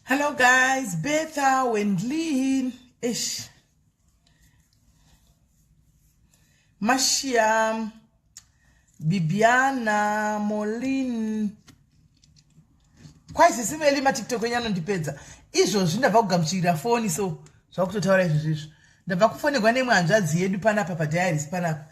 Hello guys, Betha Wendlin. Ish. Mashia, Bibiana, Molin. Kwaisi simeli maTikTok enyu anondipedza. Izvozvi ndabva kugamuchirira foni so zvakutotaura izvozvi izvo. Ndabva kufonegwa nemwe hanzvadzi yedu panapa padiaries panapa.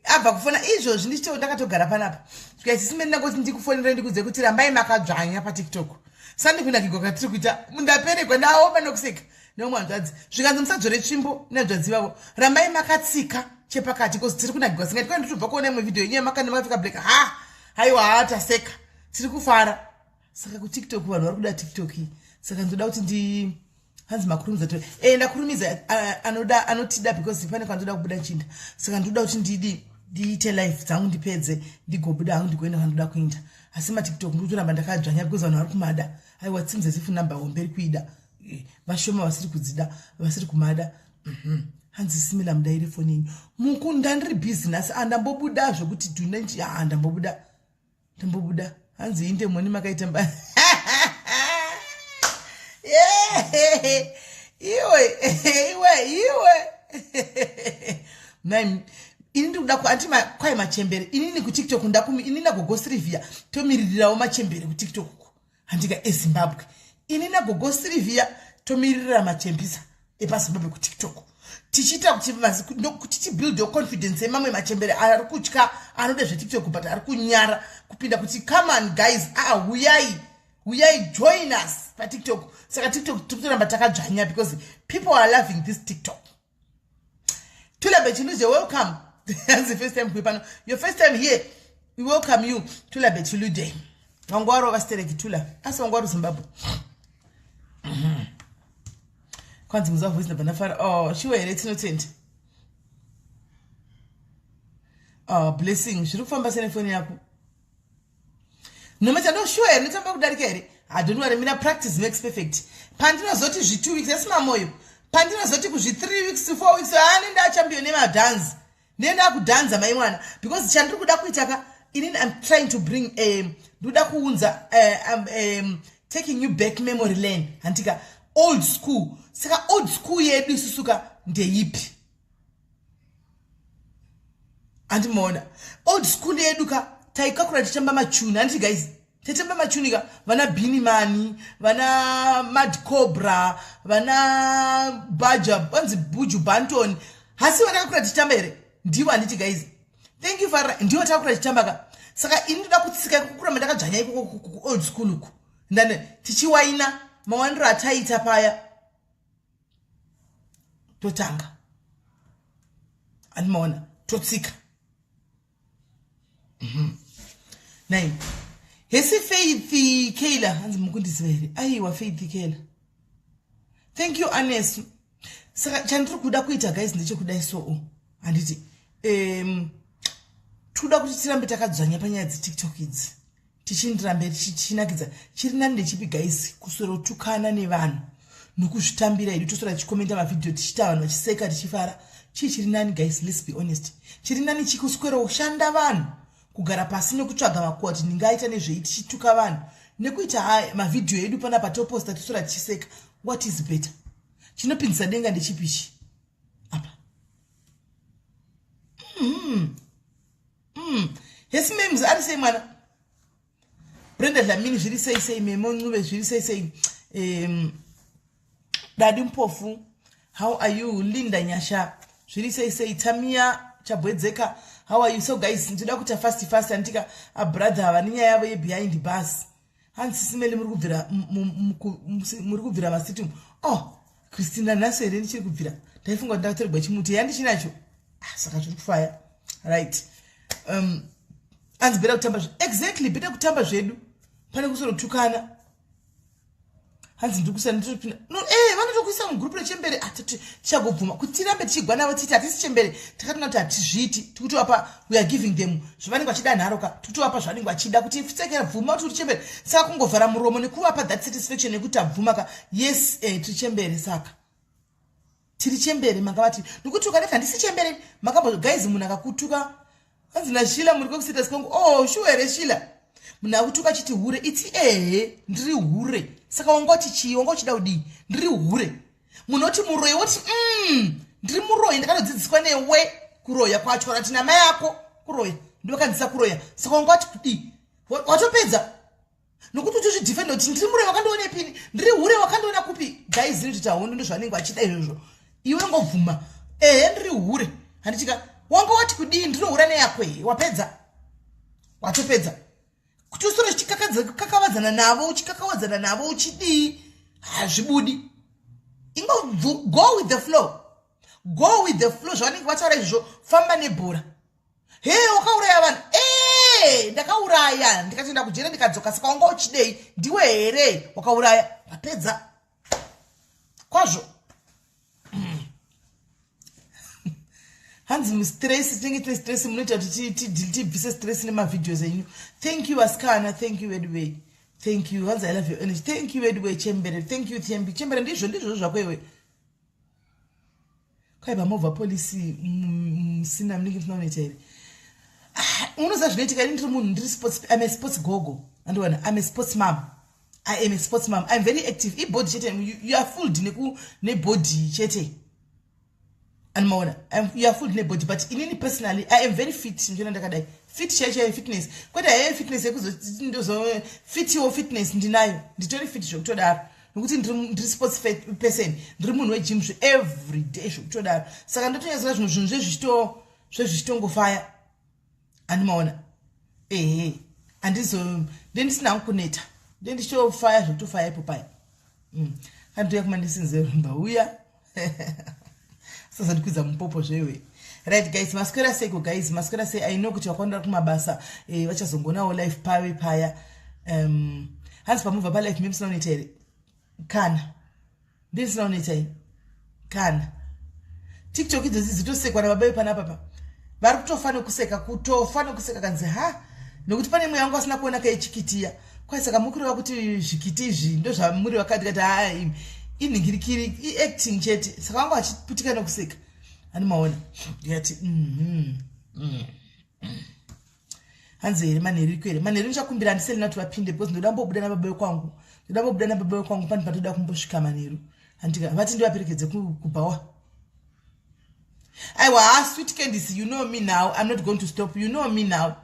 Abva kufona izvozvi ndichito ndakatogara panapa. Zvikai sisi meni ndangoti ndikufonere ndikudze kuti rambai makadzvanya paTikTok. Sandi kunakigwa kwatiri kuita ndaperekwa ndaoma nokuseka neumwe hanzvadzi. Zvikanzi musadzore tsvimbo nehanzvadzi vavo. Rambai makatsika chepakati because tiri kunakigwa singati kwai nditobva kuona imwe video yenyu yamakanda makapfeka black. Ha! Haiwa ha taseka. Tiri kufara. Saka kuTikTok vanhu vari kuda TikTok iyi. Saka ndoda kuti ndi hanzi makurumidza to eh ndakurumidza anoda anotida because pane kwandoda kubuda chinda saka ndoda kuti ndidi ndiite life dzangu ndipedze ndigobuda hangu ndigoenda kwandoda kuenda asi matiktok ndikutoramba ndakadzvanya because vanhu vari kumada aiwa tsimze zifu number hombe iri kuida eh, vashoma vasiri kudzida vasiri kumada mhm. hanzi simila mudaire foni yenyu mukunda ndiri busy nhasi andambobuda zvekuti dhunenji andambobuda ndambobuda hanzi inde moni makaita mba iwe iwe iwe nai ini ndikuda anti kwai machembere inini kutiktok ndakumi ini nagogo sylvia tomiririrawo machembere kutiktok uko handika ezimbabwe ini nagogo sylvia tomiririra machembisa epazimbabwe kutiktok tichiita kuti kuti tibuild your confidence emamwe machembere ari kutya anoda zvetiktok but ari kunyara kupinda kuti come on guys aa ah, huyai huyai join us patiktok saka tiktok tiri kutoramba takadzvanya because people are loving this tiktok Tula Bechiluze, welcome. That's the first time kuipano. Your first time here. We welcome you. Tula Bechilude. Wangwaro vastereki Tula. Asi wangwaro Zimbabwe. Mhm. Kwanzi muza voice ndabva ndafara. Oh, shuwa here tinotenda. Oh, blessing. Zviri kufamba sei nefoni yako? Nometa ndo shuwa here ndotamba kudarika here? Ah, don't worry, mina practice makes perfect. Pandinozoti zvi 2 weeks asi mamoyo. Pandinozoti kuzvi 3 weeks to 4 weeks ah nenda champion nemadhanzi. Ndenda kudhanza mai mwana because chandiri kuda kuita ka inini I'm trying to bring a ndoda kuunza taking you back memory lane handika old school. Saka old school yedu isusu ka ndeipi? Andimoona old school yedu ka taikakura tichitamba machuni handiti guys taitamba machuni ka vana bini mani vana mad cobra vana baja vanzi buju banton hasi vatakakura tichitamba here ndivo handiti guys thank you fara ndivo takakura tichitamba ka saka ini ndoda kutsika ikokuramba ndakadzvanya ikoko kuold school uku ndane tichiwaina mawandiro ataiita paya totanga andimaona totsika mhm. nai hesi faith kayla hanzi mukundiziva here aiwa faith kayla thank you anesu saka chandiri kuda kuita guys ndechekudai soo handiti um tikuda kuti tirambe takadzvanya panyaya dzetiktok idzi tichindirambe tichinakidza chiri nani ndechipi guys kuswerotukana nevanhu nokuzvitambira hedu toswera tichikomenta mavhidhiyo tichiita vanhu vachiseka tichifara chii chiri nani guys let's be honest chiri nani chikuswero kushanda vanhu kugara pasi nekutsvaga makuwa kuti ndingaita nezvei tichituka vanhu nekuita mavhidhiyo edu panapa toposta toswera tichiseka what is better chinopindisa denga ndechipi ichi apa mm -hmm. Hesi memes ari sei mwana Brenda Dlamini zviri sei sei Memo Ncube zviri sei sei Dadi Mpofu how are you Linda Nyasha zviri sei sei Tamia Chabwedzeka how are you so guys ndinoda kuita fast fast andika a brother ava nenyaya yavo ye behind bars hanzi sisimeli muri kubvira muri kubvira masiti oh Christina nhasi here ndichiri kubvira ndaifunga kuti ndakatorerwa chimuti yandichinacho ah, saka zviri kufaya right anzi beta kutamba exactly beta kutamba zvedu pane kusorotukana hanzi ndiri kusa nditopinda no eh vanotokuisa mugroup rechembere atati ah, tichagobvuma kuti tirambe tichigwa navo titi hatisi chembere takatoona kuti hatizviiti tikutovapa we are giving them zvavanenge vachida nharo ka tikutovapa zvavanenge vachida kuti sekera bvuma kuti uri chembere saka kungovhara muromo nekuvapa that satisfaction yekuti tabvuma ka yes eh, tiri chembere saka tiri chembere manga vati ndikutuka ndati handisi chembere makambo guys munhu akakutuka hanzi nashila muri kwekusitas kwangu oh shuwa here shila Munhu akutuka achiti hure, iti ehe, ndiri hure. Saka wanga uti chii? Wanga uchida kudii? Ndiri hure. Munhu oti muroyi, woti ndiri muroyi, ndakatodzidziswa newe kuroya kwacho, kana kuti namai ako kuroya, ndivakanzisa kuroya. Saka wanga wati kudii? Watopedza nokuti uchizvidefenda kuti ndiri muroyi, wakandionepini? Ndiri hure, wakandiona kupi? Guys, inotoita hondo, ndozvanenge vachida izvozvo. Iwe ngobvuma, ehe, ndiri hure, handitika? Wanga wati kudii? Ndinohura neyako he. Wapedza, watopedza. Kuti usore uchikakavadzana navo, uchikakavadzana navo, uchidii, hazvibudi. Ingo go with the flow, go with the flow. Zvavanenge vataura izvozvo, famba nebhora. He, wakauraya vanhu. E, ndakauraya, ndikatoenda kujere, ndikadzoka. Saka wanga uchidei? Ndiwe here wakauraya? Wapedza kwazvo. Hanzi mustress, tinenge tine stress, munoita kuti tibvise stress nemavideos enyu. Thank you, asikana. Thank you, anyway, thank you. Hanzi, "I love your energy." Thank you, anyway. Chembere, thank you. Thembi chembere, ndizvo, ndizvo zvako iwe. Kwaiva movha polisi musina, munenge musina kunoita here? Ah, unoziva zvinoitika, ini ndiri munhu ndiri sports, I'm a sports gogo, andiwana? I'm a sports mom, I am a sports mom. I'm very active. Ibody chete, you are fooled nebody chete, animaona? You are fooled nebody, but inini personally I am very fit. Ndiona ndakadai, fit chai chai, fitness kwete haye fitness yekuzondo fitiwo, fitness ndinayo, nditori fit zvekutodaro, nokuti ndiri sports person, ndiri munhu wegym zve every day zvekutodaro. Saka ndotonyatsoa zvimwe zvinhu zvezvichitongofaya, andimaona? Ehe, handizo ndendisina kuneta, ndendichitofaya zvekutofaya ipo paya. Andouya kumandisinzerumba uya sazandikwidza mupopo zvewe. Right guys, maswera seiko guys? Maswera sei? I know kuti vakawanda kumabasa, vachazongonawo live pave paya. Hanzi pamubva palive memusina unoita here? Kana ndisina unoita ini kana TikTok idzodzi dzitosekwa nababa vepanapapa, vari kutofa nekuseka, kutofa nekuseka. Kanzi ha, nekuti pane mweya wangu asina kuona kaichikitiya kwai. Saka mukureva kuti zvikiti izvi ndozvamuri vakati kati ha, inhingirikiri, iacting chete. Saka vangu vachiputika nekuseka, ani maona? Ndikati Hanzi here manheru iko here? Manheru ndichakumbira handiselina kuti vapinde, because ndoda mbobuda nababa wekwangu, ndoda mbobuda nababa wekwangu. Pani patoda kumbosvika manheru, handika? Vati ndivaperekedze kubhawa. Aiwa, ha, sweet Candice, you know me now, I'm not going to stop. You know me now,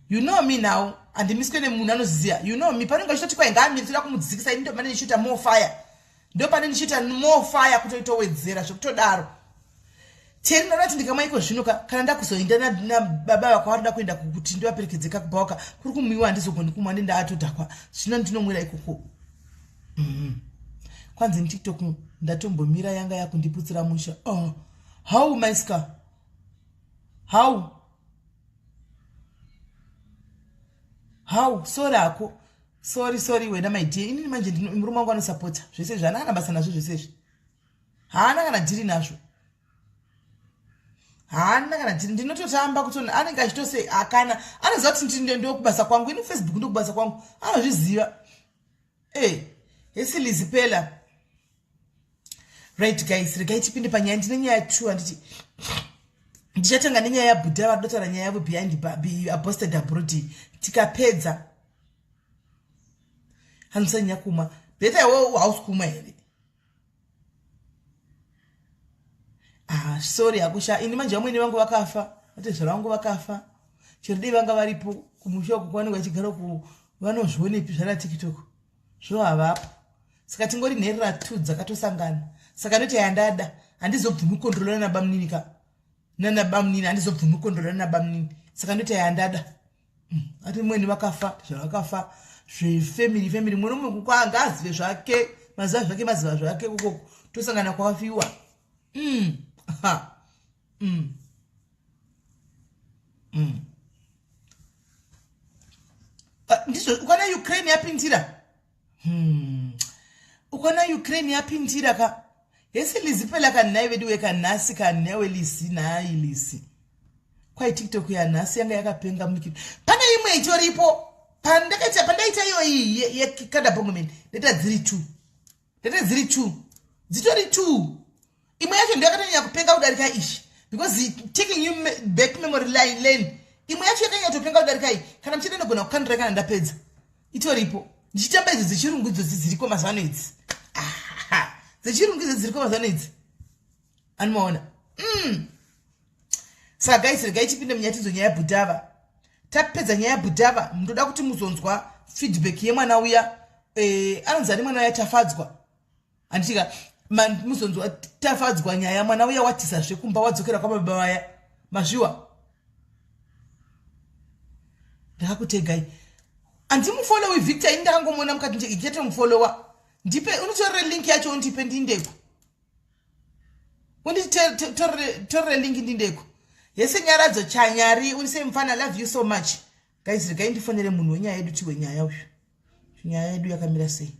you know me now. Handimiswe nemunhu anoziziya. You know me, panenge achitoti kwai ngaamiri, toda kumudzikisa, ini ndopane ndichiita more fire, ndopane ndichiita more fire, kutoitowedzera zvekutodaro. Teri, ndonati ndikamwa iko zvino kana ndakuzoenda nababa vako varikuda kuenda kuti ndivaperekedze kakubhawaka kuri kumwiwa, handizogoni kumwa, nendaatodhakwa zvino, ndinomwira ikoko. Kwanzi neTikTok ndatombomira, yanga yakundiputsira musha. Oh, how maiska, how? Sorry hako, sorry, sorry wena, my dear. Inini manje murume wangu anosapota zvese izvi, haana kana basa nazvo zvese izvi, haana kana dhiri nazvo, haana kana dhiri. Ndinototamba kuti anenge achitose akana anoziva kuti ndokubasa kwangu ini, Facebook ndokubasa kwangu, anozviziva. E hesilizi pela. Right guys, regai tipinde panyaya. Ndine nyaya two, handiti? Ndichatanga nenyaya yabhudha vari kutotaura nyaya yavo behind abosted abroad. Tikapedza, handisanyanya kumwa beta. Iwe hausi kumwa here? Ah, sorry hakusha. Ini manje vamwene vangu vakafa, vatezvara vangu vakafa, chero dei vanga varipo kumusha uku kwavanenge vachigara ku, vanozvionepi zvana TikTok zvo? Havapo. Saka tingori nherera two dzakatosangana. Saka ndoti yandada, handizobvumi kukondrolana nabamunini ka, nanabamunini, handizobvumi kukondrolana nabamunini. Saka ndoti yandada. Ati mweni vakafa, zvavakafa zvefamily, family, mwe nomwe ngaazive zvake, maziva zvake, maziva zvake ukoko, tosangana kwakafiwa. Ha. Ah, ndizvo ukaona Ukraine yapindira. Ukaona Ukraine yapindira ka, hesi Lizi phela kanhai vedu wekanhasi kanhewe Lisi, nhai Lisi. Kwai TikTok yanhasi yanga yakapenga mukiri. Pane imwe itoripo pandakaita, pandaita iyo iyi yekadabongomen, ndaita dziri two, ndaita dziri two, dzitori two. Imwe yacho ndo yakatonyanya kupenga kudarika ishi, because taking you back memory line lane. Imwe yacho yakanyatopenga kudarika iyi. Kana muchida ndogona kukandira kana ndapedza. Itoripo. Ndichitamba idzo dzechirungu idzodzi dziriko mazuva ano idzi. Dzechirungu idzo dziriko mazuva ano idzi. Anomaona. Saka guys, regai tipinde munyatidzo nyaya yabhudhava. Tapedza nyaya yabhudhava, ndoda kuti muzonzwa feedback yemwana uya. Anonzi ani mwana uya? Tafadzwa. Handitika muzonzwa Tafadzwa nyaya mwana uya watisa zvekumba wadzokera kwababa vaya. Mazviwa. Ndakakutegai. Andimufollowi Victor, ini ndakangomuona mukati ndichatomufollowa. Ndipe unotorere link yacho undipe ndindeko. Unditorere link ndindeko. Yese Nyaradzo Chanyari, urise mfana, love you so much. Guys, regai ndifonere munhu wenyaya yedu tiwe nyaya uyu. Nyaya yedu yakamira sei?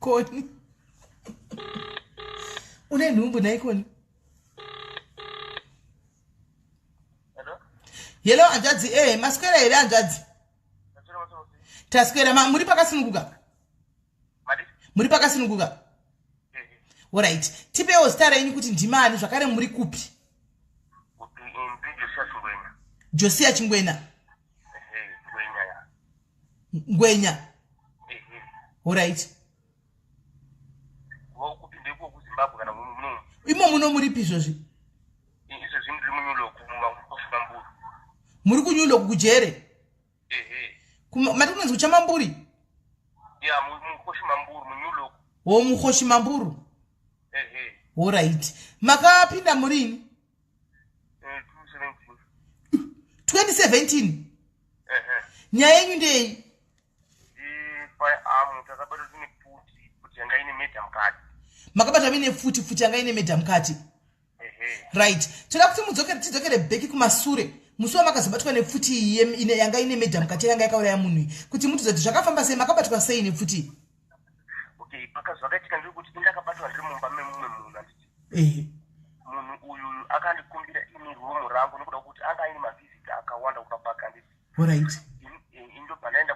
Koni. Une nhumbu nhai Koni? Hello hanzvadzi, maswera here hanzvadzi? Taswera, muri pakasununguka? Muri pakasununguka? Alright. Tipewo zita renyu kuti ndimani zvakare muri kupi? Josia Chingwena. Ngwenya. Alright. Imo muno muripi izvozvi? Muri kuNew kujere? Mati kunonzi kuChamamburi? Wo muKhoshi Mamburu. Alright. Makapinda murini? 2017. Nyaya yenyu ndei? Makabata muine pfuti, pfuti yanga ine murder mukati. Right. Toda kuti tidzokere back kumasure. Musi wamakazobatwa nepfuti iyi yanga ine murder mukati yanga yakauraya munhu iyi. Kuti mutidze kuti zvakafamba sei, makabatwa sei nepfuti iyi? Okay, zvakaitika ndekuti ndakabatwa ndiri mumba memumwe munhu handiti. Munhu uyu akandikumbira ini room rangu nekuda kuti anga aine mavisita akawanda kumba kwake handiti. Alright. Indobva ndaenda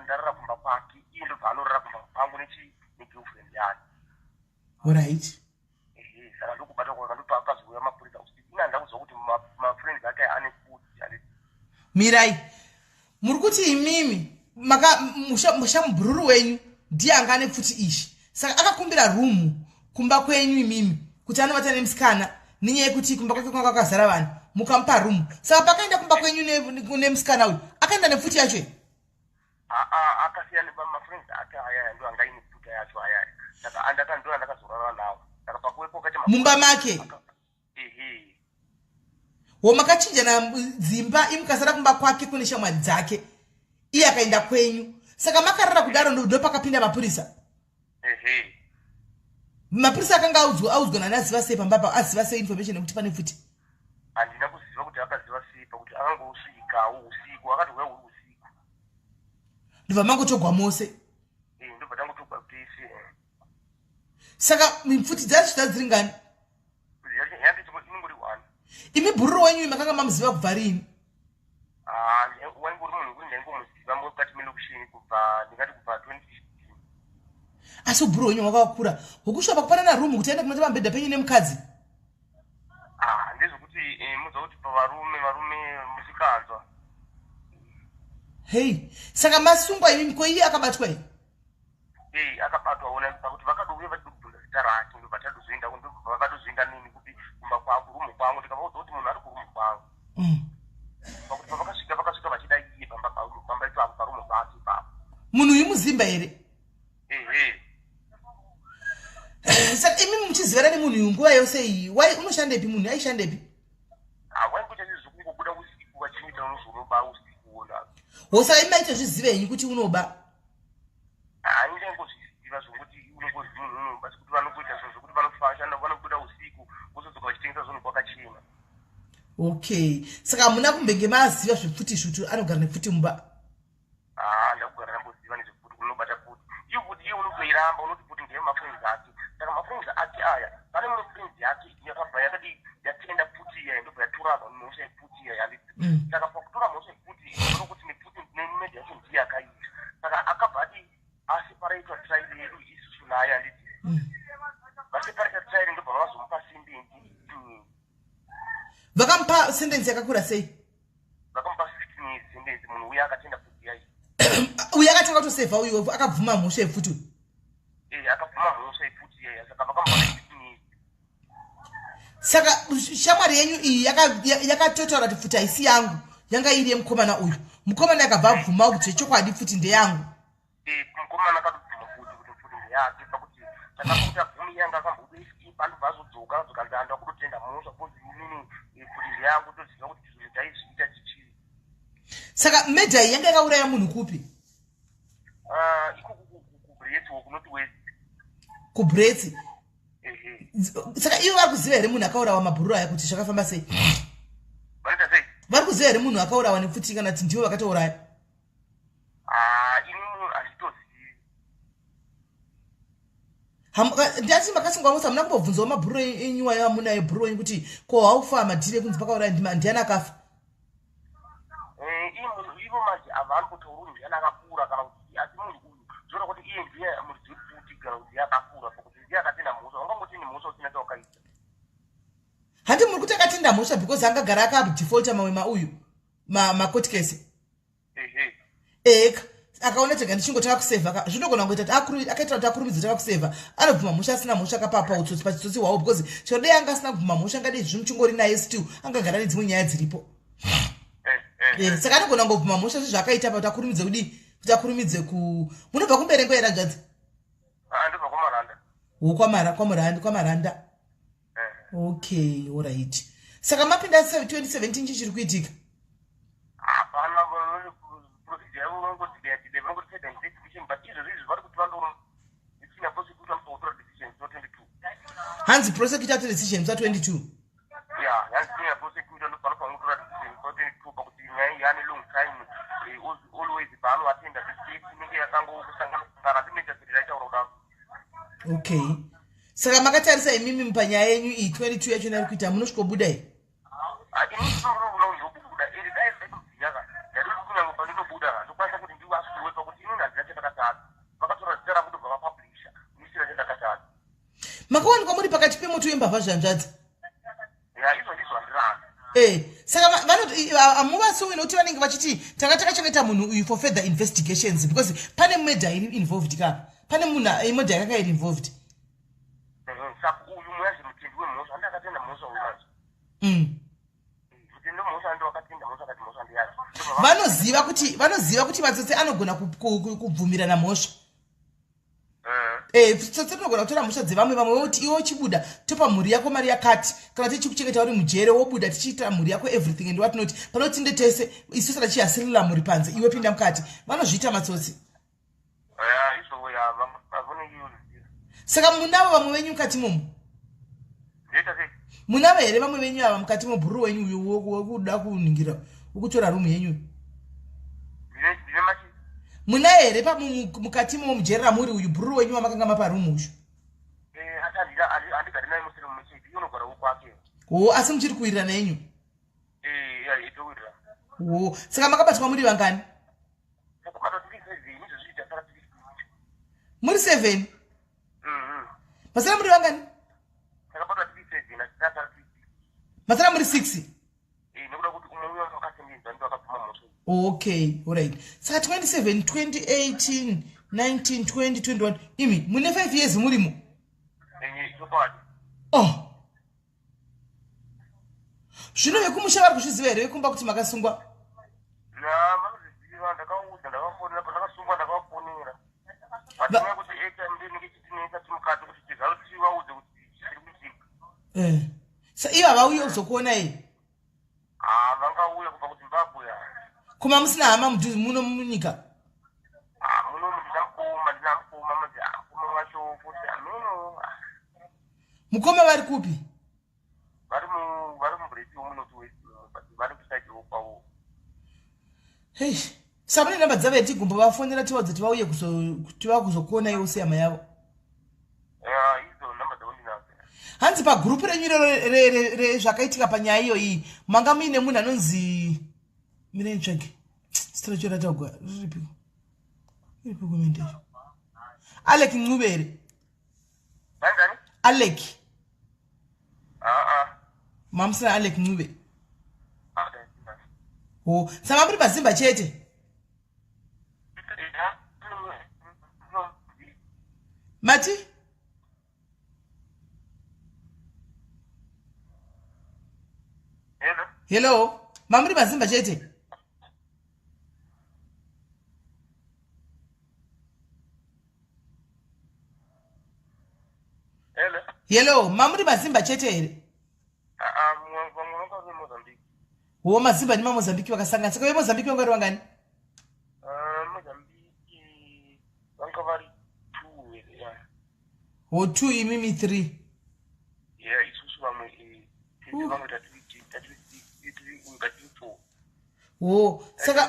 ndarara kumba kwake, iye ndobva anorara kumba kwangu negirlfriend yake. Alright. Saka ndokubata kwaka ndopakazouya mapurisa usiku. Ina ndakuziva kuti mafriends ake ane pfuti handiti. Mirai. Muri kuti imimi mushamubhururu wenyu ndiye anga ane pfuti izvi. Saka akakumbira rumu kumba kwenyu imimi kuti anovata nemusikana nenyaya yekuti kumba kwake kwanga kwakazara vanhu mukamupa rumu. Saka pakaenda kumba kwenyu nemusikana uyu akaenda nepfuti yacho? Akasiya mafriends ake aya ndo anga aine pfuti yacho aya. Saka ndo andakazorara nawo. Saka pakuwepo kaita mumba make. Wo makachinjana dzimba imukasara kumba kwake kune shamwari dzake. Iye akaenda kwenyu. Saka makarara kudaro ndo pakapinda mapurisa. Mapurisa akanga audzwa nani aziva sei pamba pa aziva sei information yekuti pane pfuti? Handina kuziva kuti akaziva sei pakuti akangosvikawo usiku akati huya uri usiku. Ndobva mangotogwa mose. Ndobva tangotogwa tese. Saka pfuti dzacho dzadziri ngani? Imi bhururu wenyu makanga mamuziva kubva rini? Waingori munhu wekuti ndaingomuziva mukati melokisheni kubva ndingati kubva 2015. Asi ubhururu wenyu hwakakura hwokusvika pakupanana rumu kuti aende kunota pamubhedha penyu nemukadzi? Ndezvekuti muziva kuti pavarume varume musikanzwa. Hei, saka masungwa imimi ko iye akabatwa here? Akabatwa ona pakuti vakadouya vachida kubvunza zita rake ndobva tatozoenda vakatozoenda nini kupi kumba kwangu rumu kwangu ndikavaudza kuti munhu ari kurumu kwangu. Pakuti pavakasvika vakasvika vachida iye pamba ipapo parumu pake ipapo. Munhu uyu muzimba here? Saka imi muchizivana nemunhu uyu nguva yose iyi, wai unoshandepi munhu aishandepi? Waingoita nezvekungobuda usiku vachiita unozonoba usiku wona. Saka imi maitozviziva henyu kuti unoba? Haingaingozviziva zvokuti unongozi munhu unoba sekuti vanokuita zvinhu zvekuti vanofashanda vanobuda usiku vozodzoka vachitengesa zvinhu kwakachena. Okay. Saka hamuna kumbenge maziva zvepfuti izvi kuti anogara nepfuti mumba? Ndakugara ndamboziva nezvepfuti unobata pfuti. Iyo pfuti iyo unotoiramba unoti pfuti ndeye mafriends ake. Saka mafriends ake aya pane mumwe friends yake yakabva yakati yatenda pfuti iya ndobva yatora mhosva yepfuti iya yanditi. Saka pakutora mhosva yepfuti iyi unoona kuti nepfuti nemurder yacho ndiye akaita. Saka akabva ati raitwa trial yedu isusu naye, handiti? Vaseparata trial, ndobva vazomupa sentence. Vakamupa sentence yakakura sei? Vakamupa 15 years sentence, munhu uya akatenda pfuti yai. Uyu akatanga kutosevha, uyu akabvuma mhosva yepfuti uyu? Eh, akabvuma mhosva yepfuti yaya, saka vakamupa 15 years. Saka shamwari yenyu iyi yakatotaura kuti pfuti haisi yangu, yanga iri yemukomana uyu. Mukomana akabva abvuma kuti zvechokwadi pfuti ndeyangu. Eh, mukomana akatobvuma futi kuti pfuti ndeyake, pakuti takakuti abvumi yanga akamboda pandobva azodzoka, azokanzi anda kutotenda mhosva because inini pfuti ndeyangu, toziva kuti zvinhu taizviita chichii. Saka murder iyi yanga yakauraya munhu kupi? Ah, iko kuBrits, kuNorth West. KuBrits? Ehe. Saka ivo vari kuziva here munhu akaurawa, mabhururu aya, kuti zvakafamba sei? Vanoita sei? Vari kuziva here munhu akaurawa nepfuti, kana kuti ndivo vakatouraya? Ah, ini munhu handitozivi. Ndati makasungwa mose, hamuna kumbobvunzawo mabhururu enyu ayo amunayo, bhururu enyu, kuti ko haufa madhiri ekunzi pakauraya ndiani akafa? Eh, iye munhu ivo manje havani kutaura kuti ndiani akapfuura kana kuti, asi munhu uyu zvoda kuti iye ndiye muridzi wepfuti kana kuti ndiye akapfuura, pakuti ndiye akatenda mhosva. Ungangotendi mhosva usina chawakaita? Handi muri kuti akatenda mhosva because angagara akadefaulta mamwe mauyu macourt case? Ehe. Eka akaona tega ndichingotanga kusevha, zvinogona kungoita kuti akaitira kuti akurumidze tanga kusevha, anobvuma mhosva asina mhosva, akapapa utsotsi pachitsotsi hwavo, because chero dei anga asina kubvuma mhosva, angadei zvino chingori naye still, angagara nedzimwe nyaya dziripo. Eh. Saka anogona kungobvuma mhosva sezvaakaita pa kuti akurumidze kudii, kuti akurumidze ku munobva kuMberengwa here, hanzvadzi? Ah, ndobva kwaMaranda. Wo kwaMaranda, kwaMaranda. Eh. Okay, alright. Saka mapinda 2017, chii chiri kuitika? Hapana procedure yavo, vanongoti delay, vanongoti further investigation, but izvozvo izvi vari kuti vandoro isina prosecutor anototora decision so 22. Hanzi prosecutor atora decision musa 22? Ya, hanzi senior prosecutor ndopanofanira kutora decision so 22, pakuti nyaya iyi yane long time. Always paanoatenda this case inenge yakangokusangana sangana, ndinoita raitaura kudaro. Okay, saka makatarisa imimi panyaya yenyu iyi, 22 yacho iri kuita, munosvikobuda iyi? Ini ndinoona ndobuda ende dai ndaitoziva ka, ndaitoti kunyange pandinobuda ndokwanisa kuti ndivasuwe, pakuti inini handina chandakatadza. Vakatora zita rangu, ndobva vapublisha nisina chandakatadza. Makawanikwa muri pakati pemoto wembavha, zvanzvadzi? Ya, izvo ndizvo handirani. Saka vanoti hamuvasuwi nokuti vanenge vachiti tanga takachengeta munhu uyu for further investigations, because pane murder iri involved kapa, pane munhu, murder yakanga iri involved. Saka uyu muyazi mutendi wemhosva, handi akatenda mhosva uyu manje? Mutendi wemhosva, andi wakatenda mhosva, akati mhosva ndeyake. Vanoziva kuti matsotsi anogona kubvumirana mhosva. Tsotsi rinogona kutora mhosva dzevamwe, vamwe voti iwe uchibuda topa mhuri yako mari yakati, kana tichikuchengeta uri mujere, wobuda tichiita mhuri yako everything and what not, pane kuti tinde tese isu sara chihasirira mhuri panze, iwe pinda mukati. Vanozviita matsotsi. Ya, izvo ya vanenge. Saka munavo vamwe venyu mukati momo? Ndoita sei? Munavo here vamwe venyu ava mukati mobhururu wenyu uyu wekuda kuningira, wekutora rumu yenyu? Ndine machi? Munaye here mukati mo mujeri ramuri, uyu bhururu wenyu wamakanga mapa rumu uyu? Asi handigari naye musiri mumuchiti, iye unogarawo kwake. Ho, asi muchiri kuwirirana yenyu? Ya, itowirirana. Ho, saka makabatwa muri vangani? Takabatwa tiri seven, izvo zviita sara tiri six. Muri seven? Masara muri vangani? Takabatwa tiri seven, asi tasara tiri six. Masara muri six? Eh, nekuda kuti umwe uyo akasengedza ndo akabvuma mhosva. Okay, alright. Saka 27, 2018, 19, 20, 21, imi mune 5 years murimo? Eh, chokwadi. Oh, zvino vekumusha vari kuzviziva here, vekumba, kuti makasungwa? Ya, vanozviziva, ndakaudza, ndakafonera pandakasungwa, ndakavafonera, but nyaya kuti airtime ndinenge ichitinetsa timukati kuti tizave tichivaudze kuti chiri kuitika. Eh. Sa ivo havauye kuzokuonai? Ah, vangauya kubva kuZimbabwe. Kuma musina hama mudhuze muno munyika? Ah, muno ndina mukoma, ndina mukoma manje. Ah, mukoma wacho futi ameno. Mukoma vari kupi? Vari muBrits muNorth West, but vari kuside kwavo. Hei, saka mune namba dzavo here, tigombovafonera tivaudze tivauye tiva kuzokuonai use hama yavo? Ya, idzo namba dzavo ndinadzo. Hanzi pagurupu renyu iroro rezvakaitika panyaya iyoyi, manga muine munhu anonzi, mirei nitsvage zita racho ratagwa, riripiko, iripi comment yacho? Alec Ncube here? Alec. Aa. Mamusina Alec Ncube. Ho, saka muri mazimba chete? Mati? Hello. Hello. Mamuri mazimba chete? Hello. Hello, mamuri mazimba chete here? Ah, vamwe vanga vari Mozambique. Wo mazimba nemamozambique vakasangana. Saka vemozambique vanga vari vangani? Ah, Mozambique vanga vari two yeah. Wo two imimi three. Yeah, isusu vamwe tiri vamwe tatiri tatiri tiri tatiri four. Wo saka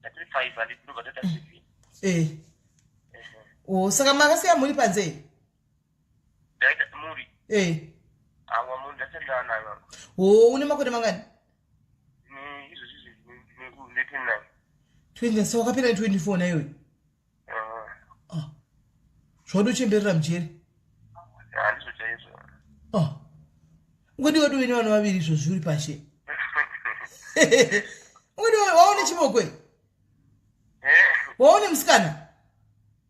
tatiri five and ndobva tatiri eh. Wo saka makasiya mhuri panze? Ndaita muri. Eh. Awa muri ndasendana nayo. Wo une makore mangani? Ni izvo izvi ndine 29. 29 saka wakapera 24 naiwe? Ah. Zvadochemberera mujeri. Handizvo chaizvo. Ah. Ungadi wadi uine vana vaviri izvozvi uri pashe. Ungadi waone chimokwe? Eh. Waone musikana?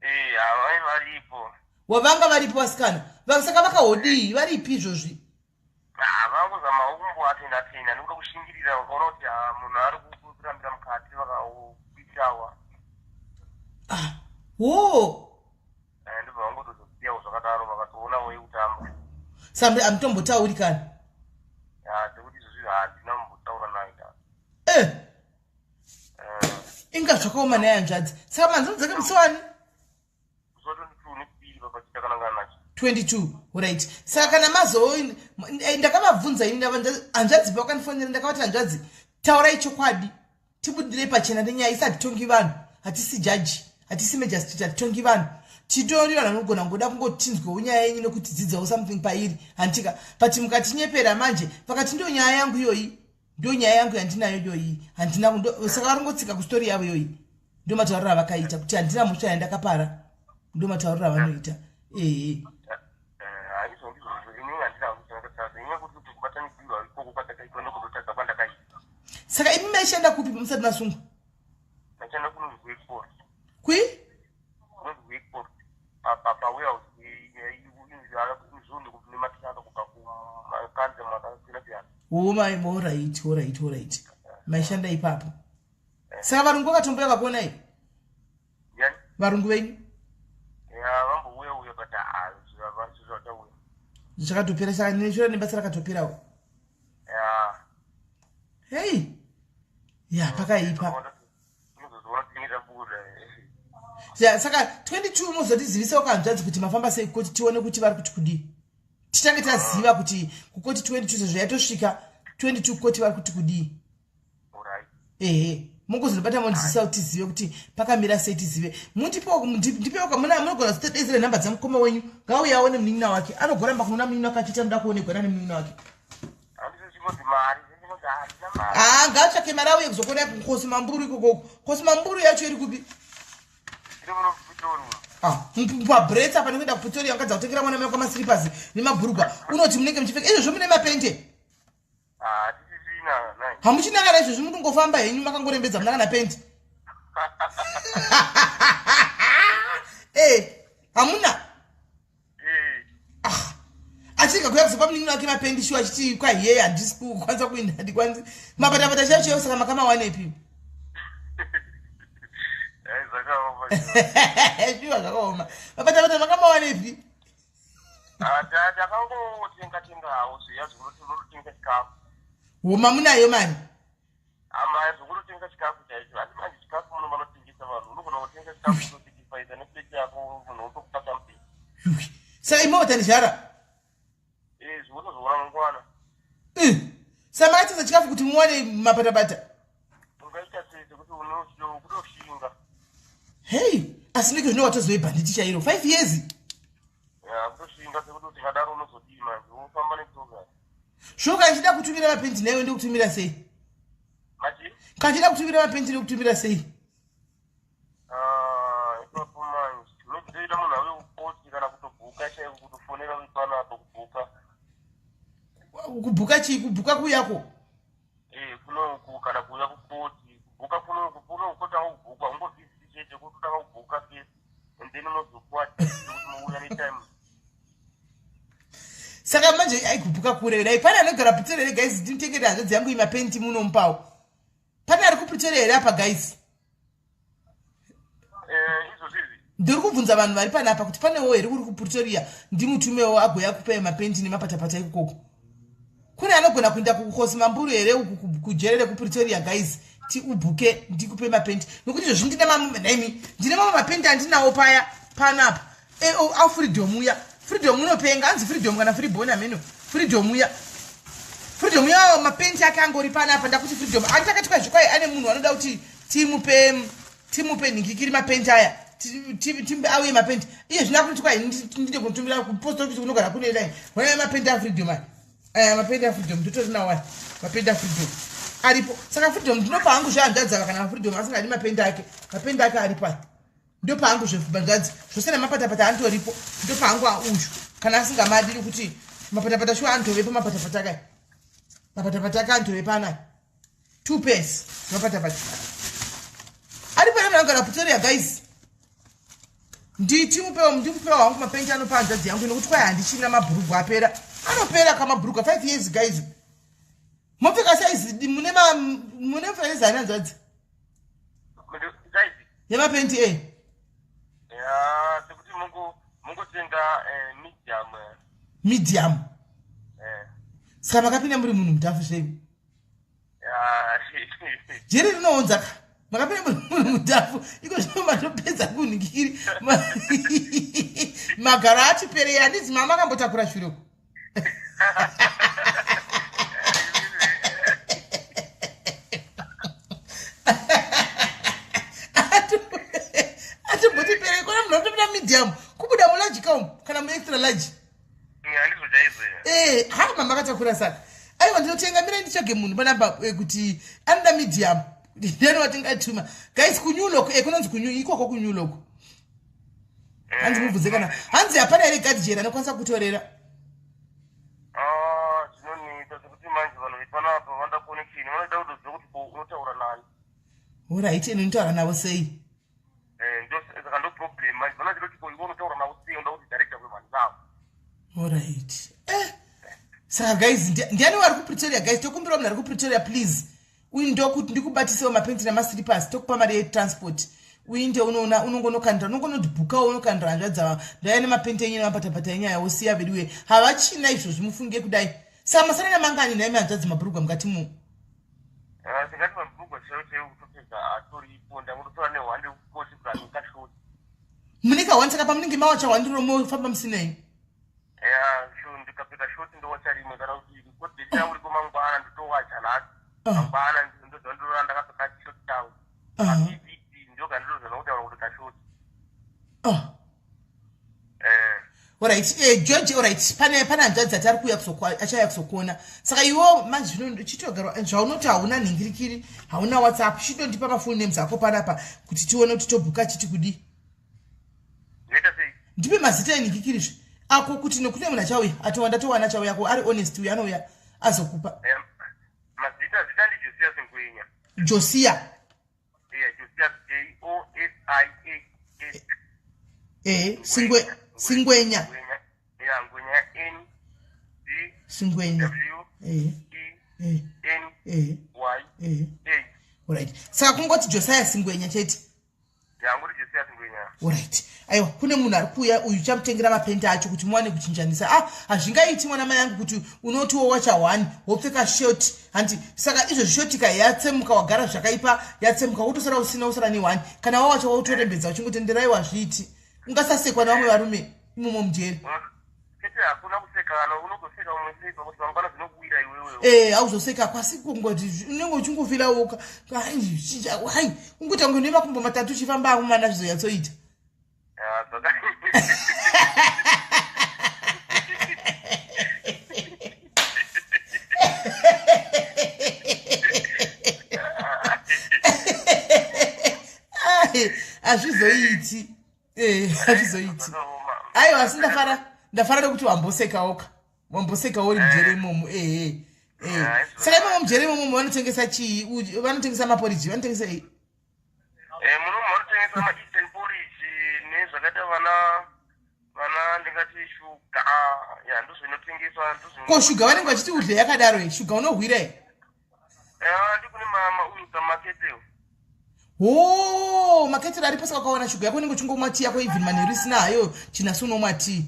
Eh, havai varipo. Wavanga varipo vasikana. Saka vakahodii varipi izvozvi? Vangozama kumboatenda atenda nekuda kushingirira vakaona kuti munhu ari kurambira mukati vakakuitirawa. Ah, wo. Ndobva vangotozosiyawo zvakadaro vakatoonawo yekutamba. Saka hamutombotauri kana? Ya, sekuti izvozvi handina kumbotaura naye. Eh. Inga zvakaoma naye hanzvadzi. Saka manzwa dzake musi wani? 22 right. Saka kana mazo ndakavabvunza ini hanzvadzi pavakandifonera ndakavati hanzvadzi taurai chokwadi tibudirei pachena nenyaya isi hatitongi vanhu hatisi jaji hatisi magistrate hatitongi vanhu titori vanhu vanogona kungoda kungotinzwewo nyaya yenyu nekuti dzidzawo something pairi hantika but mukatinyepera manje vakati ndiyo nyaya yangu iyoyi ndiyo nyaya yangu yandinayo iyoyi handina saka varingotsika kustori yavo iyoyi ndio matauriro avakaita kuti handina mhosva yandakapara ndio matauriro avanoita ehe. Saka imi maishanda kupi musati masungwa? Kui? Alright, alright, alright. Maishanda ipapo. Saka varungu vakatomboya vakuonai? Varungu venyu? Zvakatopera saka neshura nebasa rakatoperawo. Hei. Ya pakaipa. Ya saka 22 mozotizivisawo kahanzvadzi kuti mafamba sei kukoti tione kuti vari kuti kudii. Tichange taziva kuti kukoti 22 sezvo yatosvika 22 kukoti vari kuti kudii. Ehe. Mungozondibata mondizivisa kuti tizive kuti pakamira sei tizive. Mundipewo ndipewo munogona kuzotodedzera nhamba dzamukoma wenyu ngauye aone munin'ina wake. Anogoramba kunoona munin'ina wake achiti anoda kuonekwa nani munin'ina wake. Ah, ngaatsvake mari auye kuzokuona kuKosi Mamburu ikoko. Kosi Mamburu yacho iri kupi? Ah, pabretsa pane kuenda kuPretoria wakadza kutengera mwana mai kwamasiripas nemabhurugwa unoti munenge muchipfeka izvozvo mune mapente. Hamuchina kana izvozvi muri kungofamba henyu makangorembedza muna kana pente. Eh, hamuna. Ah, achinga kuya kuzopa munin'ina wake mapendi shuwa achiti kwahiye handisi kukwanisa kuinda handikwanisi mapatapata chaiyo chaiyo saka makamawanepi? Shuwa zvakaoma. Mapatapata makamawanepi? Takangotenga tengawo zviya zvekutotenga chikafu. Woma munayo mari? Amai zvekutotenga chikafu chaicho. Asi manje chikafu muno vanotengesa vanhu. Unogona kutenga chikafu kutotifaisa neplate yako munhu wotokupa something. Saka imi watanizhara? Eh, zvekutozoona mangwana. Saka makatengesa chikafu kuti muwane mapatapata? Ungaita sei sekuti unotoshinga. Hei, asi ndiko zvino watozove bhanditi chairo 5 years. Ya, kutoshinga sekuti usingadaro unozodii manje wofamba netsoka. Sho kana ndichida kutumira mapendi naiwe ndikutumira sei? Machi? Kana ndichida kutumira mapendi ndikutumira sei? Ah, ipapo manje. Unozoita Kubhuka chii? Kubhuka kuuyako? Eh, kunoku kana kuuya kukoti. Kubhuka kunoku kunoku kotanga kubhukwa ungovhiziti chete kutotanga kubhuka first and then unozopuwa date yekuti mouya netime. Saka manje aigubhuka kure dai pane anogara Pretoria here guys ndimutengere hanzvadzi yangu imapenti munomupawo. Pane ari kuPretoria here apa guys? Eh, izvozvi izvi. Ndiri kubvunza vanhu vari panapa kuti panewo here uri kuPretoria ndimutumewo agouya kupai mapenti nemapatapata ikoko. Kune anogona kuenda kuKhosi Mamburu here uku kujere rekuPretoria guys tiubhuke ndikupe mapenti nokuti izvozvi ndine mamwe nhaimi ndine mamwe mapenti andinawo paya panapa e, oh, afreedom uya freedom unopenga anzi freedom kana freebon ameno freedom uya freedom uya mapenti ake angori panapa ndakuti freedom andakati kwazvikwai ane munhu anoda kuti timupe timupe nhingikiri mapenti aya auye mapenti iye zvino akuti kwai ndide kunotumira kupost office kunogara kune line hona mapenti afreedom aya aya mapenti afreedom ndotorinawo aya mapenti afreedom aripo saka freedom ndinopa hangu zvehanzvadzi ava kana freedom asingadi mapenti ake mapenti ake aripo aya ndopa hangu zvehanzvadzi zvose nemapatapata antoripo ndopa hangu uyu kana asingamadi nekuti mapatapata shuwa anotovepo mapatapata ake mapatapata ake anotovepo anaya two pairs mapatapata ari pano anogara Pretoria guys nditimupewo ndimupewo hangu mapenti anopa hanzvadzi yangu nekuti kwai handichina mabhurugwa apera anopera kamabhurugwa 5 years guys mopfeka saizi mune mune saizi ani hanzvadzi yemapenti e ya sekuti mungotenga eh, medium eh. Medium eh. Saka makapinda muri munhu mudhafu zvenyu jeri rinoonza ka makapinda muri munhu mudhafu iko zvino matopedza kunhingiri magaro atiperei handizi mama akambotakura shure uko atomboti perei kona munhu atopinda medium kubuda mularge kaum kana muextra large. Handizvo chaizvo. Eh, ha mama akatakura saka. Aiwa ndinotenga mirai nditsvage munhu panamba eh, kuti anoda medium. Ndiani watingatuma. Guys kuNew Lock eh kunonzi kuNew ikoko kuNew Lock. Hanzi mubvunze kana hanzi hapana here gadget anokwanisa kutorera. Ah, zvinonetsa zvekuti manje vanhu vepanapa vanoda connection vanoda kutoziva kuti ko unotaura nani. Alright, ino ndinotaura navo sei? Eh, ndo saka ndo problem manje vanoda kuti ko iwe unotaura navo sei unoda kuti director kwevanhu vavo. Alright. Eh. Saka guys ndiani wari kuPretoria guys tokumbira munhu ari kuPretoria please. Uyu ndokuti ndikubatisewo mapenti namaslippers tokupa mari yetransport. Uinde unoona unongonokandira unongonodibhukawo unokandira hanzvadzi ava ndauya nemapenti enyu nemapatapata enyu aya wosiya veduwe havachina izvozvi mufunge kudai saka masara namangani nhaimi hanzvadzi mabhurugwa mukati mu Ah, ndingati mabhurugwa chaiwo chaiwo kutopedza atoripo ndangototora nehwande kukoti kukashoti. Mune kahwani saka pamunenge mawacha hwandiro mofamba musinei. Ya sho ndikapfeka shoti ndowacha rimwe kana kuti koti changu riko mangwana ndotowacha nhasi. Mangwana ndodza ndorora ndakapfeka shoti changu. PVD ndoga ndinozona kutaura kuti kashoti. Eh. Alright, eh, George, alright. Pane pane hanzvadzi ati ari kuuya kuzokwa achauya kuzokuona. Saka iwo manje zvino chitogara zvaunoti hauna nhingirikiri, hauna WhatsApp, chitondipa ma full names ako panapa kuti tione kuti tobhuka chiti kudii. Zvinoita sei? Ndipe mazita enhingirikiri zve ako kuti nekuti munhu achauya atowanda towana achauya ko ari honest uyo anouya azokupa. Eh, mazita zita ndi Josiah Singwenya. Josiah. Yeah, Josiah J O S I A S. Eh, Singwe Singwenya. Yeah, Ngwenya N D Singwenya. W Eh. E Eh. N Eh. Y Eh. A. Alright. Saka kungoti Josiah Singwenya chete. Yeah, ngoti Josiah Singwenya. Alright. Aiwa kune munhu ari kuuya uyu chamutengera mapenti acho kuti muwane kuchinjanisa. Ah, hazvingaiti mwana mai angu kuti unoti wowacha one wopfeka short hanti saka izvo short ka yatsemuka wagara zvakaipa yatsemuka wotosara usina usara ne one kana wawacha wotorembedza uchingotenderai wazviiti ungasasekwa nevamwe varume imomo mujeri. Chete hakuna kusekana unogoseka umwe seka kuti mangwana zvinokuwira iwewe. Eh, hauzoseka kwasi kungoti unenge uchingofila woka hai ungoita kunge une makumbo matatu uchifamba akumana zvizoyatsoita. Ah, zvaka Ai, hazvizoiti Eh, hazvizoiti Zvakaoma. Aiwa asi ndafara ndafara nekuti wambosekawoka. Wamboseka uri mujere imomo, ehe. Ah, izvo. Saka imomo mujere imomo vanotengesa chii? Vanotengesa maporiji, vanotengesa ei? Muno vanotengesa maeastern porridge nezvakaita vana ndingati shuga, ya, ndozvinotengeswa. Ko shuga vanenge vachiti udle yakadaro e? Shuga unohwira e? Ndikune mauyu kamaketeo. Ho, maketero aripo. Saka ukawana shuga yako unenge uchingomwa tii yako, even manheru isina hayo chinasi, unomwa tii.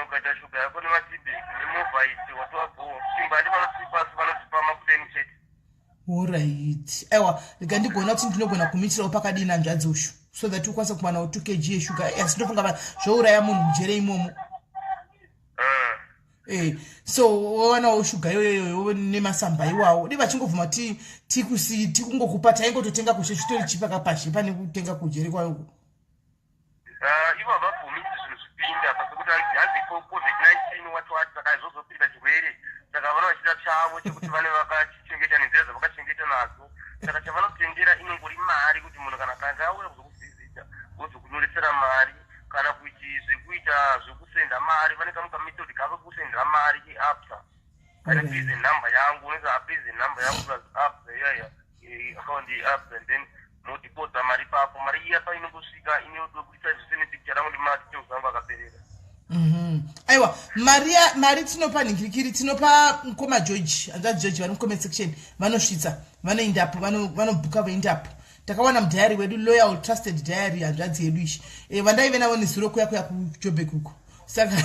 Ukaita shuga yako nemateabag neMorvite, watova bo. Chimba handi vanotipa, asi vanotipa makuseni chete. Alright, aiwa, rega ndigona kuti ndinogona kumitirawo pakadini hanzvadzi ushu, so that ukwanisa kuwanawo 2 kg yeshuga. Asi ndofunga zvouraya munhu mujere imomo. So wawanawo shuga iyoyoyo nemasamba iwawo, dai vachingobvuma tikusi tikungokupa, taingototenga kushe, chitori chipa kapashe pane kutenga kujere kwayo. Ah, ivo havabvumi kuti zvinhu zvipinda pasekuti hanzi COVID-19 wati wati, saka izvozopinda chirwere. Saka vana vachida chavo chekuti vane vakachichengeta nenzira dzavakachengeta nadzo. Saka chavanotendera inongori mari, kuti munhu kana kanga auya kuzokuvhizita wozokunyoresera mari, kana kuti zvekuita zvekusenda mari. Vane kamwe kamethod kave kusendera mari keAbsa, kana please number yangu, unoisa please number yangu plus Absa iyaya, account yeAbsa, and then modhipoza mari ipapo. Mari iya painongosvika inodobudisa zvese nepicture rangu nemadetails angu akaperera. Aiwa, mari mari tinopa nhingirikiri, tinopa mukoma George, hanzvadzi George vari mucomment section, vanosvitsa, vanoendapo, vanobhuka voendapo. Takawana mudiary wedu, loyal trusted diary, hanzvadzi yedu ishi vandaive navo nezuro kuya kuya kuJobek uko. Saka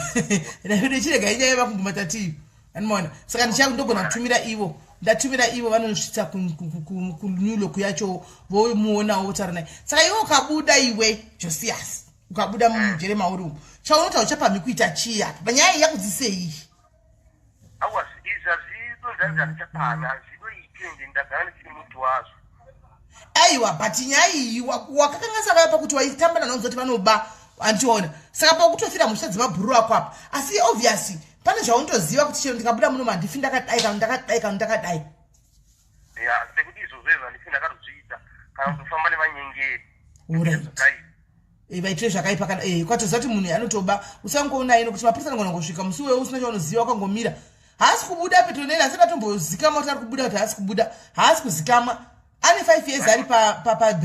chirega inyaya vakumbuma tatiyo anomaona. Saka ndogona kutumira ivo, ndatumira ivo, vanosvitsa kuNew Lock yacho, vomuonawo, votaura naye. Saka iwe ukabuda, iwe Josias, ukabuda mujere mauri umu, chaunoti hauchapamhi kuita chii apa panyaya iyi yakudzisei? Awa, izvi hazvidonzanzi handichapamhi, hazvidoiti, ende ndagara ndichiri muti wazvo. Aiwa, but nyaya iyi wakakanganisa vaya pakuti waitamba nanonzi kuti vanoba, andiona. Saka pakutofira mhosva dzemabhuru ako apa, asi obviously pane zvaunotoziva kuti chero ndikabuda muno handifi ndakadai, kana ndakadai, kana ndakadai. Ya, sekuti izvozvo izvo handifi ndakatozviita, kana kutofamba nevanyengeri. Alright. Vaitire zvakaipa kana kwatoziva kuti munhu anotoba, usangoonai, nokuti mapurisa anogona kungosvika musi iwewe usina chaunoziva, wakangomira. Haasi kubuda Petoneri, asati atombozikama kuti ari kubuda, kuti haasi kubuda, haasi kuzikamwa. Ane 5 years ari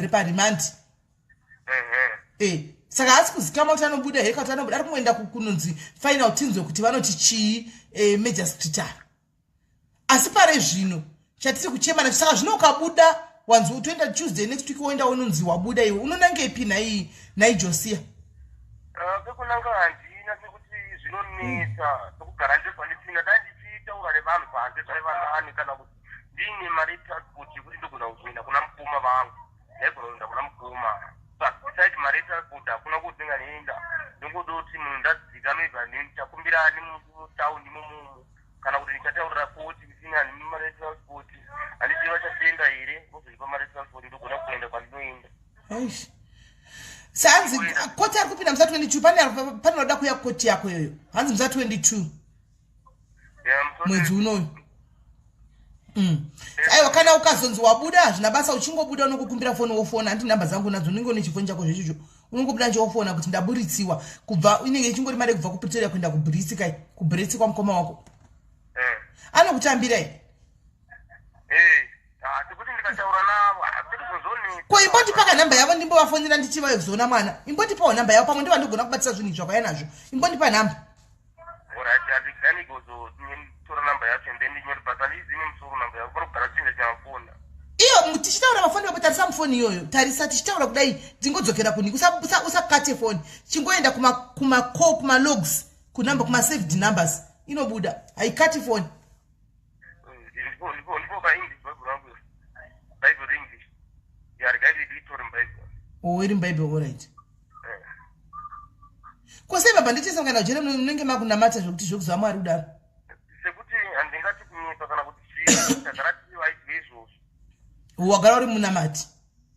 paremand. Saka haasi kuzikamwa kuti anobuda here, kuti anobuda. Ari kungoenda kunonzi final, tinzwe kuti vanoti chii magistrate ava. Asi pare zvino chatiri kuchema nacho, saka zvino ukabuda, wanzi utoenda Tuesday next week, woenda unonzi wabuda, iwe unonangepi nhai Josia? Pekunanga handina, sekuti zvinonetsa pekugara ndepandisina. Dai ndichitaura nevanhu panze zvaiva nani, kana kuti ndiine mari yetransport yekuti ndogona kuzoenda kuna mukoma vangu, ndaigona kuenda kuna mukoma. But beside mari yetransport hakuna kudzinganienda. Ndongodoti munhu ndadzika, maybe ndichakumbirani mutaundi imomomo, kana kuti ndichataurira koti kuti ini handini mari yetransport, handizivi vachatenda here vozondipa mari yetransport, ndogona kuenda kwandinoenda. Eish. Sanzi koti ari kupinda musa 22, pane vanoda kuuya kukoti yako iyoyo, hanzi musa 22 mwedzi unoyu. Aiwa, kana ukazonzi wabuda, hazvina basa, uchingobuda unokukumbira foni, wofona. Handi nhamba dzangu nadzo, unenge une chifoni chako zvechicho, unongobuda nje wofona kuti ndaburitsiwa kubva, inenge ichingori mari kubva kuPretoria kuenda kuBrits kai, kuBrits kwamukoma wako. Anokutambirai. Sekuti ndikataura navo sekuti Ko imbondipaka nhamba yavo, ndimbovafonera ndichivayo kuzoona mwana. Imbondipawo nhamba yavo, pamwe ndiva ndigona kubatisa zvinhu izvi zvakauya nazvo. Imbondipa nhamba. Alright, handiganigozotora namba yacho and then ndinyore, but handizivi nemusoro namba yavo, panogara chinja chamafona. Iyo tichitaura mafoni vako, tarisa mufoni iyoyo, tarisa tichitaura kudai, tingodzokera kuni, usakate foni, chingoenda kumacall, kumalogs, kunumber, kumasaved numbers, inobuda, haikati foni. Ndipo paEnglish Bible rangu, Bible English ya, regai ndiitore muBible. O, iri muBible, alright. Kosei baba nditese kana ujere munenge makunamata zvekuti zvekuziva Mwari kudaro? Sekuti handingati kunyepa kana kuti chii, tagara tiri vaiti veizvozvo. Wagara uri munamati.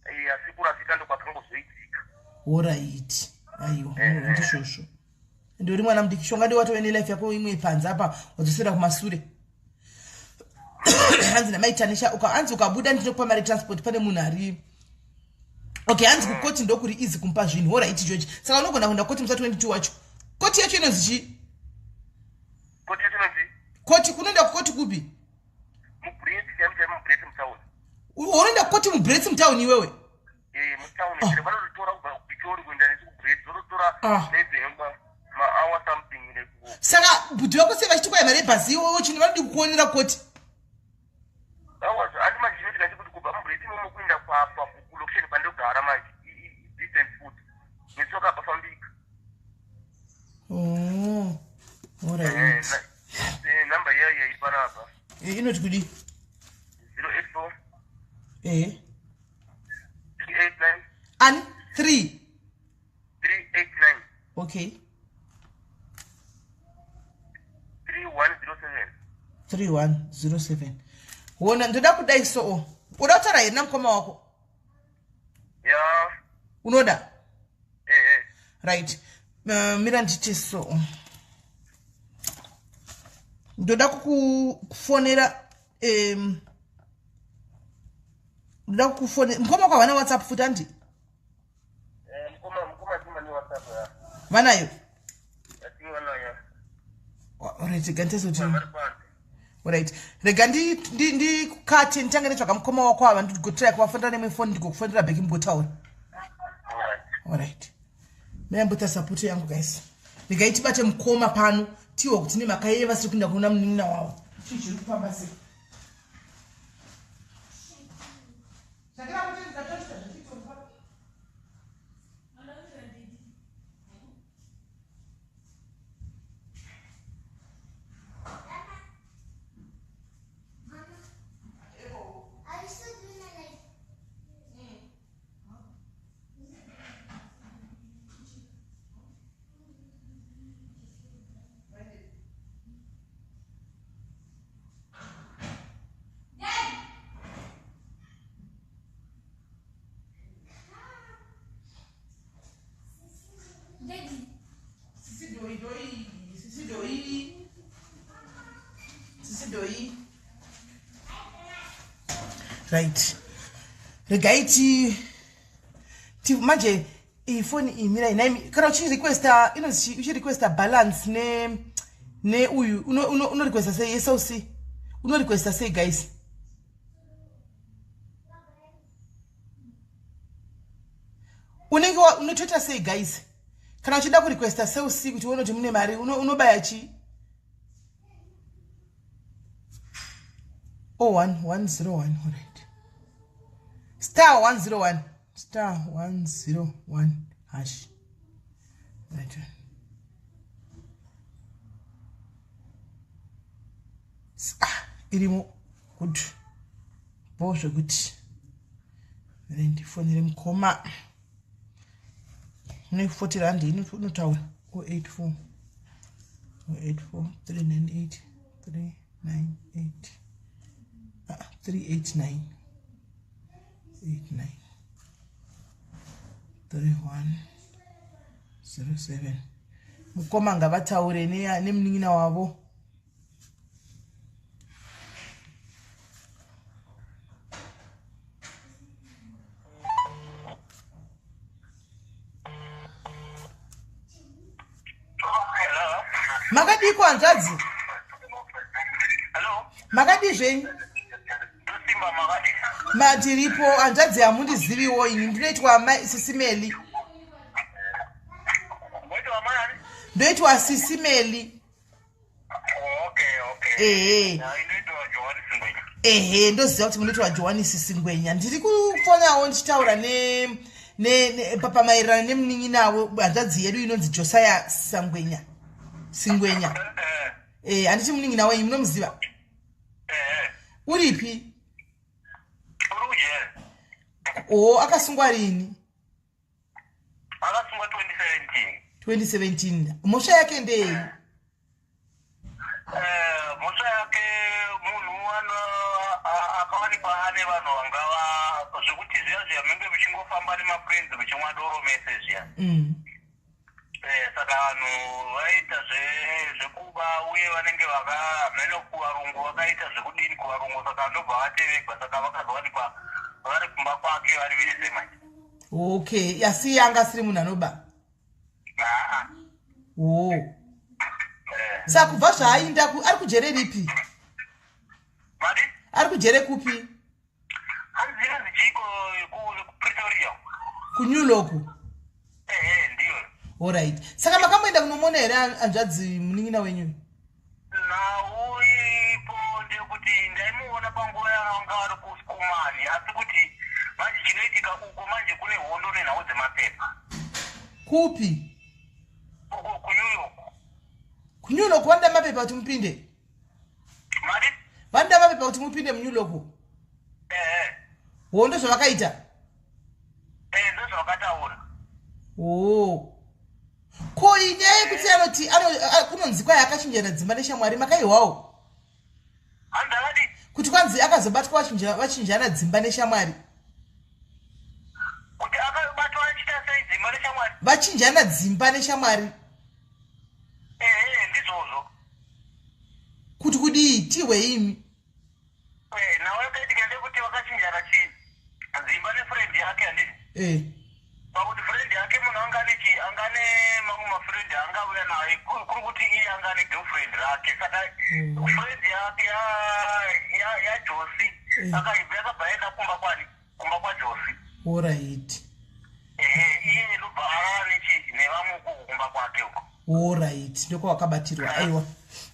Asi kurasika ndokwakangozoitika. Alright, aiwa, ndizvozvo. Ndori mwana mudiki, shonga ndi watove nelife yako imwe panze apa, wadzosera kumasure. Hanzi namaitanisha hanzi ukabuda ndinokupa mari transport, pane munhu ari okay. Hanzi kukoti ndokuri easy kumupa zvinhu. Alright George, saka unogona kuenda koti musa 22 wacho. Koti yacho inonzi chii? Koti yacho inonzi? Koti kunoenda kukoti kupi? Mubrits chaimo chaimo, mubrits mutown. Unoenda kukoti mubrits mutown iwewe? Eh, mutown. Chero vanototora kubva kuPitori kuenda nesu kuBrits, vototora maybe mahour something. Saka bhudhi vako sei vachiti kwai mari yebhasi iwewe chini vanodi kukuonera koti? Asi manje chinoitika chekuti kubva mubrits imomo kuenda kulocation kwandogara manje distance futi, netsoka hapafambika. Oh, alright. Namba iya iya iri panapa. Inoti kudii? 084 389. Ani? 3 389. Okay. 3107. 3107. Wona, ndoda kudai so, uda kutaura here namukoma wako? Ya. Unoda? Ehe. Right, mira nditi so, ndoda kukufonera, ndoda kukufonera. Mukoma wako havana WhatsApp futi, handi? Mukoma, mukoma tima WhatsApp ya. Vanayo? Atingi vanayo. Right, rega nditezoti. Vari panze. Right, rega ndikate, nditange netsvaga mukoma wako ava, ndigotry kuvafonera nemwe foni, ndigokufonera back mugotaura. Alright. Alright, mayambota support yangu guys. Regai tibate mukoma pano, tiwe kuti nemhaka yeye vasiri kuenda kunoona munin'ina wavo. Chii chiri kufamba sei? Zvakira kuti ndatochita zvichiitwa. Are you still doing it like? Daddy. Sisi doi doi, sisi doi, sisi doi. Right, regai ti manje iyi foni iyi, mirai naimi. Kana uchirequesta inonzi uchirequesta balance ne neuyu unorequesta sei? Cell C unorequesta sei, guys? Unenge unotoita sei, guys, kana uchida kurequesta Cell C kuti uone kuti mune mari? Unobaya chii? Oh, 1 101. Alright, star 101, star 101 hash. Right. Ah, irimo. Good, bo zvekuti ndifonere mukoma ne 40 rand inotaura 084 084 398 398, ah, 389 89 31 07. Mukoma ngavataure nemunin'ina wavo. Hello. Makadiko, hanzvadzi? Hello. Makadii zvenyu? Ndosimba, makadi? Matiripo, hanzvadzi. Hamundiziviwo ini, ndinoitwa Sisimeli. Moitwa mai ani? Ndoitwa Sisimeli. Okay. Ehe. Ya, inoitwa Johannes Ngwenya. Ehe, ndoziva kuti munoitwa Johannes Singwenya. Ndiri kufonawo ndichitaura pamaererano nemunin'inawo, hanzvadzi yedu inonzi Josiah Sangwenya, Singwenya. Handiti munin'ina wenyu, munomuziva? Eh. Uripi? Uri kujeri. O, akasungwa rini? Akasungwa 2017. 2017. Mhosva yake ndei? Mhosva yake, munhu ano akawanikwa ane vanhu vangava zvekuti zviya zviya munge muchingofamba nemafriends muchimwa doro mese zviya. Saka vanhu vaita zvekuba uye vanenge vakahameno kuvarungu, vakaita zvekudini kuvarungu, saka ndobva vatevegwa, saka vakazowanikwa vari kumba kwake vari vese manje. Okay, asi anga asiri munhu anoba? Aa. O. Saka kubva zvaainda ari kujere ripi? Ari kujere kupi? KuNew York. Alright. Saka makamboenda kunomuona here hanzvadzi munin'ina wenyu? Nhau iripo ndeyekuti ndaimuona panguva yaanga ari kuSkumani, asi kuti manje chinoitika uko manje kune hondo nenhau dzemapepa. Kupi? Uko kuNew York. KuNew York vanoda mapepa kuti mupinde? Mari? Vanoda mapepa kuti mupinde muNew York? Ehe. Hondo zvavakaita? Eh, ndozvavakataura. Oh. Ko inyaya yekuti anoti kunonzi kwai akachinjana dzimba neshamwari makaihwawo? Hanzi Kuti kwanzi akazobatwa vachinjana dzimba neshamwari. Kuti akabatwa achiita sei dzimba neshamwari? Vachinjana dzimba neshamwari. Ehe, ndizvozvo. Kuti kudii tihwe imi? Eh, nawo yakaitika ndekuti vakachinjana chi dzimba nefriend yake handiti? Eh. Pakuti friend yake munhu anga ane chi anga ane mamwe mafriend angauya naye kuri kuti iye anga ane girlfriend rake saka friend yake yaJosi akaibva yakabva yaenda kumba kwani kumba kwaJosi. Alright. Ehe, iye ndobva arara nechi nevamwe uko kumba kwake uko. Alright, ndokwawakabatirwa. Aiwa.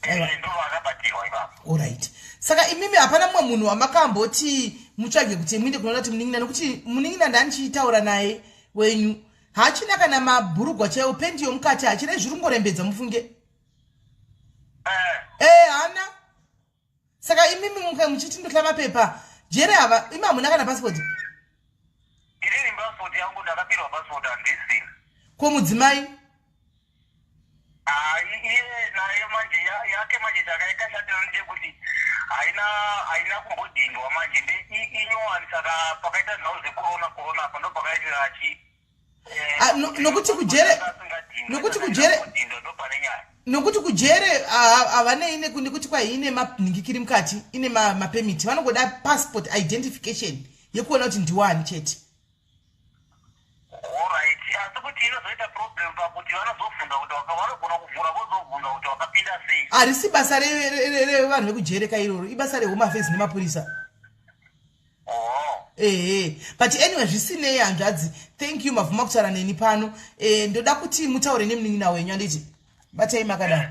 Aiwa. Ehe, ndovakabatirwa ipapo. Alright. Saka imimi hapana mumwe munhu wamakamboti mutsvage kuti muinde kunoona kuti munin'ina, nekuti munin'ina ndandichitaura naye wenyu haachina kana mabhurugwa chaiwo, pendi yomukati hachina, zviri kungorembedza mufunge. Eh. Hana. Saka imimi muka muchiti ndohla mapepa jere hava imi hamuna kana passport? Inini passport yangu ndakapirwa passport handisina. Ko mudzimai? Iye naye manje yake manje chakaikashatira ndechekuti haina kumbodhindwa manje inyowani, saka pakaita nhau dzekorona korona apa ndo pakaitira achi Nokuti kujere ndo pane nyaya. Nokuti kujere havanei nekuti kwai ine manhingikiri mukati, ine mapermit, vanongoda passport identification yekuona kuti ndiwani chete. Alright, asi kuti inozoita problem pakuti vanozobvunza kuti vanogona kuvhura vozobvunza kuti wakapinda sei. Harisi basa revanhu vekujereka iroro, ibasa reHome Affairs nemapurisa. Oh. Ehe, but anyway, zvisinei hanzvadzi, thank you mabvuma kutaura neni pano. Ndoda kuti mutaure nemunin'ina wenyu, handiti? Batai makadaro.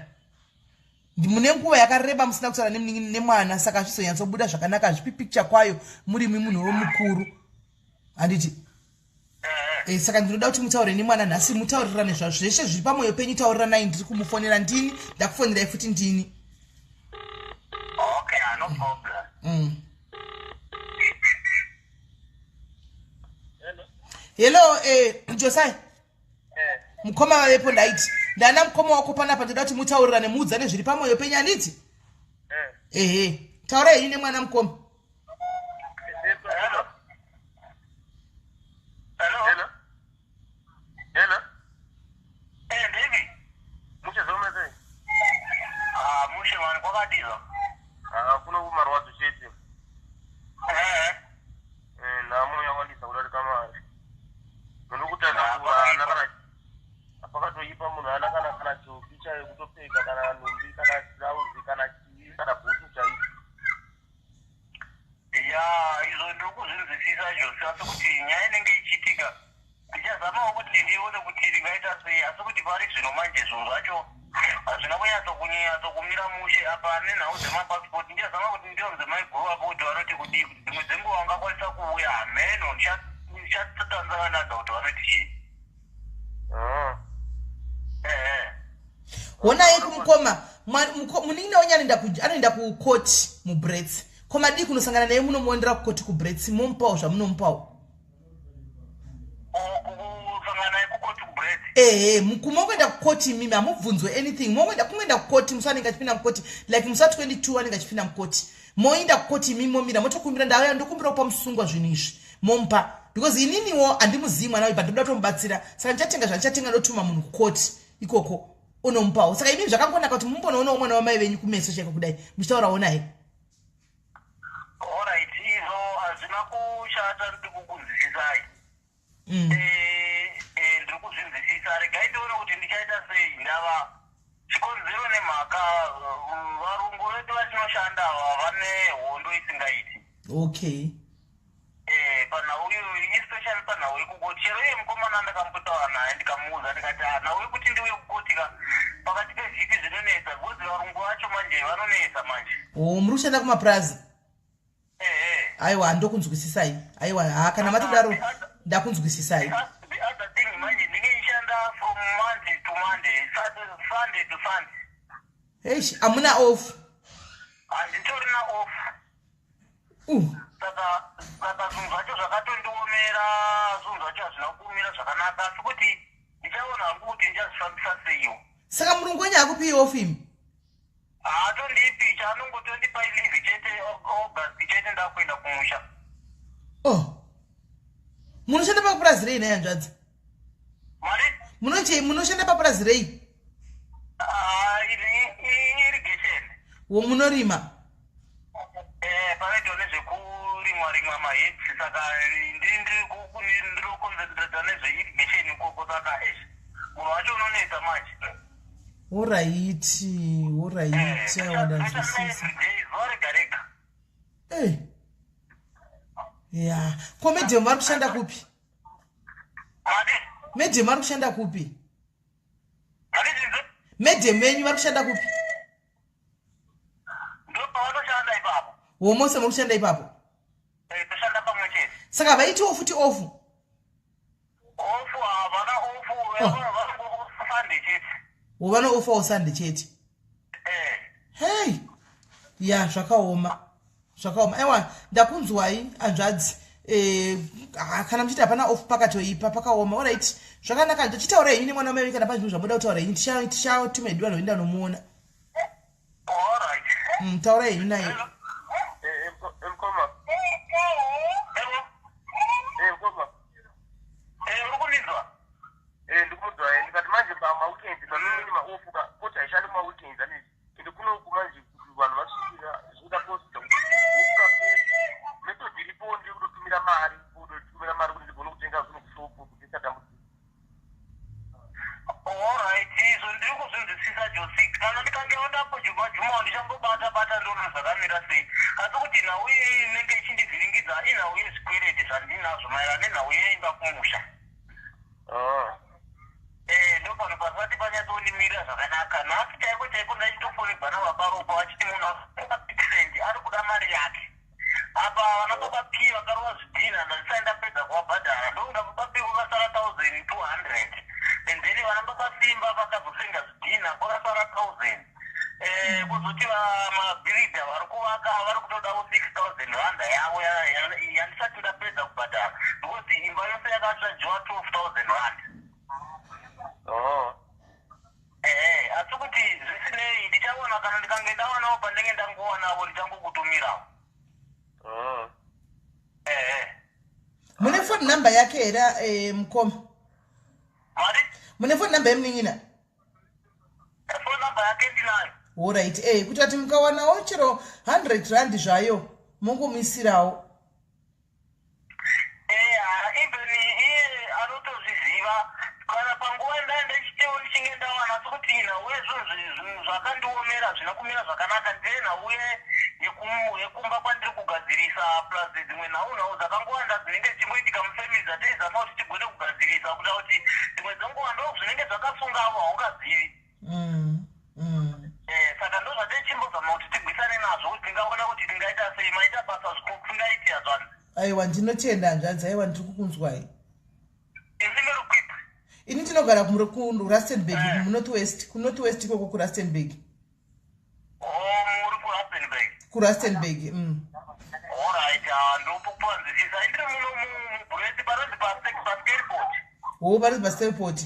Mune nguva yakareba musina kutaura nemwana, saka hazvizonyatsobuda zvakanaka, hazvipi picture kwayo murimi munhu womukuru, handiti? Saka ndinoda kuti mutaure nemwana nhasi, mutaurirane zvazvo zveshe zviri pamwoyo penyu, tauriranai. Ndiri kumufonera ndini, ndakufonerai futi ndini. Okay, no problem. Hello, Josai. Mukoma vavepo, ndaiti ndana mukoma wako panapa, ndoda kuti mutaurirane, muudzane zviri pamwoyo penyu, handiti? Ehe, taurai henyu nemwana, mukoma. Hello. Hello. Hello. Hello. Eh, David. Mushe zoma sei? Ah, mushe mani, kwakadiwa. Ah, kuno kumarwadzo chete. Eh. Eh, nhamo yawandisa kudarika mari. Munhu kutandambura haana kana pakatoipa, munhu haana kana chopi chaiyo kutopfeka, kana nhumbi, kana tirauzi, kana chii, kana bhutsu chaidzo. Ya, izvo ndokuzvinzwisisa izvozvo, asi kuti nyaya inenge ichiitika ndichazamawo kuti ndione kuti ndingaita sei, asi kuti pari zvino manje zvinhu zvacho hazvina kunyatso kumira mushe apa nenhau dzemapasipoti. Ndichazama kuti ndionze maiguru apo kuti vanoti kudii, kuti dzimwe dzenguva vangakwanisa kuuya, hameno, ndichatanzana nadzo kuti vanoti chii. Ah. Ehe. Honai kumukoma, munin'ina wenyu anoenda kukoti muBrits, komadii kunosangana naye, munomuondera kukoti kuBrits, momupawo zvamunomupawo. Kusangana naye kukoti kuBrits? Ehe, mongoenda kukoti imimi, hamubvunzwe anything, mongoenda, kungoenda kukoti musi anenge achipinda mukoti, like musi wa22 anenge achipinda mukoti, moenda kukoti imimi, momira, motokumbira, ndauya ndokumbira kupa musungwa zvinhu izvi, momupa, because ininiwo handimuzii mwana uyu, but ndoda kutomubatsira, saka ndichatenga zvandichatenga, ndotuma munhu kukoti ikoko unomupawo. Saka imimi zvakangonaka kuti mumbonoonawo mwana wamai venyu kumeso chaiko kudai, muchitaurawo naye. Alright, izvo hazvina kushata, ndiri kukunzwisisai. Eh, ndiri kuzvinzwisisa, regai ndione kuti ndichaita sei, ndava Chikonzero nemhaka, varungu vedu vatinoshanda ava vane hondo isingaiti. Panhau iyo, especially panhau yekukoti, chero iye mukomana ndakambotaura naye, ndikamuudza ndikati, "Ah, nhau yekuti ndiuye kukoti ka pakati pevhiki zvinonetsa, because varungu vacho manje vanonetsa manje." O, muri kushanda kumapurazi? Ehe. Aiwa, ndokunzwisisai. Aiwa, ha, kana matodaro ndakunzwisisai. The other thing manje, ndinge ndichishanda from Monday to Monday, Sunday to Sunday. Eish, hamuna off? Handitorina off. Saka zvinhu zvacho zvakatondiomera, zvinhu zvacho hazvina kumira zvakanaka, asi kuti ndichaona hangu kuti ndichazvifambisa seiwo. Saka murungu wenyu haakupii off imi? Haatondipi, chaanongotondipa ileave chete, August chete, ndakuenda kumusha. Oh, munoshanda papurazi rei naye, hanzvadzi? Mari? Munoshanda papurazi rei? Ah, irrigation. Wo, munorima? Panoitwa nezvekurimwa rimwa maherbs, saka ndiri kuconcentrata nezveirrigation ikoko, saka eish, munhu wacho unonetsa manje. Alright, aiwa, ndanzwisisa. Everyday, zuva rega rega. Ya, ko madam vari kushanda kupi? Madi? Madam vari kushanda kupi? Handizvinze. Madam venyu vari kushanda kupi? Ndo pavanoshanda ipapo. Wo, mose muri kushanda ipapo? Toshanda pamwe chete. Saka vaitiwo futi off? Off havana off. Oh. Sunday chete. Wo, vanooffawo Sunday chete? Eh. Hei, ya, zvakaoma, zvakaoma. Aiwa, ndakunzwai, hanzvadzi. Ah, kana muchiti hapana off, pakatoipa, pakaoma. Alright, zvakanaka, ndichitaura henyu nemwana wamai. Kana pane zvinhu zvamuda kutaura henyu, tichatuma hedu vanhu voenda nomuona. Alright. Taurai henyu naye. Mkoma. Hello. Mkoma. Uri kunizwa? Ndikumunzwa. Ndikati manje pamaweekends pamene maoff ka, koti haishandi kumaweekends anezi, ende kunoku manje kuti vanhu vasvikira zvinoda posta kuti bhuka. Method iripo ndiri kutotumira mari, kutotumira mari kuti ndigone kutenga zvinhu kushopu kuti ndisatambudzika. Alright, izvo ndiri kuzvinzwisisa, Josi. Kana ndikange ndapo juma juma, ndichambobata bata ndoona zvakamira sei, asi kuti nhau iyi inenge ichindivhiringidza inhau yezvikwereti zvandinazvo maererano nenhau yeimba kumusha. Ah. Ndo pano pasati panyatsondimirira zvakanaka. Nhasi chaiko chaiko ndachitofonegwa navabaropa vachiti munhu apercent ari kuda mari yake. Apa vana baba P vakarova zvidhina, ndandisai ndapedza kuvabhadhara, ndokuda baba P kwakasara 1200, and then vana baba Simba vakazosenga zvidhina, kwakasara 1000. Kuzoti mabhiridha vari kuvaka vari kutodawo 6000 randa yavo yandisati ndapedza kubhadhara, because imba yose yakachajiwa 12,000 rand. Oh. Ehe, asi kuti zvisinei, ndichaona kana ndikange ndawanawo pandinge ndangowanavo, ndichangokutumirawo. Oh. Ehe. Mune phone number yake here, mukoma? Mari? Mune phone number yemunin'ina? Phone number yake ndinayo. Alright, kuti ati mukawanawo chero 100 rand zvayo, mongomuisirawo. Even iye anotozviziva, kana panguva ndaa ndichitewo ndichinge ndawana, asi kuti nhau yezvinhu zvinhu zvakandiomera zvina kumira zvakanaka, ndine nhau yekumba kwandiri kugadzirisa, plus dzimwe nhau dzakangowanda dzinenge dzichingoitika mufamily dzatiizama kuti tigone kugadzirisa, kuita kuti dzimwe dzenguva ndo zvinenge zvakasungavo, haungazivi. Saka ndo zvateichimbozama kuti tigwisane nazvo, kuti tingaona kuti tingaita sei. Maita basa zvikuru zvanzi. Aiwa, ndinotenda, hanzvadzi. Aiwa, ndiri kukunzwai. Imi muri kupi? Ini ndinogara kuRustenburg, muNorth West, kuNorth West ikoko, kuRustenburg. O, muri kuRustenburg? KuRustenburg. Alright, ndokupanzwisisa. Indiri muno muBrits, panonzi paSteelpoort. Wo, panonzi paSteelpoort?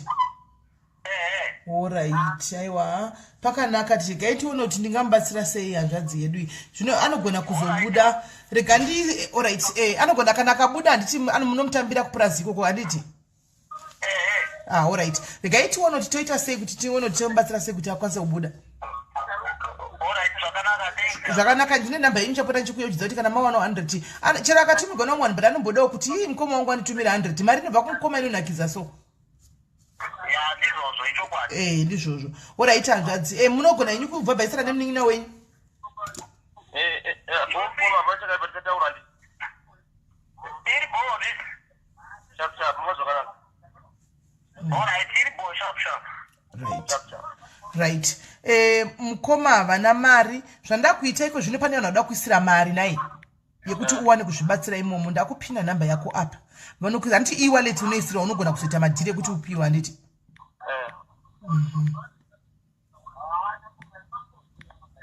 Ehe. Alright, aiwa, pakanaka. Tiregai tione kuti ndingamubatsira sei hanzvadzi yedu iyi. Zvino anogona kuzobuda, rega ndi, alright, anogona kana akabuda, handiti munomutambira kupurazi ikoko, handiti? Ehe. Ah, alright, regai tione kuti toita sei, kuti tione kuti tomubatsira sei kuti akwanise kubuda. Alright, zvakanaka, thanks. Zvakanaka, ndine namba yenyu, chapota ndichikuyeuchidza kuti kana mawana 100, chero akatumirwa nomwani, but anombodawo kuti ii, mukoma wangu anditumira 100, mari inobva kumukoma inonakidza so. Ya. Ndizvozvo, ichokwadi. Eh, ndizvozvo. Orit, hanzvadzi, e, munogona henyu kubvabhaisira nemunin'ina wenyu. Eh, eh, eh, boma vachakaipa tichataura ndi. Iri bho. Sharp sharp, munga zvakanaka. Alright, iri bho, sharp sharp. Right. Sharp sharp. Right, e, mukoma havana mari. Zvandakuita iko zvino, pane vanhu vada kuisira mari nai yekuti uwane kuzvibatsira imomo. Ndakupinda nhamba yako apa, vanokuisa, handiti? E-wallet unoisira, unogona kuzoita madhiri ekuti upiwe, handiti? Eh.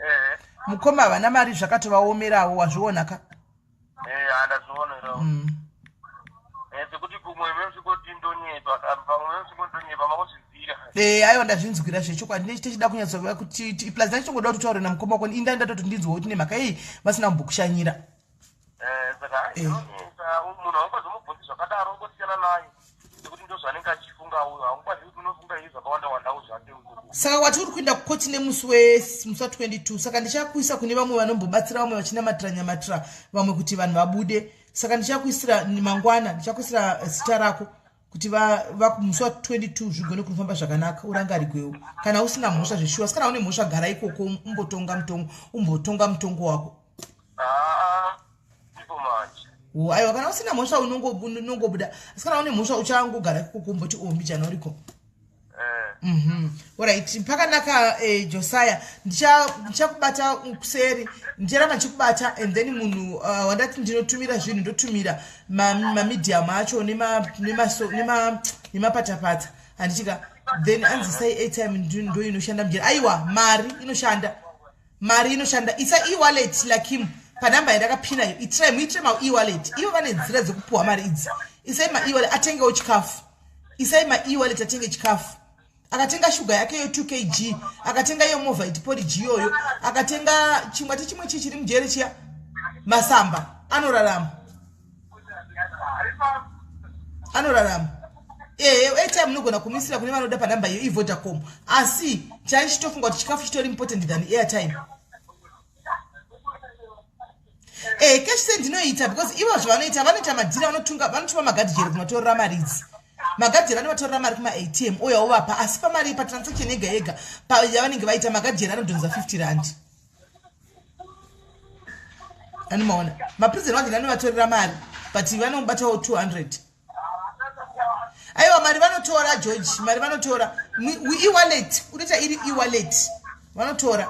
Eh. Mukoma havana mari, zvakatovaomerawo, wazviona ka? Eh, handazvionerawo. Eh, sekuti kumwe memuchingoti ndonyepa, pamwe memuchingoti ndonyepa, makuzvidzira. E, aiwa, ndazvinzwira zvechokwadi. Tichida kunyatsova kuti plus ndachongoda kuti utaure namukoma wako. Inda ndatoti ndinzwa kuti nemhaka iyi vasina kumbokushanyira. Eh, saka ndinonetsa, munhu haungazomubvunzi zvakadaro, ungosiyana naye sekuti ndo zvaanenge achifunga uyo. Haungwazi kuti unofunga ii zvakawanda wandawo zvake ukoko. Saka wati uri kuenda kukoti nemusi wemusi wa22. Saka ndichakuisa kune vamwe vanombobatsira vamwe vachinamatira nyamatira vamwe kuti vanhu vabude. Saka ndichakuisira mangwana, ndichakuisira zita rako kuti musi wa22 zvigone kufamba zvakanaka, urangarigwewo kana usina mhosva zveshuwa. Asi kana une mhosva, gara ikoko, umbotonga mutongo, umbotonga mutongo wako. Haa, ipo manje. Oh, aiwa, kana usina mhosva unongobuda, asi kana une mhosva uchangogara ikoko, umboti ombijana uriko. Eh. Alright, pakanaka, Josiah, ndichakubata kuseri, ndicharamba ndichikubata. And then munhu wandati ndinotumira zvinhu, ndotumira mamedium acho nemapatapata, handichika? Then anzisai airtime ndo inoshanda mujeri. Aiwa, mari inoshanda, mari inoshanda. Isa e-wallet lakim panhamba yandakapinayo. Itirai, muitire ma-e-wallet. Ivo vane nzira dzekupuhwa mari idzi. Isai ma-e-wallet atengewo chikafu. Isai ma-e-wallet atenge chikafu. Akatenga shuga yake yo 2 kg, akatenga iyo Morvite porridge iyoyo, akatenga chimwe ati chimwe chii chiri mujere chiya, masamba, anorarama, anorarama. Ehe, airtime munogona kumisira kune vanoda panhamba iyo iVodacom, asi chaichitofunga kuti chikafu chitori important than airtime. Eh, cash send inoita because ivo zvavanoita, vanoita madhiri, vanotunga, vanotuma magadhijeri kunotorera mari idzi. Magadhijeri anovatorera mari kumaATM ouya ovapa, asi pamari patransaction yega yega yavanenge vaita, magadhijeri anodhonza 50 rand. Anomaona maprison warden anovatorera mari, but vanobatawo 200. Aiwa, mari vanotora, George, mari vanotora. E-wallet unoita iri e-wallet, vanotora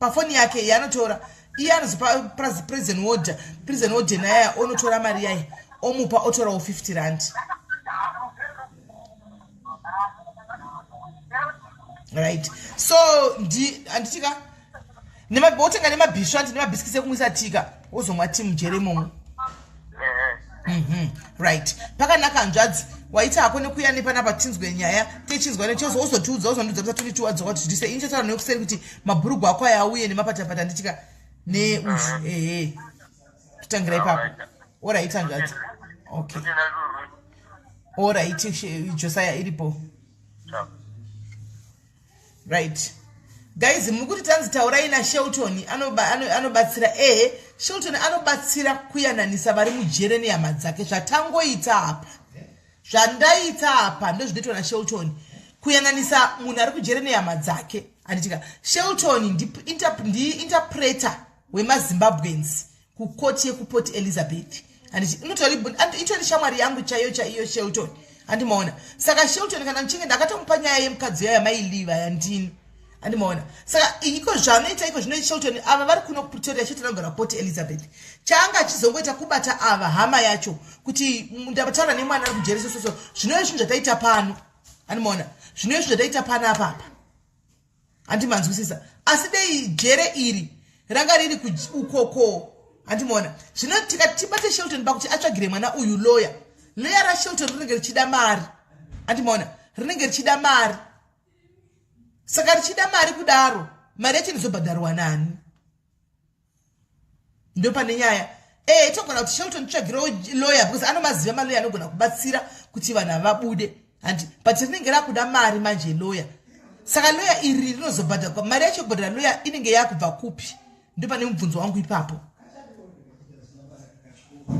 pafoni yake yaanotora iye, anozopa prison warder. Prison warden aya onotora mari yaye, omupa, otorawo 50 rand. Right, so ndi handitika wotenga nemabhisvo, andi nemabhisikisi ekumwisa tika, wozomwa ti mujere imomo. Eh. Right, pakanaka, hanzvadzi. Waita hako nekuya nepanapa tinzwe nyaya, techinzwa nechozo. Uzotiudza, uzondiudza kuti 22 wadzoka kuti zviri sei. Inichataura nekuseri kuti mabhurugu ako aya auye nemapatapata, nditika neuzvi. Ehe, totangira ipapo. Alright, hanzvadzi, okay. Totenda ruru. Alright, Josiah, iripo. Ciao. Right, guys, muri kuti tanzi taurai naShelton, anobatsira. Ehe, Shelton anobatsira kuyananisa vari mujere nehama dzake. Zvatangoita apa, zvandaita apa, ndo zvinoitwa naShelton, kuyananisa munhu ari kujere nehama dzake, handitika? Shelton ndiinterpreter wemaZimbabweans kukoti yekuPort Elizabeth, handiti? Itori shamwari yangu chaiyo chaiyo Shelton, handimaona? Saka Shelton, kana ndichinge ndakatomupa nyaya yemukadzi yayo yamailiva yandini, handimaona? Saka iko zvanoita iko zvino Shelton, ava vari kuno kuPretoria, Shelton anogara Port Elizabeth. Chaanga achizongoita kubata ava hama yacho kuti ndataura nemwana ari kujeri sososo. Zvinove zvinhu zvataita pano, handimaona? Zvinove zvinhu zvataita pano apapa, handimanzwisisa? Asi dei jere iri ranga riri ukoko, handimaona? Zvino tikati tibate Shelton pakuti atsvagire mwana uyu loya, loya raShelton rinenge richida mari, handimaona? Rinenge richida mari. Saka richida mari kudaro, mari yacho inozobhadharwa nani? Ndo pane nyaya. E, togona kuti Shelton tsvagirewo lawyer because anomaziva maloya anogona kubatsira kuti vanhu havabude, handi? But rinenge rakuda mari manje lawyer. Saka lawyer iri rinozobhadharwa, mari yacho kubhadhara lawyer inenge yakubva kupi? Ndo pane mubvunzo wangu ipapo.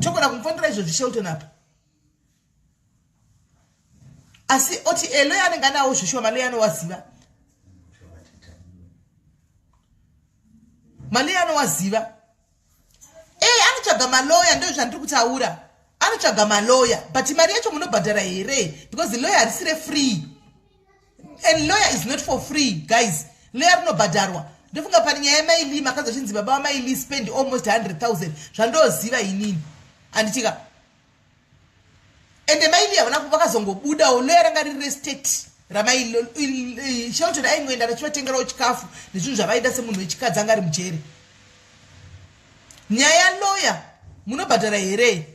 Togona kumufonera izvozvi Shelton apa. Asi oti eloya anenge anawo zveshuwa, maloya anowaziva, maloya anowaziva. E, anotsvaga maloya, ndo zvandiri kutaura, anotsvaga maloya, but mari yacho munobhadhara here? Because lawyer harisire free and lawyer is not for free, guys. Lawyer rinobhadharwa. Ndofunga pane nyaya yamaili makanzwa chinzi baba vamaili spend almost 100 000, zvandoziva inini, handitika? Ende maili havana, vakazongobudawo. Lawyer ranga riri restate ramaili. Shelton aingoenda achivatengerawo chikafu nezvinhu zvavaida semunhu wechikadzi anga ari mujere. Nyaya yaloya, munobhadhara here?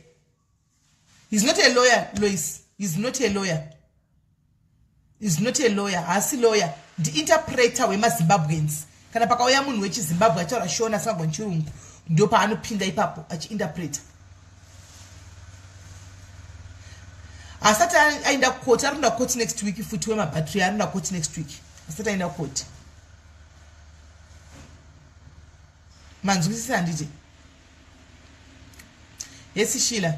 He's not a lawyer, Lois. He's not a lawyer, is not a lawyer. Haasi lawyer, ndiinterpreter wemaZimbabweans. Kana pakauya munhu wechiZimbabwe achitaura Shona asingagoni Chirungu, ndo paanopinda ipapo achiinterpreta. Asati aenda kukoti, ari kuenda kukoti next week futi. Wemabhatiri ari kuenda kukoti next week, asati aenda kukoti. Manzwisisa, handiti? Yes, Shila.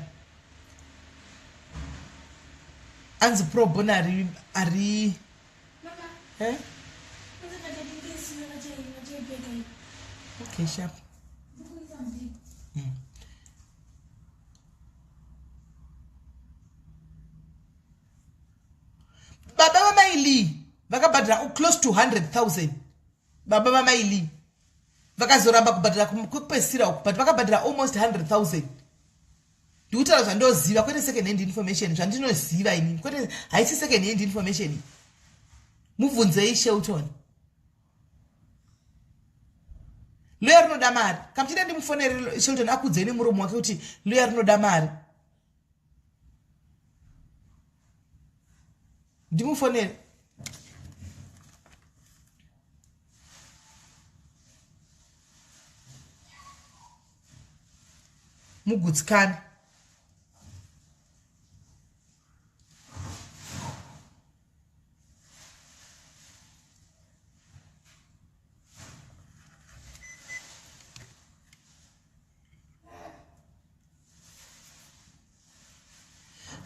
Anzi pro bono ari ari eh? Okay, sharp. Baba vamaili vakabhadhara close to 100 000. Baba vamaili vakazoramba kubhadhara kwekupedzisira uku, but vakabhadhara almost 100 000. Ndikutaura zvandoziva, kwete second hand information. Zvandinoziva inini, kwete, haisi second hand information. Mubvunzei Shelton. Loya rinoda mari. Kamuchida ndimufonere Shelton akudzei nemuromo wake kuti loya rinoda mari. Ndimufonere. Mugutsikani.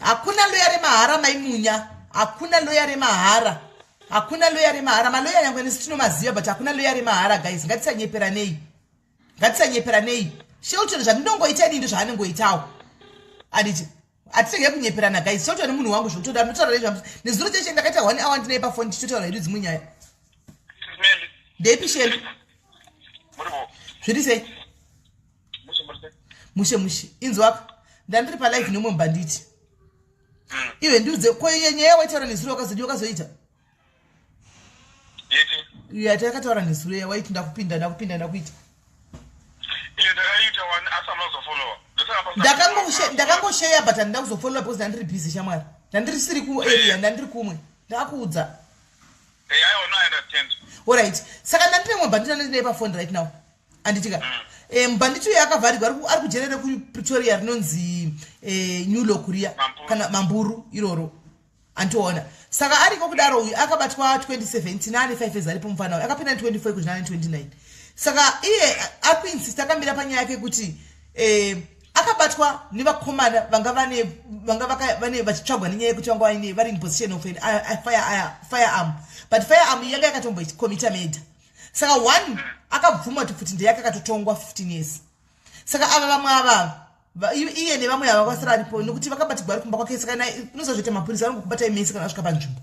Hakuna loya remahara, maimunya. Hakuna loya remahara, hakuna loya remahara. Maloya nyangwe nesu tinomaziva, but hakuna loya remahara, guys. Ngatisanyeperanei, ngatisanyeperanei. Shelton, zvandinongoita ini ndo zvaanongoitawo, anditi? Hatirege kunyeperana, guys. Shelton munhu wangu zvotoda ndinotaura nezva nezuro cheche. Ndakaita one hour ndinaye pafoni tichitotaura hedu dzimwe nyaya. Ndeipi, Sheli? Zviri sei? Mushe mushe. Inzwaka, ndandiri palive nemwe mubhanditi. Iwe ndiudze, ko nyaya waitaura nezuro wakazodi wakazoita ya takataura nezuro ya waiti ndakupinda, ndakupinda, ndakuita? Ndakangosheya, but handina kuzofollowa because ndandiri busy, shamwari. Ndandirisiri kuarea, ndandiri kumwe. Ndakakuudza. Alright, saka ndandine mwe bhanditi andinaye pafoni right now, anditika? Mubhanditi uyo akavharirwa, ari kujere rekuPretoria rinonzi New Lock riya, kana Mamburu iroro, anditoona. Saka ariko kudaro uyu akabatwa 2017, ane 5 years aripo. Mufana uyu akapinda 24, kuzvina ane 29. Saka iye ari kuinsist, akamira panyaya yake kuti akabatwa nevakomana vanga vane vanga vane vachitsvagwa nenyaya yekuti vanga vaine vari in possession of an firearm, but firearm yanga yakatombokomita murder. Saka one akabvuma kuti pfuti ndeyake, akatotongwa 15 years. Saka ava vamwe ava, iye nevamwe ava vasara aripo nekuti vakabatirwa ari kumba kwake. Saka unoziva zvoita mapurisa, vanongokubatai mese kana vasvika panzvimbo.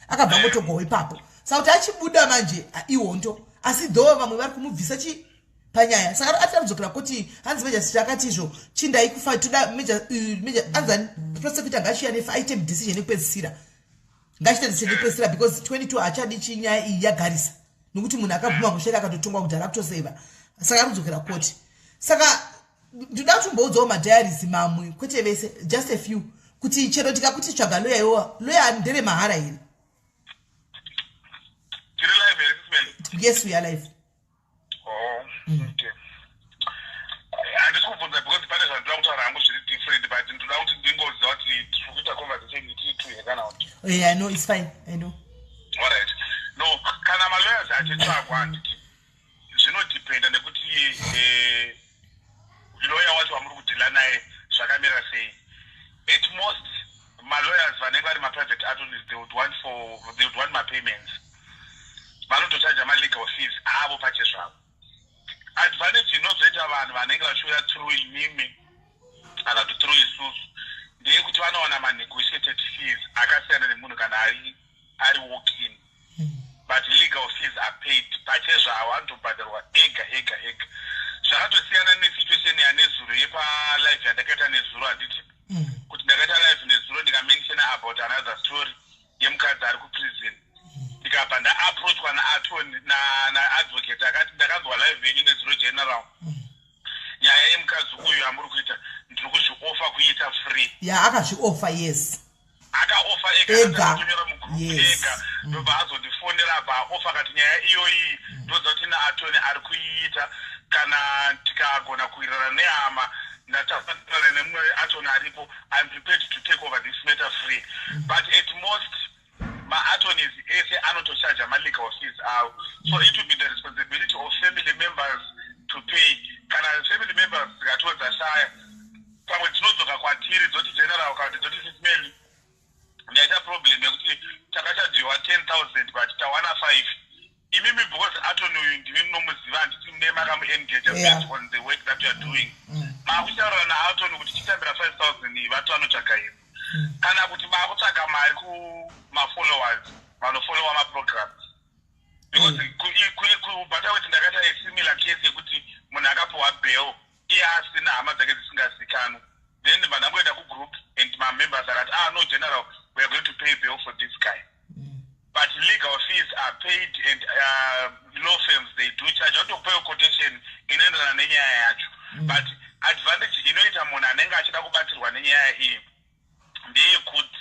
Akabva angotogwawo ipapo. Saka kuti achibuda manje ihondo, asi though vamwe vari kumubvisa chi panyaya. Saka atida kudzokera kuti hanzi magistrate akati izvo chindai kufa toda major anzi prosecutor ngachiya neaite decision yekupedzisira, ngachiite decision yekupedzisira because 22 haachadi. Chinyaya iyi yagarisa nekuti munhu akabvuma kushaika akatotongwa kudhara, akutoseva. Saka ari kudzokera koti. Saka ndoda kuti umboudzawo madiaries mamwe, kwete vese, just a few, kuti chero tikakuti tsvaga loya, iwowa loya ndere mahara here? Tiri live here, Sis? Yes, we are live. Oh, okay. Handisi kubvunza because pane zvandinoda kutaura hangu zviri different, but ndoda kuti ndingoziva kuti tiri kuita conversation itiri two here kana kuti. Yeah, I know, it's fine, I know. Alright. No, kana malawyers achitsvagwa, handiti zvinodhipenda nekuti lawyer wacho wamuri kudhila naye zvakamira sei. At most Malawyers vanenge vari maprivate attorneys, they would want mapayments. Vanotochaja malegal fees avo pachezvavo. Advantage inozoita vanhu vanenge vachiuya through imimi kana kuti through isusu ndeyekuti vanowana manegotiated fees akasiyana nemunhu kana ari walk in. But legal fees are paid pachezvavo, anotobhadharwa ega ega ega. Zvakatosiyana nesituation yanezuro yepalive yandakaita nezuro, handiti? Kuti ndakaita live nezuro, ndikamenshona about another story yemukadzi ari kuprison, ndikabva ndaapproachwa naadvocate akati, "Ndakanzwa live yenyu nezuro, General. Nyaya yemukadzi uyu amuri kuita, ndiri kuzvioffer kuita free." Ya, akazvioffer, yes. Akaofa. Ega. Ega, akatonyora mugroup. Ega. Ndobva azondifonera, abva aoffer, akati, "Nyaya iyoyi ndoziva kuti naattorney ari kuiita. Kana tikagona kuwirirana nehama, ndataurana nemumwe attorney aripo, I'm prepared to take over this matter free." But at most maattorneys ese anotochaja malegal fees avo, so it will be the responsibility of family members to pay. Kana family members dzikatiwo dzashaya, pamwe dzinodzoka kwatiri dzoti, "General," kana kuti dzoti, "Sis Melly, ndaita problem yekuti takachajiwa 10 000 but tawana 5. Imimi, because attorney uyu ndimi munomuziva, handiti? Mune makamuengage based on the work that you are doing, maakutaurira naattorney kuti chitambira 5000 iyi, vati vanotsvaga ivo, kana kuti maakutsvaga mari kumafollowers vanofollowa maprograms," because kubata kuti ndakaita asimilar case yekuti munhu akapiwa bail iye asina hama dzake dzisingazikanwi. Then vandangoenda kugroup and mamembers akati, "Ah, no, General, we are going to pay bail for this guy." But legal fees are paid and law firms, they do charge. Vatokupawo quotation inoenderana nenyaya yacho. But advantage inoita munhu anenge achida kubatsirwa nenyaya iyi ndeyekuti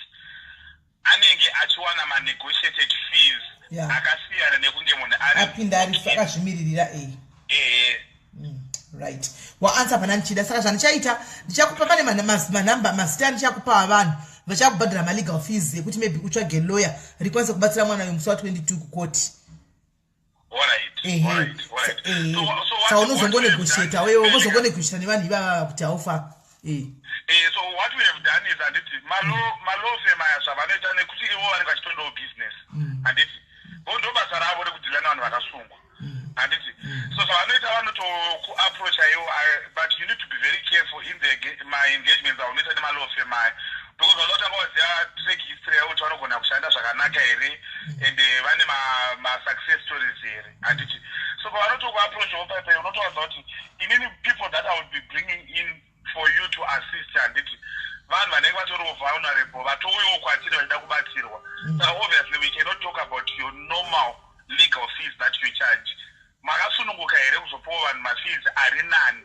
anenge achiwana manegotiated fees akasiyana nekunge munhu ari apinda ari akazvimiririra ei. Ehe. Right, waanswer pana ndichida. Saka zvandichaita, ndichakupa, pane manhamba, mazita andichakupa avanhu vachakubhadhara malegal fees ekuti maybe utsvage lawyer rikwanise kubatsira mwana uyu musi wa22 kukoti. Alright, alright. So Saka what we have unozongonegotiata done- wewe unozongonegotiata nevanhu ivava kuti haufa. So what we have done is, handiti, malaw firm aya zvavanoita, nekuti ivo vanenge vachitodawo business, handiti? Vo ndo basa ravo rekudeala nevanhu vakasungwa, handiti? So zvavanoita, vanotokuapproacha iwo, but you need to be very careful in the maengagements aunoita nemalaw firm aya, because vanoda kutanga waziva track history yavo kuti vanogona kushanda zvakanaka here and vane masuccess stories here, handiti? So pavanotokuapproachawo paipai, unotovaudza kuti, "Inini, people that I would be bringing in for you to assist, handiti, vanhu vanenge vatoriwo vulnerable, vatouyawo kwatiri vachida kubatsirwa. Saka obviously we cannot talk about your normal legal fees that you charge. Makasununguka here kuzopawo vanhu mafees ari nani?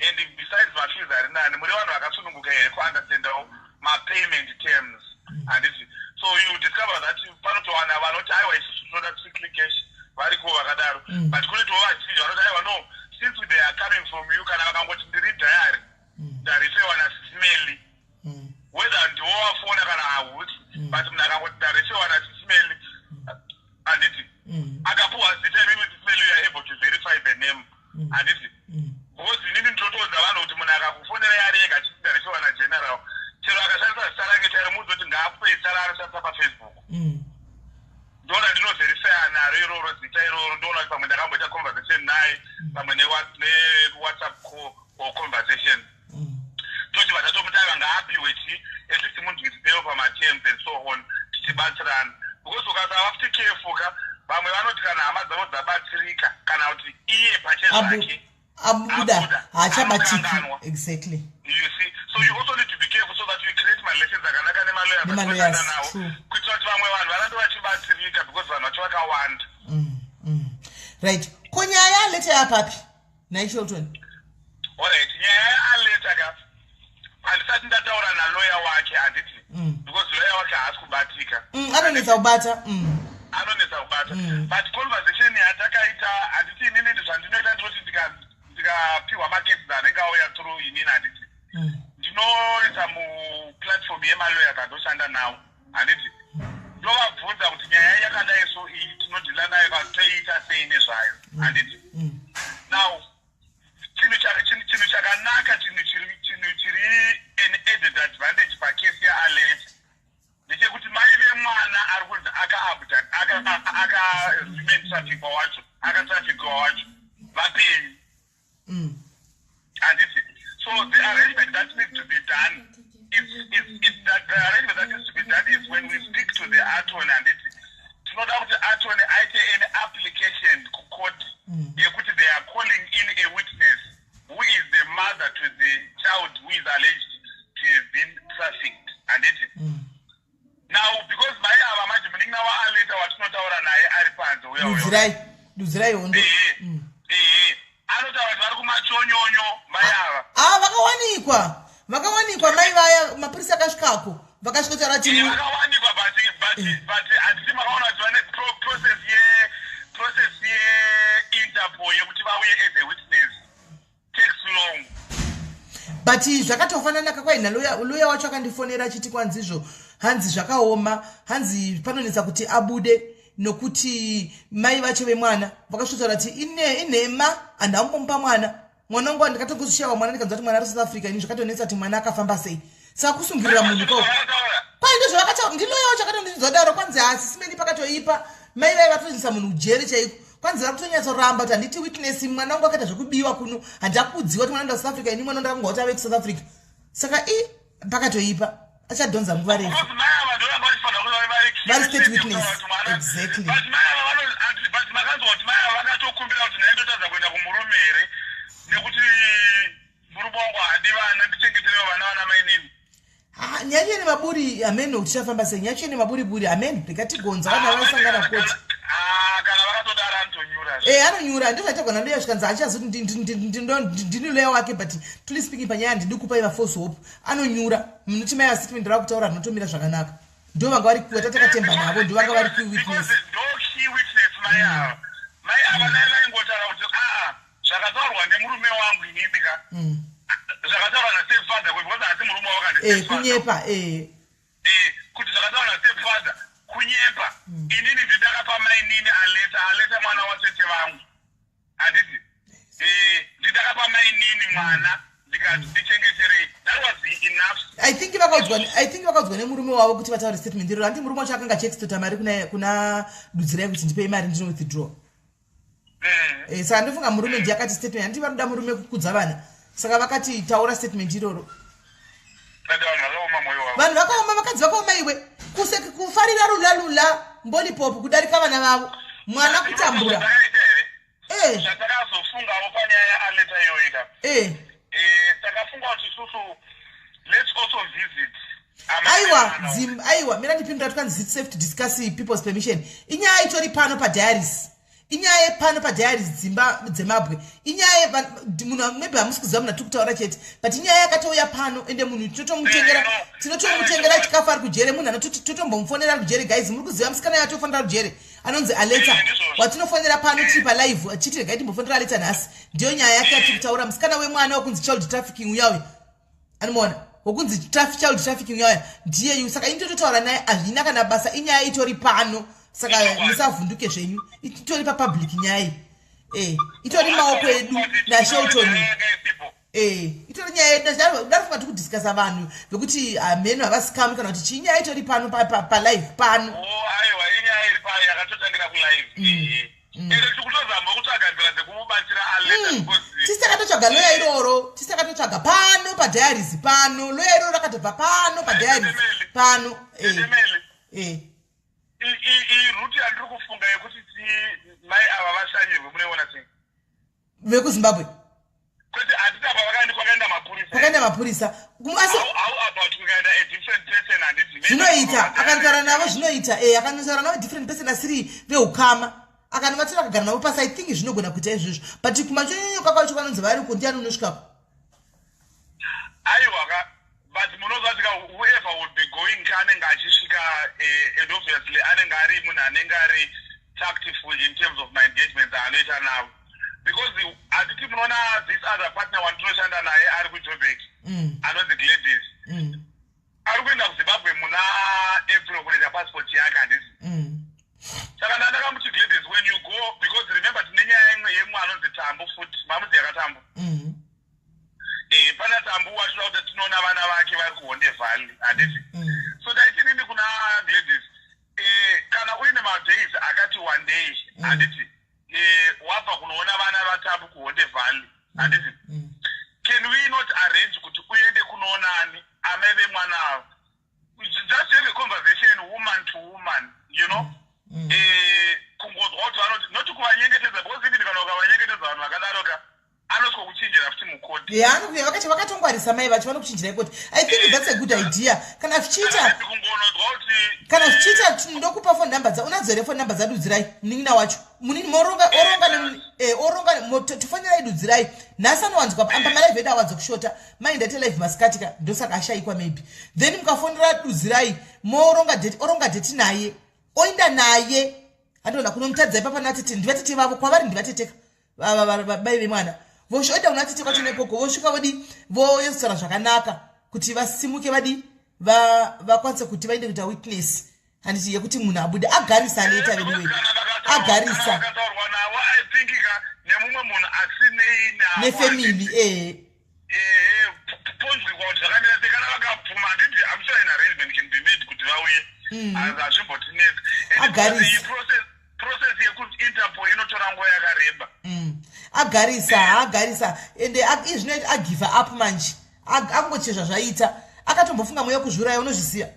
And besides mafees ari nani, muri vanhu vakasununguka here kuunderstandawo mapayment terms?" Handiti? So you discover that panotowana vanoti, "Aiwa, isusu tinoda strictly cash." Variko vakadaro. But kunoitawo vazhinji vanoti, "Aiwa, no, since they are coming from you," kana vakangoti, "Ndiri diary, ndareferwa naSis Melly," whether ndiwo wafona kana hausi, but munhu akangoti, "Ndareferwa naSis Melly," handiti? Akapuwa zita, imimi Sis Melly, you are able to verify the name, handiti? Because inini ndinotoudza vanhu kuti munhu akakufonera yari ega achiti, "Ndareferwa naGeneral," chero akashandisa zita rake chairo, muudze kuti ngaakupe zita raanoshandisa paFacebook. Ndoona ndinoverifya naro iroro zita iroro, ndoona kuti pamwe ndakamboita conversation naye, pamwe newhatsapp call or conversation. Tochibva tatomuti, "Aiwa, ngaapiwe chi at least munzwisisewo pamaterms," and so on, tichibatsirana. Because ukasava futi careful ka, vamwe vanoti kana hama dzavo dzabatsirika, kana kuti iye pachezvake abuda, abuda, haachabatiki. anokanganwa. You see, so you also need to be careful so that you create marelations akanaka nemalawyers Nemalawyers, atinoshanda nawo, true. kuitira kuti vamwe vanhu varambe vachibatsirika, because vanhu vacho vakawanda. Right, ko nyaya yaAleta yapapi nhai Shelton? Alright, nyaya yaAleta ka, handisati ndataura naloya wake, handiti? Because loya wake haasi kubatika. Anonetsa kubata. Anonetsa kubata. But conversation yatakaita, handiti, inini zvandinoita, ndinoti ndikapiwa macases anenge auya through inini, handiti, ndinoisa muplatform yemalawyers andoshanda nawo, handiti? Ndovabvunza kuti, "Nyaya yakadai so iyi tinodeala nayo kana toiita sei nezvayo?" Handiti? Now chinhu chakanaka, chinhu chiri an added advantage pacase yaAleta vemwana ari kunzi aka-human trafficwa wacho, akatrafikwa wacho, vapenyu, handiti? So the arrangement that needs to be done is that the arrangement that needs to be done is when we speak to the attorney, handiti, tinoda kuti attorney aite an application kucourt yekuti they are calling in a witness who is the mother to the child who is alleged to have been trafficked, handiti? Now, because mai ava manje, munin'ina waAleta watinotaura naye ari panze uya uya. Dudzirai, dudzirai hondo. Ehe, anotaura kuti vari kumachonyonyo mai ava. Ah, vakawanikwa mai vaya, mapurisa akasvikako, vakasvikotaura kuti Vakawanikwa, but handiti makaona kuti vane process yeInterpol yekuti vauye as a witness takes long. But zvakatofanana kakwaina loya wacho akandifonera achiti kwanzizvo hanzi zvakaoma, hanzi panonetsa kuti abude nokuti mai vacho vemwana vakasvikotaura kuti inhema, handambomupa mwana, mwana wangu ndikatongozoshawa mwana, ndikanzwa kuti mwana ari South Africa. Ini zvakatonetsa kuti mwana akafamba sei, saka kusungirira munhu ko Zvavakataura. Kwai ndozvavakataura, ndiloya wacho akatondizodaro. Kwanzi asi simeni pakatoipa, mai vai vatoendesa munhu kujeri chaiko. Kwanzi vari kutonyatsoramba kuti handiti witness, mwana wangu akaita zvekubiwa kuno, handakudziwa kuti mwana enda South Africa. Ini mwana ndakangwa kuti ave kuSouth Africa, saka i pakatoipa, achadhonza nguva refu. Because mai ava ndovanga vachifanira kuti vave vari key Vari state witness witness. yekutaura kuti mwana- Exactly. But mai ava but makanzwa kuti mai ava vakatokumbira kuti nhai, ndotadza kuenda kumurume here nekuti murume wangu haadi vana, ndichengeterewo vana, vana mainini? Ah, nyaya nemaburi hameno kuti tichafamba sei, nyaya nemaburiburi hameno, ndikatigonza vana vasangana koti. Ah, kana vakatodaro anotonyura. E, anonyura, ndozvaitagona ndoya zvikanzi hachazi kuti ndini loya wake, but truly speaking, panyaya handidi kupa iva false hope. Anonyura munoti mai vastatement rava kutaura rinotomira zvakanaka, ndo vanga vari kuwa tatakatemba navo, ndo vanga vari key witness. Because ndo key witness mai ava. Mai ava dai vaingotaura kuti aa, zvakataurwa nemurume wangu inini ka, zvakataurwa nastepfather, because hasi murume wavo kana stepfather. Kunyepa e. Kuti zvakataurwa nastepfather kunyepa, inini ndindakapa mainini Aleta, Aleta mwana watete vangu, handiti? Ndindakapa mainini mwana, ndikati ndichengeterei. That was enough. I think vakaudzwa nemurume wavo kuti vataure statement iroro. Handi murume wacho akanga achiextorta mari kuna Dudzirai kuti ndipei mari ndino withdraw. Saka ndofunga murume ndiye akati statement, handi vanoda murume kukudza vana, saka vakati taura statement iroro. Ende vanhu vakaoma mwoyo wavo. Vanhu vakaoma, vakadzi vakaoma iwe. Kufarira lula lula mbolipop kudarika vana vavo, mwana kutambura. Zvakaita here? Eh. Zvatakazofungawo panyaya yaAleta iyoyi ka, takafunga kuti isusu let's also visit amai Aiwa. vemwana. Aiwa, mira ndipindura. Twanzi is it safe to discuss people's permission? Inyaya itori pano padiaries, inyaya yepano padiaries, dzimba dzemabwe, inyaya munhu maybe hamusi kuziva munhu atiri kutaura chete, but inyaya yakatouya pano. Ende munhu tinotomutengera, tinotomutengera chikafu ari kujere, munhu anototombomufonera ari kujere. Guys, muri kuziva musikana yatofonera kujere anonzi Aleta? Ndizvozvo. Watinofonera pano tiri palive chiti regai timbofonera Aleta nhasi. Ndiyo nyaya yake yatiri kutaura, musikana wemwana wekunzi child trafficking uyauya, anomuona wokunzi child trafficking uyauya, ndiyeyu. Saka ini tototaura naye, hazvina kana basa, inyaya itori pano, saka musavhunduke zvenyu, itori papublic nyaya iyi. Itori maoko edu naShelton. Itori nyaya yedu, ndafunga tiri kudiscussa vanhu vekuti hameno havasikami kana kuti chii, nyaya itori pano palive pano. Oh, aiwa, inyaya iri payo yakatotangira kulive. Ende tiri kutozama kutsvaga nzira dzekumubatsira Aleta because Tisi takatotsvaga loya iroro, tisi takatotsvaga pano padiaries pano, loya iroro rakatobva pano padiaries pano. Emeli, Eh. Iroute yandiri kufunga yekuti mai ava vashanyirwe, munoiona sei? Vekuzimbabwe? Kwete, handiti apa vakaenda kwakaenda mapurisa? Kwakaenda mapurisa. Asi How about kukaenda a different person, handiti? Zvinoita, akanotaura navo zvinoita. Akanotaura navo different person asiri veukama, akanovatora akagara navo pasi, I think zvinogona kuita izvozvo. But kumachonyonyoka kwacho kanonzi variko, ndiani unosvikako? Aiwa ka, but munoziva kuti ka whoever would be going ka anenge achisvika, and obviously anenge ari munhu anenge ari tactful in terms of maengagements aanoita navo, because handiti munoona this other partner wandinoshanda naye ari kuJobek, anonzi Gladys, ari kuenda kuZimbabwe muna April kunoita passport yake, handiti? Saka ndandakamuti, "Gladys, when you go," because remember tine nyaya imwe yemwe anonzi Tambu futi, mamuzi yakaTambu. Pana Tambu wachida kuti tinoona vana vake vari kuHonde Valley, handiti? So ndaiti nini kuna Gladys Kana uine madays akati one day, handiti, wabva kunoona vana vaTapu kuHonde Valley, handiti, can we not arrange kuti uende kunoonani amai vemwana ava? Just have a conversation, woman to woman. Kungozwa kuti vanoti, noti kuvanyengetedza, because even kana ukavanyengetedza, vanhu vakadaro ka, anoswa kuchinjira futi mukoti. Ya, vakati vakatongwarisa mai vacho, vanokuchinjirai koti. I think that's a good idea kana zvichiita. Kungonozwa kuti Kana zvichiita, ndokupa phone number dza unadzo here, phone number dzaDudzirai, munin'ina wacho? Munini moronga, oronga oronga tofonerai Dudzirai nhasi. Anowanzwa pamalive edu, awanza kushota mai, ndaite live masikati ka, ndosaka ashayikwa maybe. Then mukafonera Dudzirai, moronga date, oronga date naye, oinda naye, andoona kunomutadza ipapa natete. Ndivatete vavo kwavari, ndivateteka bai vemwana. Voenda kuna tete kwacho nekoko, vosvika, vodi, voyozitaura zvakanaka kuti vasimuke, vadi, vakwanise kuti vaende kuita witness, handiti, yekuti munhu abude. Agarisa leta veduwe, agarisa. Vakataurwa navo, I think ka, nemumwe munhu asinei navo. Nefamily, eh. Ehe, ponzwikwa kuti zvakamira sei. Kana vakabvuma, handiti, I'm sure an arrangement can be made kuti vauye. Hazvimbotinetsa. Agarisa. Iyi process yekuInterpol inotora nguva yakareba. Agarisa, haagarisa, ende izvinoita agive up manje. Angochezva zvaita, akatombofunga mweya wekuzviuraya, unozviziva?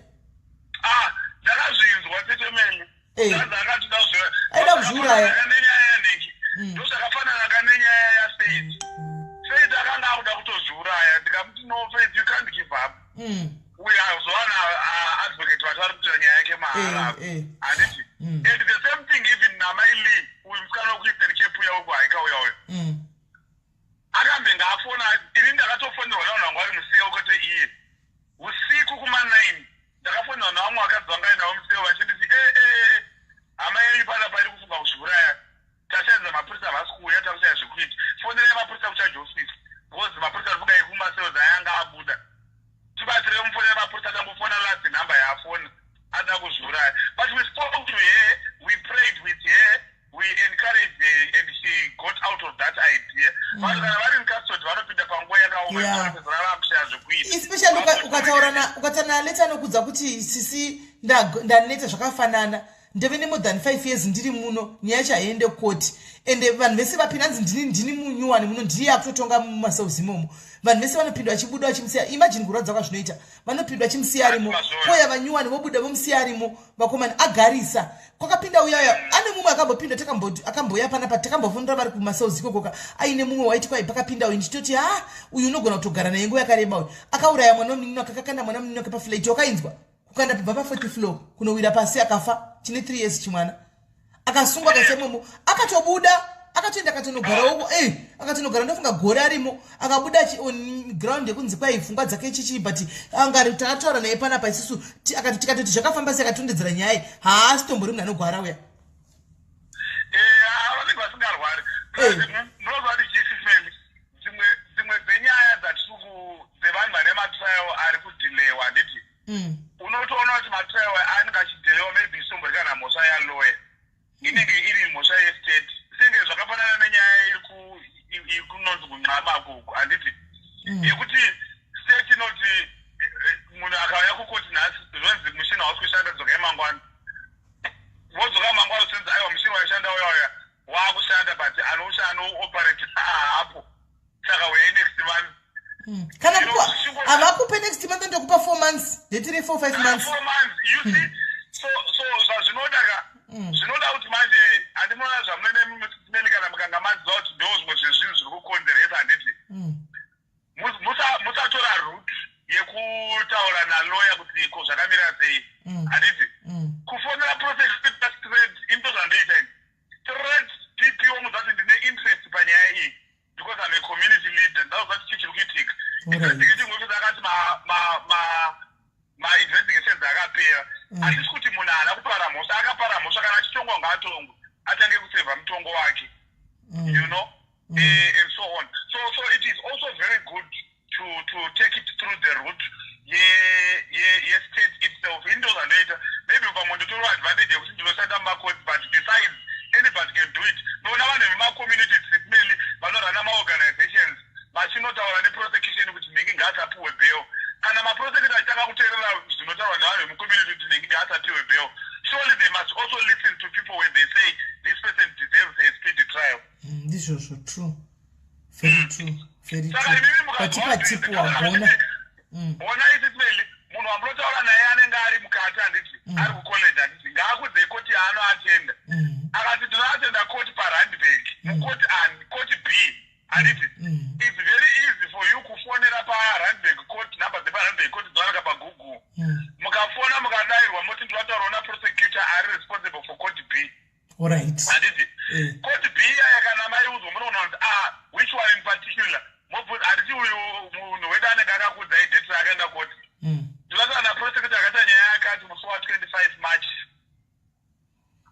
Ah, ndakazvinzwa, tetemene. Akatida. Aida kuzviuraya. Nenyaya yanhingi, ndozvakafanana ka nenyaya yaFaith. Faith akanga akuda kutozviuraya, ndikamuti, "No, Faith, you can't give up." Uyo azowana advocate vati vari kutora nyaya yake mahara, handiti? And the same thing even namai Lee, uyu musikana wekuEastern Cape, uya wekuhaika uya uyo. Akambe ngaafona ini, ndakatofonerwa navanhu vangu vari musiya kwete iye. Usiku kuma9 ndakafonerwa navamwe vakadzi vanga inavo musiya, vachinditi, "E hama yenyu panapa iri kufunga kuzviuraya. Tashaidza mapurisa, havasi kuuya, takushaya zvekuita. Fonerai mapurisa kucharge office, because mapurisa arifunga ekumacells ayanga abuda. Tibatsirei, mufonere mapurisa." Tangofona, last number yaafona, ada kuzviuraya. But we spoke to her, we prayed with her, we encouraged her, and she got out of that idea. Vanhu kana vari mucustody vanopinda panguva yakaoma, ravakushaya zvekuita. Especially ukataura naleta, anokudza kuti, "Sisi, ndaneta zvakafanana, ndeve nemore than 5 years ndiri muno, nyaya yacho haiende kukoti." Ende vanhu vese vapinda, hanzi, Ndini munyuwani muno, ndiri akutotonga mumacells imomo." Vanhu vese vanopinda vachibuda vachimusiya. Imagine kurwadza kwazvinoita, vanopinda vachimusiya arimo, koya vanyuwani vobuda vomusiya arimo. Vakomana, agarisa. Kwakapinda uyaya, ane mumwe akambopinda, akambouya panapa, takambofundira vari kumacells ikokoka, aine mumwe waiti kwai pakapinda uyu, ndichitoti, "Ha, uyu unogona kutogara naye nguva yakareba." Uyu akauraya mwana wemunin'ina wake, akakanda mwana wemunin'ina wake paflight. Wakainzwa kukanda kubva pafourth floor kunowira pasi, akafa, chine 3 years chimwana. Akasungwa, akaisa imomo, akatobuda, akatoenda, akatonogarawo, akatonogara, ndofunga gore arimo. Akabuda on ground yekunzi kwai pfungwa dzake chichi, but angari takataura naye panapa isusu, akati, tikatoti zvakafamba sei, akatondedzera nyaya. Haasi tombori munhu anogwara uya. Vanenge vasingarwari. Munoziva kuti chisismeli, dzimwe dzenyaya dzatiri dzevanhu vane matrial ari kudelayiwa, handiti, unotoona kuti matrial anenge achidelayiwa maybe isombori kana mhosva yalawyer, inenge iri mhosva yestate. Senge zvakafanana nenyaya iri kunonzi kunqamakuku, handiti, yekuti state inoti munhu akauya kukoti nhasi, zvonzi mushini hausi kushanda, dzokai mangwana. Wodzoka mangwana, uchinzi, "Aiwa, mushini waishanda uya uya waakushanda, but anooperate haapo, saka uyai next month." Kana havakupe next month, ndokupa 4 months, ndetiri 4, 5 months. 4 months, you see. So zvazvinoda ka, zvinoda kuti manje, handinoona zvamunoine, kana mukanga maziva kuti ndo zvimwe zvezvinhu zviri kukonzeresa, handiti, musatora route yekutaura naloya kuti ko zvakamira sei, handiti. Kufonera prosecutor straight, into zvandoita ini, straight DPO, muzati ndine interest panyaya iyi because I'm a community leader, ndauza kuti chii chiri kuitika. Investigating officer akati mainvestigations akapera. Hatisi kuti munhu haana kupara mhosva, akapara mhosva. Kana achitongwa, ngaatongwe, atange kusevha mutongo wake, and so on. So it is also very good to take it through the route ye-state itself. Into zvandoita, maybe pamwe ndotora advantage yekuti ndinoshanda mumakoti, but besides, anybody can do it. Noona vanhu vemacommunities sismely vanorana maorganizations vachinotaura neprosecution kuti nhingi ngaasapiwe bail. Kana maprosecutor achitanga kuteerera zvinotaurwa nevanhu vemucommunity kuti nhingi ngaasapiwe bail, surely they must also True, very true, very Saka true. imimi mukazwa Watipa kuti tipu, wagona. Ona isismeli, munhu wamunotaura naye anenge ari mukati, handiti? Ari kucollege, handiti? Ngaakudzei koti yaanoatenda. Akati ndinoatenda koti paRandburg, mukoti ani, koti B, handiti? It's very easy for you kufonera paRandburg court. Number dzepaRandburg court dzinowanika paGoogle. Mukafona, mukadayirwa, moti ndinotaurawo naprosecutor ari responsible for court B. Handiti? Court B iyaya, kana maiudzwa, munoona kuti, ah, which one in particular? Mobvunza, handiti? Uyu munhu wedu anenge akakuudzai date raakaenda koti. Ndinotaura naprosecutor akaita nyaya yakati musi wa25 March.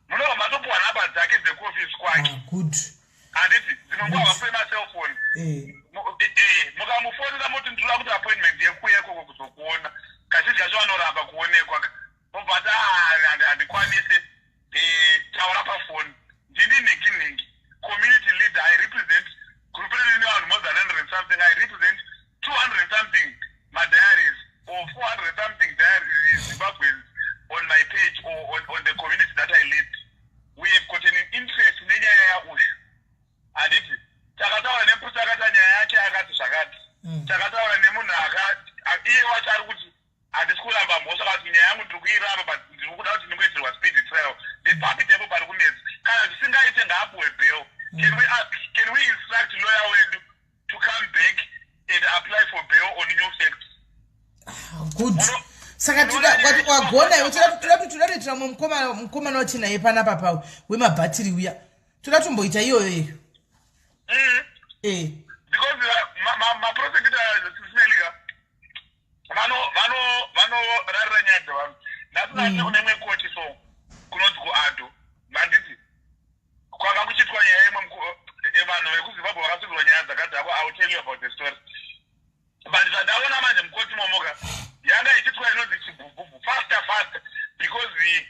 Munobva matopuwa nhamba dzake dzekuofisi kwake. Ah, good. Handiti? Dzimwe nguva vapuwe macelphone. Mukamufonera, moti ndinoda kuti appointment yekuuya ikoko kuzokuona. Kazhinji kacho vanoramba kuonekwa. Mobva ati, "Ah, handikwanise." Taura pafoni, "Ndini nhingi nhingi, community leader. I represent group rine vanhu more than 100 and something. I represent 200 and something madiaries or 400 and something diaries, Zimbabweans on my page or on the community that I lead. We have got an interest nenyaya yauyu, handiti? Takataura nemupurisa akati nyaya yake akati zvakati." Takataura nemunhu akati iye wacho ari kuti handisi kuramba mhosva, kati nyaya yangu ndiri kuiramba, but ndiri kuda kuti ndingoitirwa speed trial. Ndepapi tepo pari kunetsa? Kana zvisingaite, ngaapuwe bail. Can we ask, can we instruct lawyer wedu to come back and apply for bail on new facts?" Ah, good. Saka wagona iwe. Toda kuitira mumwe mukomana wachinaye panapa pa wemabhatiri uya. Toda tomboita iyoyo iyo. Because maprosecutor, simelika, vanorarira nyaya dzevanhu. Nhasi nati kune imwe koti, so kunonzi kuAddo, handiti? Kwanga kuchiitwa nyaya imwe, vanhu vekuZimbabwe vakasungirwa nyaya dzakadhakwa. I will tell you about the story. But zvandaona manje mukoti momoka, yanga ichiitwa inonzi chibhubhubhu, faster faster, because the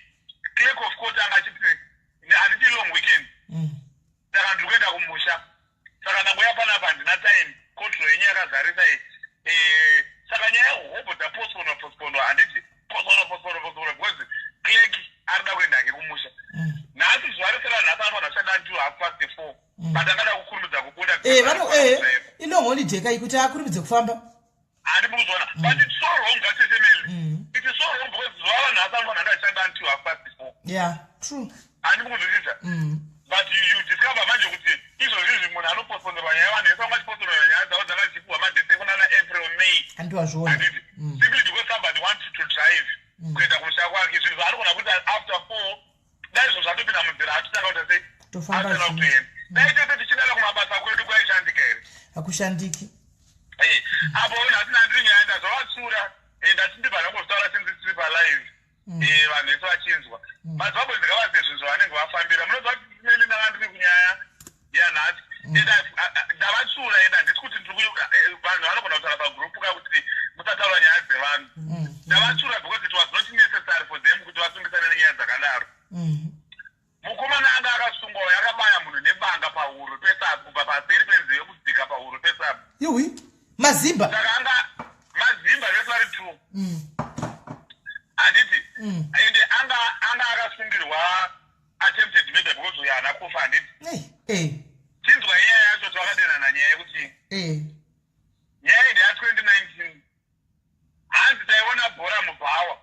clerk of court anga achiti, handiti long weekend, saka ndiri kuenda kumusha, saka ndangoya panapa, handina time, kotro yenyu yakazarisa iyi. Saka nyaya hobho dzapostponwa, postponwa, handiti? Postponwa, postponwa, postponwa, because clerk arida kuenda hake kumusha. Nhasi zuva rese ranhasi anofanira kushanda until 4:30, but angada kukurumidza kubuda. Ilong holiday kai kuti akurumidze kufamba. Handi mukuzona? But it's so wrong, gatetemeli. It is so wrong, because zuva ranhasi anofanira kunge achishanda until 4:30. Yeah, true. Handi mukuzwisisa? But you discover manje kuti izvozvizvi munhu anopostponerwa nyaya, vanhu vese vanga chiposponerwa nyaya dzavo dzakachipiwa madate kunana April, May. Handiwazviona. Handiti? Simply because somebody wants to drive kuenda kumusha kwake, zvinhu zvaanogona kuti after 4, dai zvinhu zvatopinda munzira, atotanga kuita sei? Tofamba. Atotanga Zvinhu. kutoenda. Dai tese tichidala kumabasa kwedu, kwaishandika here? Hakushandiki. Apo nhasi nandiri nyaya ndazvavatsura. Ndati ndibva ndangozvitaura since tiri palive, vanhu vese vachinzwa. Mazimbabwe dzikavaze zvinhu zvavanenge vafambira. Munoziva kuti meli ndanga ndiri kunyaya yanhasi and ndavatsura, and handisi kuti vanhu vanogona kutaura pagroup ka kuti musataura nyaya dzevanhu. Ndavatsura because it was not necessary for them kuti vasungisane nenyaya dzakadaro. Mukomana anga akasungwa uyo akabaya munhu nebanga pahuro pesapo, kubva paseri penzeve kudzika pahuro pesapo. Yuwi, mazimba? Saka anga mazimba vese vari two, handiti? Ende anga akasungirwa attempted murder, because uyo haana kufa, handiti? Chinzwa nyaya yacho, twakadenana nyaya yekuti nyaya iyi ndeya2019. Hanzi taiona bhora mubhawa,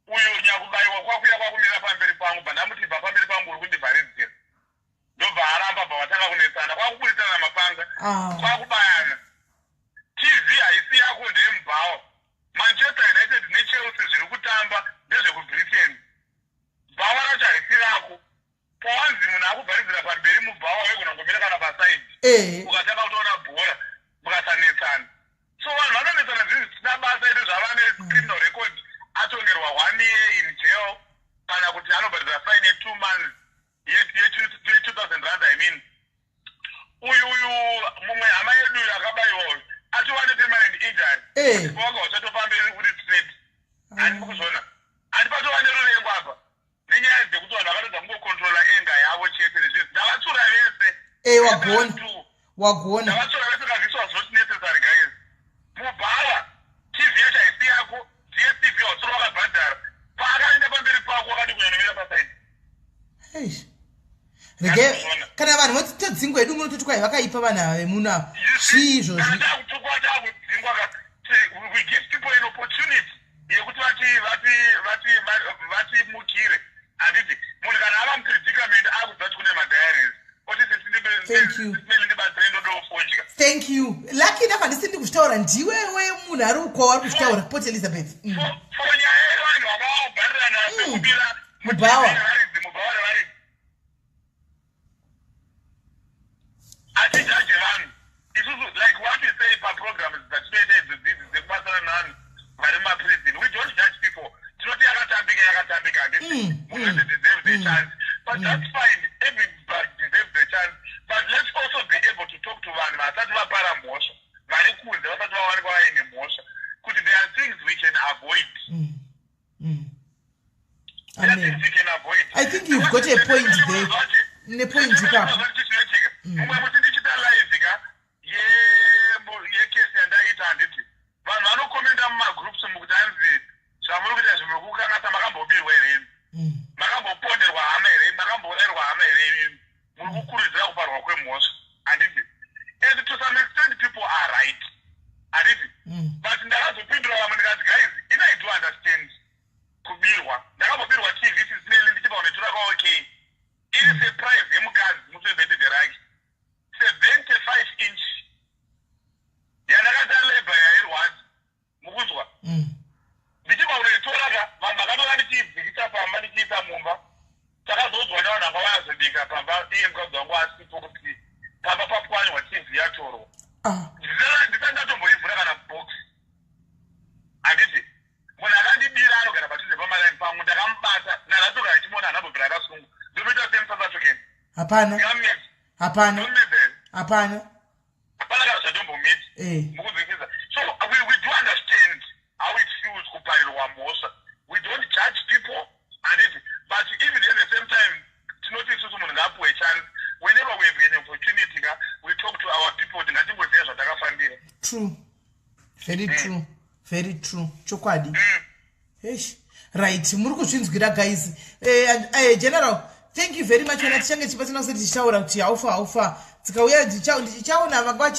uyo nyakubayiwa kwakuya kwakumira pamberi pangu, bva ndamuti, "Bva pamberi pangu, uri kundivharidzira." Ndobva aramba, bva vatanga kunetsana, kwakubudisana mapanga. Kwakubayana. TV haisi yako, ndeyemubhawa. Manchester United neChelsea zviri kutamba ndezvekuBritain. Bhawa racho harisi rako. Pawanzi munhu akuvharidzira pamberi mubhawa, waigona kungomira kana paside, ukatanga kutoona bhora, mukasanetsana. So vanhu vanonetsana zvinhu zvisina basa. Ito zvava necriminal record, atongerwa one year in jail, kana kuti anobhadhara fine ye2 months, ye2 000 rand. I mean, uyu mumwe hama yedu uyu akabayiwa uyu atova nepermanent injury. Wanga uchatofamberi uri straight, handi kuzvona? Handi patova neruvengo apa nenyaya dzekuti vanhu vakatadza kungocontrola anger yavo chete nezvinhu. Ndavatsura vese. Wagona. Two. Wagona. Ndavatsura vese. This was not necessary, guys. Mubhawa, TV yacho haisi yako. DStv wasoro wakabhadhara. Paakaenda pamberi pako, wakadi kunyanomira paside. Eish. Rege kana vanhu voti todzingwa hedu muno, toti kwai vakaipa vanhu ava vemuno ava. Zvii izvozvi? Kana takutukwa, takudzingwa ka, we give people an opportunity yekuti vatimukire, handiti? Munhu kana ava mupredicament, akuziva kuti kune madiaries, oti, Thank you. "Sisi ndibatsire, ndodofodya." Thank you. Lucky enough, handisi ndi kuzvitaura, ndiwewe munhu ari uko ari kuzvitaura, Port Elizabeth. For nyaya yevanhu vakavabharirana pekubira Mubhawa. Varidzi, mubhawa revaridzi. Hatijaje vanhu isusu. Like what we say paprograms dzatinoita idzo dzidzi dzekubatsana nevanhu vari mumaprison, we don't judge people. Tinoti yakatambika, yakatambika, handiti? Munhu wese deserves a chance, but that's fine, everybody deserves a chance, but let's also be able to talk to vanhu vasati vapara mhosva, vari kunze, vasati vawanikwa vaine mhosva, kuti there are things we can avoid. There are Amen. things we can avoid. I think you've got a point there. Nepoint ipapo. Mumwe musi ndichiita live ka yekesi yandaita, handiti vanhu vanokomenda mumagroups mukuti hanzi zvamuri kuita zvimwe kukanganisa, makambobirwa here imi? Makamboponderwa hama here? Makambourayirwa hama here imi? Muri kukurudzira kuparwa kwemhosva, handiti? And to some extent people are right, handiti? But ndakazopindura vamwe ndikati, "Guys, in I do understand kubirwa. Ndakambobirwa TV, Sis Melly, ndichibva kunoitora kwaOK, iri surprise yemukadzi musi webirthday rake, 75 inch yandakata labor yairwadza, mukunzwa? Ndichibva kunoitora ka, vanhu vakatora, ndichiibvikisa pamba, ndichiisa mumba. Takazodzwa nevanhu vanga vazobika pamba, iye mukadzi wangu asipo, kuti pamba papwanywa, TV yatorwa." Ah. Ndisati ndatomboivhura kana box, handiti? Munhu akandibira anogara padhuze pamalaini pangu. Ndakamubata nanhatoka achimuona, hanambobvira akasungwa. Ndotoita same South African. Hapana. Ndingamumedza? Hapana. Ndomumedza here? Hapana. Hapana kana zvandombomedza. Mukunzwisisa? So we do understand how it feels kuparirwa mhosva. We don't judge people, handiti? But even at the same time tinoti isusu munhu ngaapuwe chance. Whenever we have an opportunity ka, we talk to our people kuti ngatingoziva zvatakafambira. True, very true, very true, chokwadi. Eish. Right, muri kuzvinzwira, guys. General, thank you very much. Ona tichange tichibatsira kusati tichitaura kuti haufa haufa dzikauya, ndichaona vanga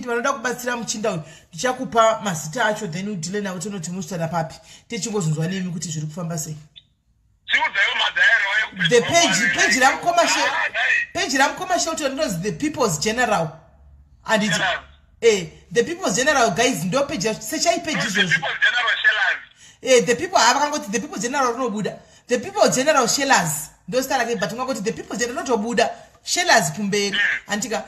vanoda kubatsira muchinda uyu. Ndichakupa mazita acho, then udhile navo, tonoti musvitana papi, tichingozonzwa nemi kuti zviri kufamba sei. Chiudzaiwo madiary. The page ramukoma Shelton rinonzi The People's General, anditi? General. The People's General, guys, ndo page yacho. Sechai page izvozvo. The people, havakangoti The People General rinobuda. The People General Shellers ndo zita rake, but ungangoti The People General rinotobuda. Shellers kumberi, andika?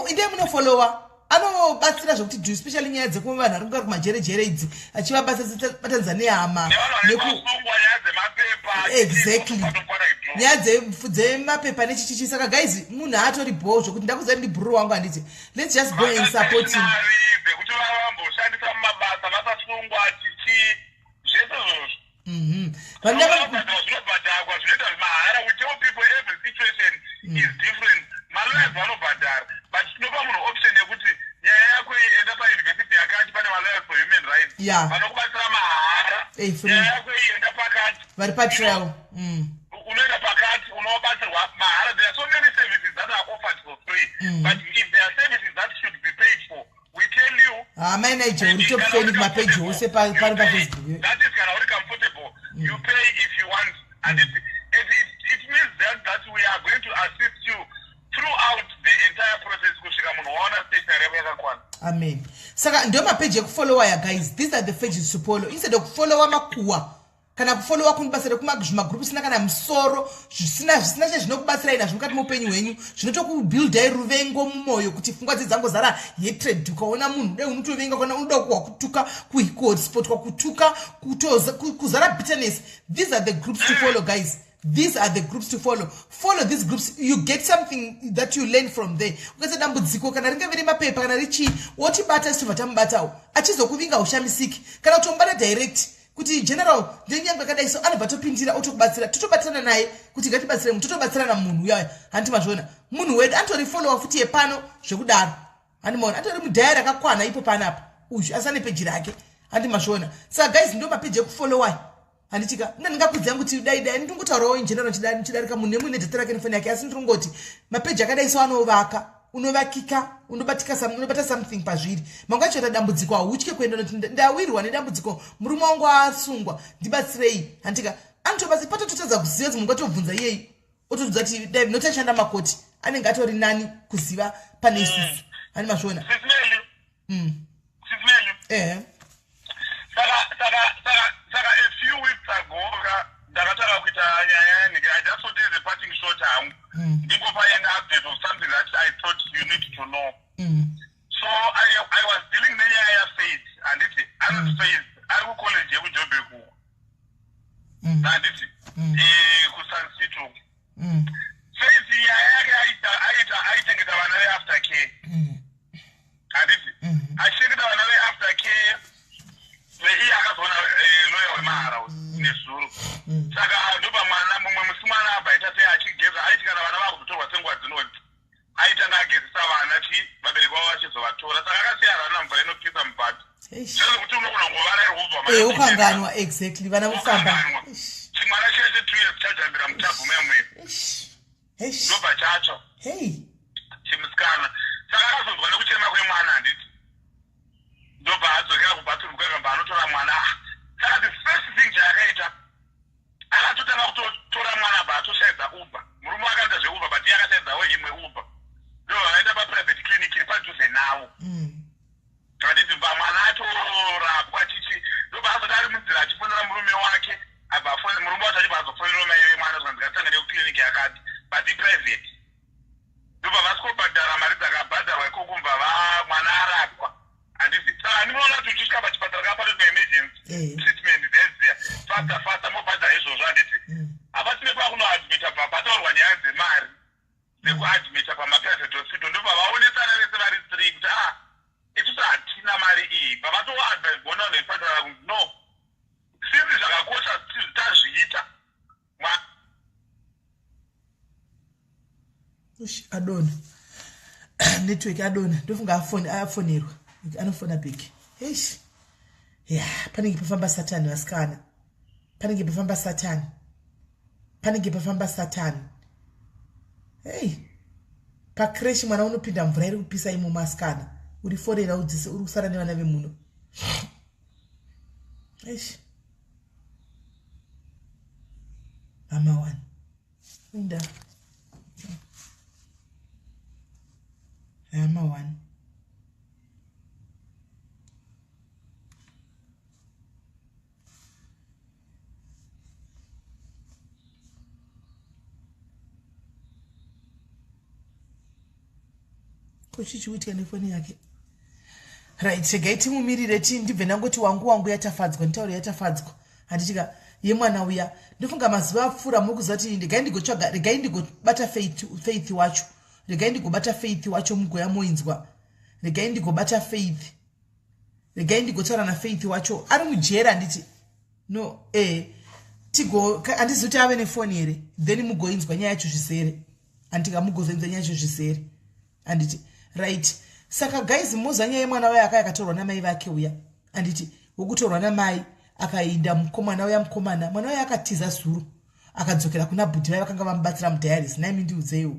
Inde munofollowa, anobatsira zvekuti do, especially nyaya dzekuva vanhu vari kugara kumajerejere idzi, achivabatanidza nehama. Nyaya dzemapepa. Exactly, nyaya dzemapepa nechichichi. Saka guys, munhu atori bho zvokuti ndakuziva ndi bhururu wangu, handiti? Let's just go and support him. Dzekuti vamboshandisa mumabasa vasasungwa, chichi, zvese izvozvo. Zvinobhadharwa, zvinoita mahara. We tell people every situation is different. Malawyers vanobhadhara, but tinopa munhu option yekuti nyaya yako iyi, enda pauniversity yakati, pane malawyers for human rights vanokubatsira mahara. Free. Nyaya yako iyi, enda pakati. Vari patrial. Unoenda pakati, unobatsirwa mahara. There are so many services that are offered for free, but if there are services that should be paid for, we tell you. Hamai Nigel, uri top fan kumapeji ose pano paFacebook. That is kana uri comfortable. You pay if you want, and it means that we are going to assist you throughout the entire process kusvika munhu waona stationary yako yakakwana. Amen. Saka ndo mapeji ekufollowa ya, guys. These are the pages to follow instead of kufollowa makuwa kana kufollowa kunibasa rekumazvimagrupu zvisina kana musoro, zvisina chezvinokubatsirai nazvo mukati meupenyu hwenyu, zvinotokubuildai ruvengo mumwoyo, kuti pfungwa dzedzangozara hatred. Ukaona munhu dai unotovenga, kana unoda kuhwa kutuka, kuhotspotwa, kutuka, kuzara bitterness. These are the groups to follow, guys. These are the groups to follow. Follow these groups, you get something that you learn from there. Ukaita dambudziko, kana ringave remapepa kana richii, wotibata, sitobva tamubatawo, achizokuvinga ushamisiki, kana kutomubata direct kuti, "General, ndenyange akadai." So anobva topindira, otokubatsira, totobatsirana naye kuti ngatibatsire munhu, totobatsirana munhu uyaya, handiti mazviona? Munhu wedu anotori follower futi yepano zvekudaro, handimaona? Atori mudhayari akakwana ipo panapa uyu, asi ane peji rake, handi mazviona? Saka guys, ndo mapeji ekufollowai. Handitika nda ndingakudzi yangu kuti dai dai ndingotaurawo in general chidarika munhu nemunhu nedhata rake nefoni yake, asi ndiringoti mapeji akadai so anovaka, unovakika, unobatika, unobata something pazviri. Mangwana chiita dambudziko, hautye kuenda noti ndawirwa nedambudziko, murume wangu asungwa, ndibatsirei. Handitika anotobatsi patototadza kuziva kuti munhu ngatobvunza iyeyi, ototudza kuti dai noti ashanda makoti anenge atori nani kuziva pane isusu. Hani mazviona? Ehe. Saka a few weeks ago ka ndakatanga kuita nyaya yanike. I just thought as a parting shot hangu ndingopa an update of something that I thought you need to know. So I was dealing nenyaya yaFaith, handiti? Anoti Faith ari kucollege yekuJobek uku, handiti? KuSun City uku. Faith nyaya yake aita aichengeta vana veafter care, handiti? Achichengeta vana veafter care, iye akazoona loya wemahara nezuro. Saka ndobva mwana mumwe musi mwana abva aita sei, achigeza, aiti kana vana vakuzotorwa senguva dzinoti aitanga agezesa vana chi vabereki vavo vachizovatora. Saka akasiya rana mvura inopisa mubhati. Zvekuti unogona kungovarairwa ubva Ukanganwa, exactly, vana vofamba. Ukanganwa. Chimwana chiya che2 years chajambira mutub memwe, ndobva chacho chimusikana. Saka akazonzwa nekuchema kwemwana, handiti? Ndobva adzokera kubathroom kwekamba anotora mwana. Ah, saka the first thing chaakaita, akatotanga kutotora mwana, bva atoshaidza Uber. Murume wakaita zveUber, but iye akashaidzawo imwe Uber, ndobva vaenda paprivate clinic iri padhuze navo, handiti? Bva mwana atorapwa chichi, ndobva azoti ari munzira achifonera murume wake, abva murume wacho achibva azofonerawo mai vemwana, zvikanzi ngatitanga nekukliniki yakati, but iprivate. Ndobva vasvikobhadhara mari dzakabhadharwa ikoko, mbva mwana arapwa, handiti? Saka handinoona kuti uchisvika pachipatara kaa panoitwa emergency treatment dzedziya, faster faster mobhadhara izvozvo, handiti? Hapasine pakunoadmita, bva pataurwa nyaya dzemari dzekuadmita pamaprivate hospital. Ndobva vaonesana vese vari three kuti ah, isusu hatina mari iyi. Bva vatoadvise gona vanhu vechipatara kunzi no, sinzi zvakakosha tazviita. Ush, adona network, adona. Ndofunga afonerwa, anofona back. Eish, ya, panenge pafamba Satani, vasikana, panenge pafamba Satani, panenge pafamba Satani. Hei, pacreche mwana unopinda mvura iri kupisa imomo. Asikana, uri forera udzise, uri kusara nevana vemuno. Eish, mama one inda mama one. Ko chichikuitika nefoni yake? Right, regai timumirire ti ndibve ndangoti wangu wangu yatafadzwa, nditaure yatafadzwa, handitika? Yemwana uya, ndofunga mazuva apfuura muri kuziva kuti regai ndigotsvaga, regai ndigobata Faith wacho, regai ndigobata Faith wacho, mugoya moinzwa. Regai ndigobata Faith, regai ndigotaura naFaith wacho ari mujera, handiti? No, tigo handizivi kuti ave nefoni here, then mugoinzwa nyaya yacho zvisere, handika? Mugozoinzwa nyaya yacho zvisere, handiti? Right, saka guys, moziva nyaya yemwana uya aka yakatorwa namai vake uya, handiti? Wokutorwa namai akainda mukomana uya, mukomana, mwana uya akatiza zuro, akadzokera kuna bhudhi vaya vakanga vamubatsira mudiaries. Naimi ndiudzeiwo,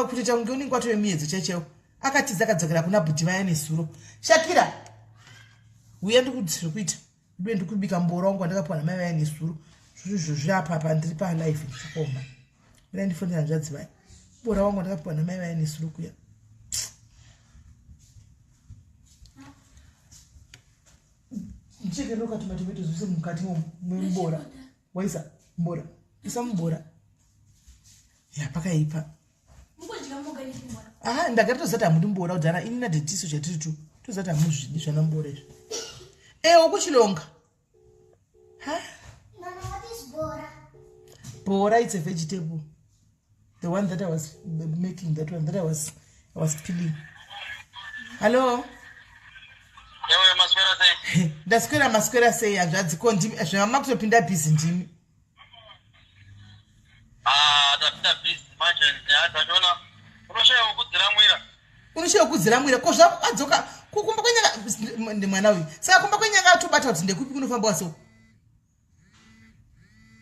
kutoita kunge unenge watove muedzo chaichaiwo. Akatiza akadzokera kuna bhudhi vaya nezuro. Shakira, uya ndikuti zvekuita ndibe ndikubika mboro wangu wandakapiwa namai vaya nezuro. Zvizvo zviri apa apa, ndiri palive, ndichikoma mina ndifonera hanzvadzi vaya. Mbora wangu wandakapiwa namai vaya nezuro kuya. Ndichekerero katomatomato zvise mukati membora, waisa mbora, isa mubora ya pakaipa. Aha, ndagara tozati hamudi mbora kudhara, ini nadhetiso chatiri tu tozati hamuzvidi zvana mbora izvi. Ewo kuchilonga ha. Mama, what is bora? Bora, it's a vegetable, the one that I was making, that one that I was peeling. Hallo. Ewe, maswera sei? Ndaswera, maswera sei hanzvadzi? Ko ndimi zvamama kutopinda busy ndimi? Ah, tapinda busy manje, nyaya dzachona unoshayiwa kudziramwira. Unoshayiwa kudziramwira. Ko zvadzoka kumba kwenyanga mwana uyu, saka kumba kwenyanga atobata kuti ndekupi kunofambiwa so?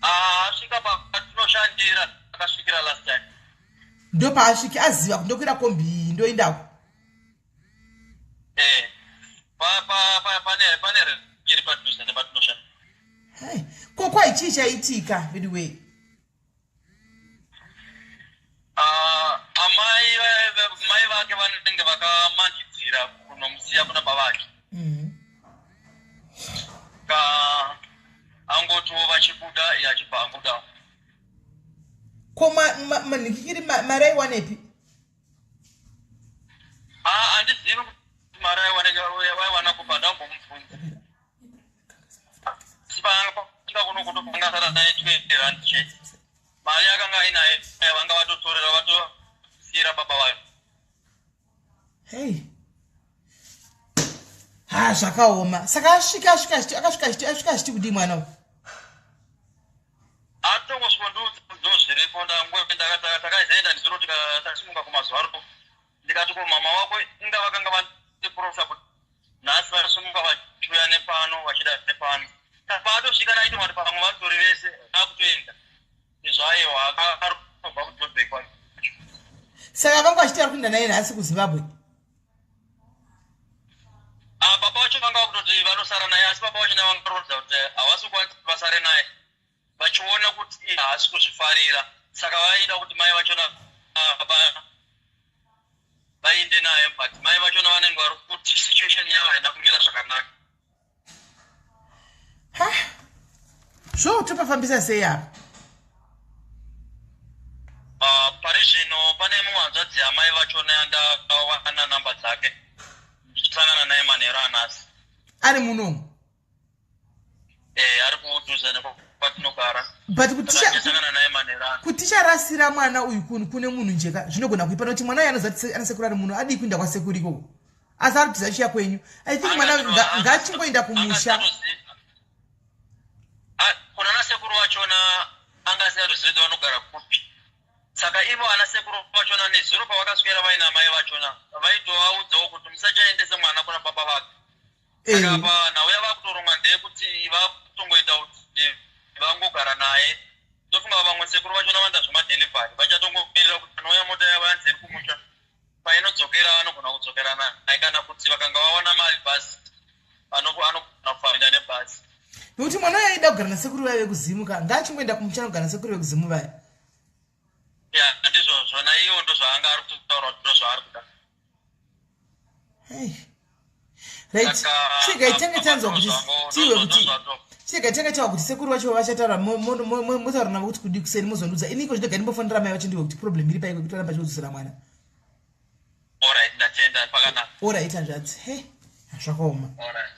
Ah, asvika patinoshandira, akasvikira last time. Ndopaasvike aziva kuti ndokwira kombi iyi ndoendako. Eh, pane iri padhuze nepatinoshanda. Hai, ko kwai chii chaitika anyway? Ah, amai mai vake vanenge vakamanidzira kunomusiya kuna baba vake. Ka angotiwo vachibuda, iye achibva angodawo. Ko manhikikiri mari aiwanepi? Ah, handizivi kuti mari aiwana kubva, ndambomubvunza. Asi paanga kuno kutopangasara naye R20 chete. Mari yakanga ainayo vanga vatotorera, vatosiyira baba vayo. Hei, ha, zvakaoma. Saka asvika asvika achiti akasvika achiti asvika achiti kudii mwana uyu? Atongosvika ndo zviripo. Takazoenda ndizoro, tasimuka kumazuvaro, ndikati, "Ko mama wako inga vakanga vandiprosa kuti nhasi vasimuka vachiuya nepano, vachida nepano." Paatosvika naiti kuti pamwe vatori vese akutoenda izvaiwa, arikubva kuJoburg kwacho. Saka vanga vachiti vari kuenda naye nhasi kuZimbabwe? Ah, baba vacho vanga vakutoti vanosara naye, asi baba vacho navangarodza kuti havasi kukwanisa kuti vasare naye, vachiona kuti iye haasi kuzvifarira. Saka vaida kuti mai vachona vainde naye, but mai vachona vanenge vari kuti situation yavo haina kumira zvakanaka. Ha, zvo topafambisa sei apa? Ah, pari zvino pane mumwe hanzvadzi yamai vachona yandawana namba dzake, ndichisangana naye manheru anhasi. Ari munomu? Eh, ari kudhuze nekwatinogara. But kuti Saka ndichisangana naye manheru ano. Kuti ticharasira mwana uyu kune munhu njeka, zvinogona kuipa, nokuti mwana uyu anoziva kuti ana sekuru ari muno. Adii kuenda kwasekuru ikoko? Asi ari kutiza chiya kwenyu. I think mwana uyu ngaachingoenda kumusha. Kuna nasekuru vachona anga asingatozivi kuti vanogara kupi. Saka ivo ana sekuru vachona nezuro pavakaswera vaina mai vachona, vaitovaudzawo kuti musachaendese mwana kuna baba vake. Saka pa nhau yavakutoronga ndeyekuti vakutongoita kuti vangogara naye. Ndofunga vamwe sekuru vachona vanoita zvemadelivery, vachatongomirira kuti panouya mota yavo yanzi iri kumusha, painodzokera vanogona kudzokera naye, kana kuti vakanga vawana mari bhasi, anogona kufambira nebhasi. Nokuti mwana uyu aida kugara nasekuru vaya vekuzimuka, ngaachingoenda kumusha anogara nasekuru vekuzimu vaya. Ya, ndizvozvo, naiwo ndozvaanga ari kutotaura kuti ndozvaari kuda. Hey. Right, chigai tenge tanzwa kuti tiwe kuti chigai tenge tawa kuti sekuru vacho vachataura, motaura navo kuti kudi kuseni, mozondudza. Iniko zvinoga ndimbofonera mai vacho ndiwe kuti problem iri paiko kuti varamba chiudzosera mwana. Alright, ndatenda, pakanaka. Alright hanzvadzi. He, zvakaoma. Alright.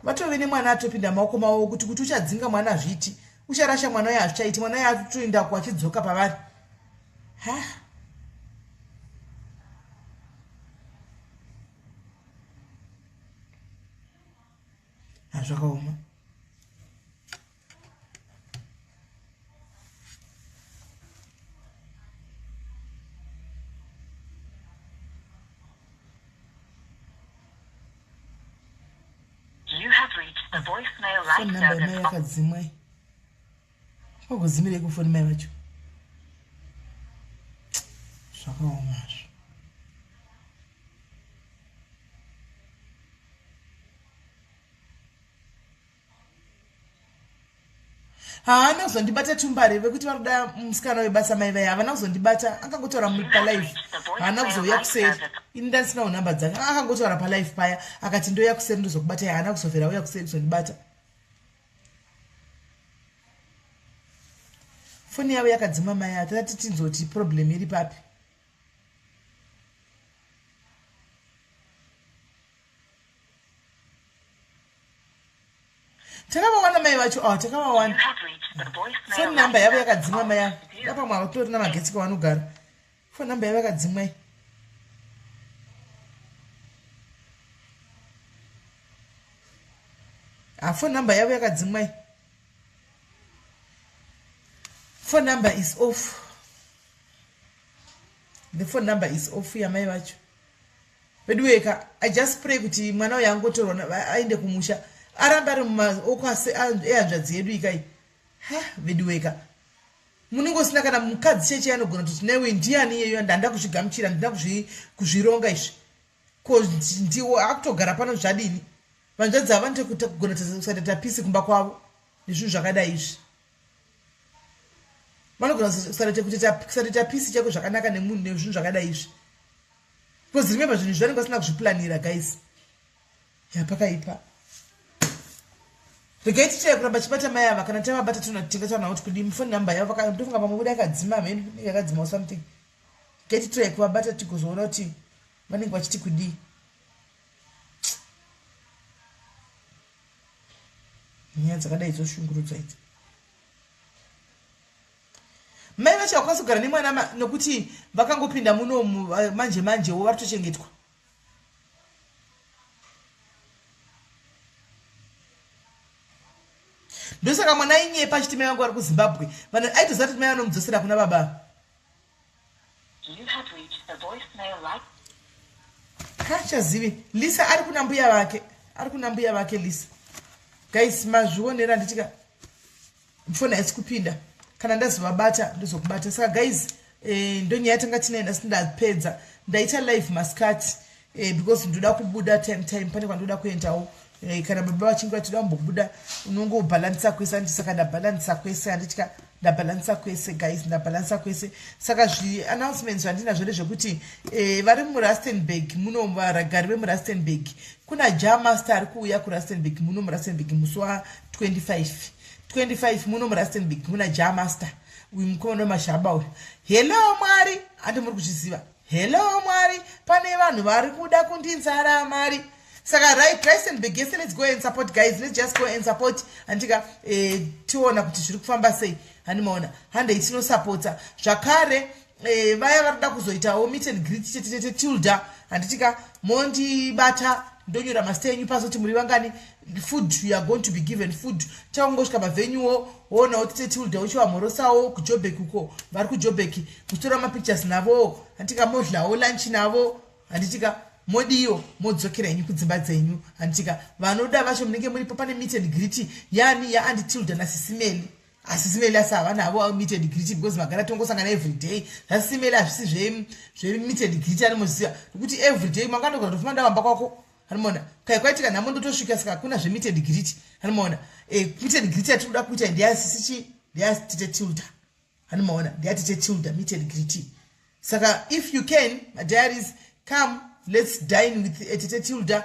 Vatove nemwana atopinda maoko mavo, kuti uchadzinga mwana hazviiti, ucharasha mwana uyo hazvichaiti. Mwana uyo atotoendako achidzoka pavari. Ha, hazvakaoma. You have reached the voicemail Phone light number service yamai yakadzimwa. Vagodzimirei kufoni mai vacho? Zvakaomazvo. Haana kuzondibata tumbare vekuti vari kuda musikana webasa. Mai vai havana kuzondibata, akangotaura palive, haana kuzouya kuseri. Ini ndandisinawo nhamba dzake. Akangotaura palive paya akati, "Ndoya kuseri, ndozokubatai." Haana kuzovhera uya kuseri kuzondibata. Foni yavo yakadzima mai ava. Tatati tinzoti problem iri papi. Takavawana mai vacho ava, takavawana. Phone number yavo yakadzimwa mai ava. Dapamwe havatorina magetsi kwavanogara. Phone number yavo yakadzimwa iyi. Ha, phone number yavo yakadzimwa iyi. Phone number is off, the phone number is off yamai vacho. Veduweka, I just pray kuti mwana uyu angotorwa aende kumusha, arambe ari mumaoko ehanzvadzi yedu ikai. Ha, veduweka, munenge usina kana mukadzi cheche anogona kuti newe ndiani iyeyo, ndanda kuzvigamuchira, ndina kuzvironga izvi. Ko ndiwo akutogara pano zvadini? Vanzvadzi ava vanotogona kusaita tapisi kumba kwavo nezvinhu zvakadai izvi. Vanogona kusaita pisi chako zvakanaka nemunhu nezvinhu zvakadai izvi, because remember, zvinhu izvi vanenge vasina kuzviplanira, guys. Yapakaipa. Regai tichaya kuramba chibata mai ava. Kana tavabata, tingataura kuti kudii. Mufoni namba yavo, ndofunga pamwe buda yakadzima, mhenu yakadzima or something. Regai titrai kuvabata, tigozoona kuti vanenge vachiti kudii. Nyaya dzakadai dzoshungurudza idzi. Mai vacho vakwanisa kugara nemwana nokuti vakangopinda munomu manje manjewo vari tochengetwa. Ndosaka mwana ainyepa achiti mai vangu vari kuZimbabwe. Vanhu aitoziva kuti mai vanomudzosera kuna baba. Hachazivi Lisa ari kuna mbuya vake, ari kuna mbuya vake Lisa. Guys, mazvionera, nditika foni haisi kupinda. Kana ndazovabata ndozokubata. Saka guys, ndonyaya tanga tinayo ndasi. Ndapedza, ndaita live maskati because ndoda kubuda time time, pane kwandoda kuendawo. Kana baba vachinge vachida kumbobuda, unongobhalanisa kwese, andi? Saka ndabhalanisa kwese, handitya? Ndabhalanisa kwese, guys, ndabhalanisa kwese. Saka zviannouncements zvandinazvo ndezvekuti vari muRustenburg muno, vagari vemuRustenburg, kuna Jamaster ari kuuya kuRustenburg muno, muRustenburg musi wa25 25 muno muRustenburg muna Jamaster uyu, mukomana wemashaba uyu. Hello Mwari, handi muri kuzviziva? Hello Mwari, pane vanhu vari kuda kundinzara mari. Saka right, Rustenburg yese, let's go and support, guys. Let's just go and support, handika? Tiona kuti zviri kufamba sei, handimaona? Handei tinosapota zvakare. Vaya vari kuda kuzoitawo meet and greet tete Tilda, handitika? Mondibata, ndonyora masita enyu pasi kuti muri vangani. Food, you are going to be given food. Chakungosvika pavenuewo, woonawo tete Tilda, uchivamhorosawo kuJobek uko, vari kuJobek, muchitora mapictures navowo, handitika? Modlawo lunch navo, handitika? Modiyo modzokera henyu kudzimba dzenyu, handitika? Vanoda vacho munenge muripo. Pane meet and greet yani yaAuntie Tilda nasisimeli. Asisimeli asi havana havo meet and greet because magara tongosangana every day. Zvasisimeli hazvisi zvemeet and greet, anomoziva nekuti every day mangandogona tofuma ndavamba kwako, anomaona? Kai kwaitika nhamo ndotosvika. Saka hakuna zvemeet and greet, anomaona? Meet and greet yatiri kuda kuita ndeyasisichi, ndeyatete Tilda, anomaona? Ndeyatete Tilda meet and greet. Saka if you can, madiaries, come, let's dine with tete Tilda.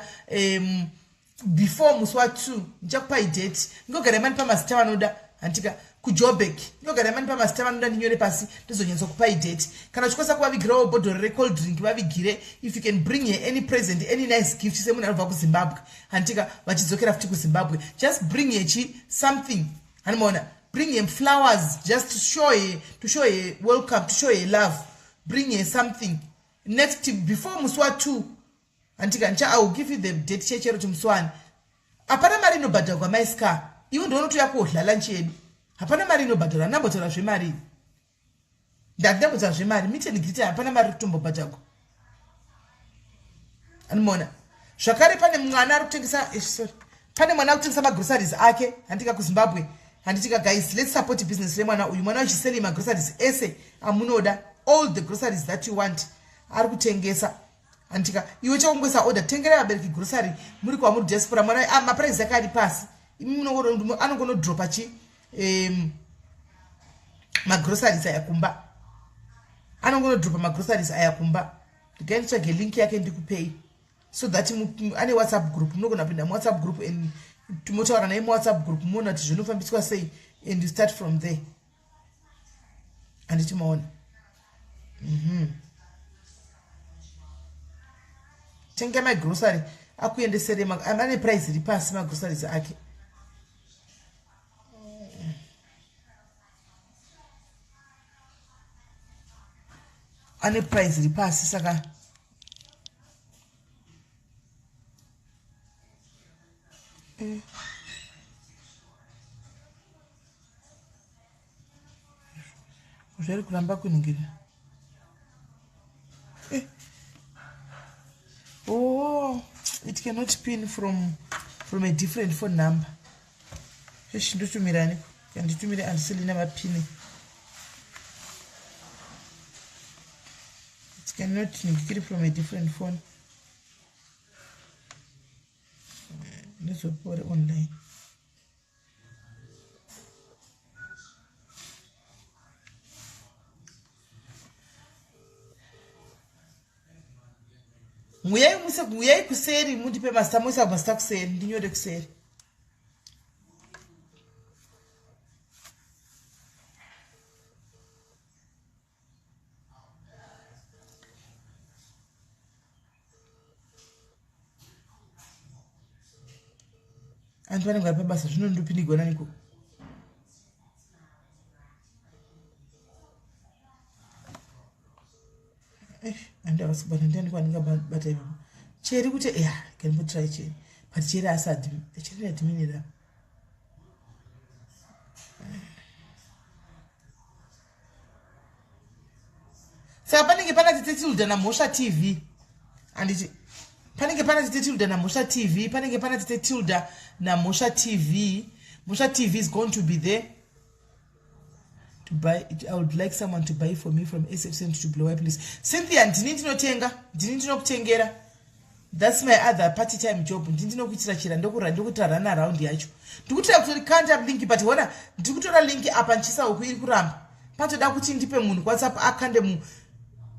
Before musi wa2 ndichakupai date. Ndinogara mani pamazita vanoda, handitika? KuJobek ndinogara mani pamazita vanoda, ndinyore pasi, ndizonyatsokupai date. Kana uchikwanisa kuvavigirawo bhodhoro recold drink, vavigire. If you can bring her any present, any nice gift semunhu anobva kuZimbabwe, handitika? Vachidzokera futi kuZimbabwe, just bring her chi something, hanimaona? Bring him flowers just to show her welcome, to show her love. Bring her something next before musi wa2, handika? Ncha, I will give you the date chechero kuti musi wani. Hapana mari inobhadharwa maiscar. Iwe ndounotoya kodla lunch yedu. Hapana mari inobhadharwa. Ndambotaura zvemari, ndandambotaura zvemari. Meet and greet, hapana mari kutombobhadharwa, anomaona? Zvakare pane mwana ari kutengesa, sorry, pane mwana ari kutengesa magroceries ake, handika, kuZimbabwe, handitika? Guys, let's support business remwana uyu. Mwana uchiseli magroceries ese amunoda, all the groceries that you want, ari kutengesa, handitika? Iwe chakungoisa order, tengerai vabereki grocery muri kwamuri diaspora. Mwana, ah, maprice ake ari pasi. Imi anongonodropa chi magroceries aya kumba, anongonodropa magroceries aya kumba. Ndigai nditsvage link yake ndikupei so that ane WhatsApp group, munogona kupinda muWhatsApp group and motaura naye muWhatsApp group, muona kuti zvinofambiswa sei and you start from there, handiti maona? Tenga magrocery akuendesere, ane price iri pasi magroceries ake. Ane price iri pasi. Saka zvari kuramba kuningirira. Oh, it cannot pin from a different phone number. Eshi, ndotumiraniko? Kanditumire andiselina mapini. It cannot ningikiri from a different phone. Ndizopore online. Nguyai muse nguyai kuseri mundipe mazita moisa mazita kuseri ndinyore kuseri. Antu vanenge vari pabasa zvino ndopindigwa naniko. Andi havasi kubata ndiani kwandingabata ipapo. Cheri kuti ya can put try cheri but cheri asi cheri adminira. Saka panenge pana Tete Tilda naMhosva TV. Anditi panenge pana Tete Tilda naMhosva TV, panenge pana Tete Tilda naMhosva TV. Mhosva TV is going to be there. To buy it, I would like someone to buy for me from SF Center to Blow please. Cynthia, ndini ndinotenga, ndini ndinokutengera. That's my other party time job. Ndini ndinokuitira chira ndokura ndokuitira run around yacho. Ndikutoda kutori kanda link but hona ndikutora link apa ndichisa uku iri kuramba. Patoda kuti ndipe munhu WhatsApp akande mu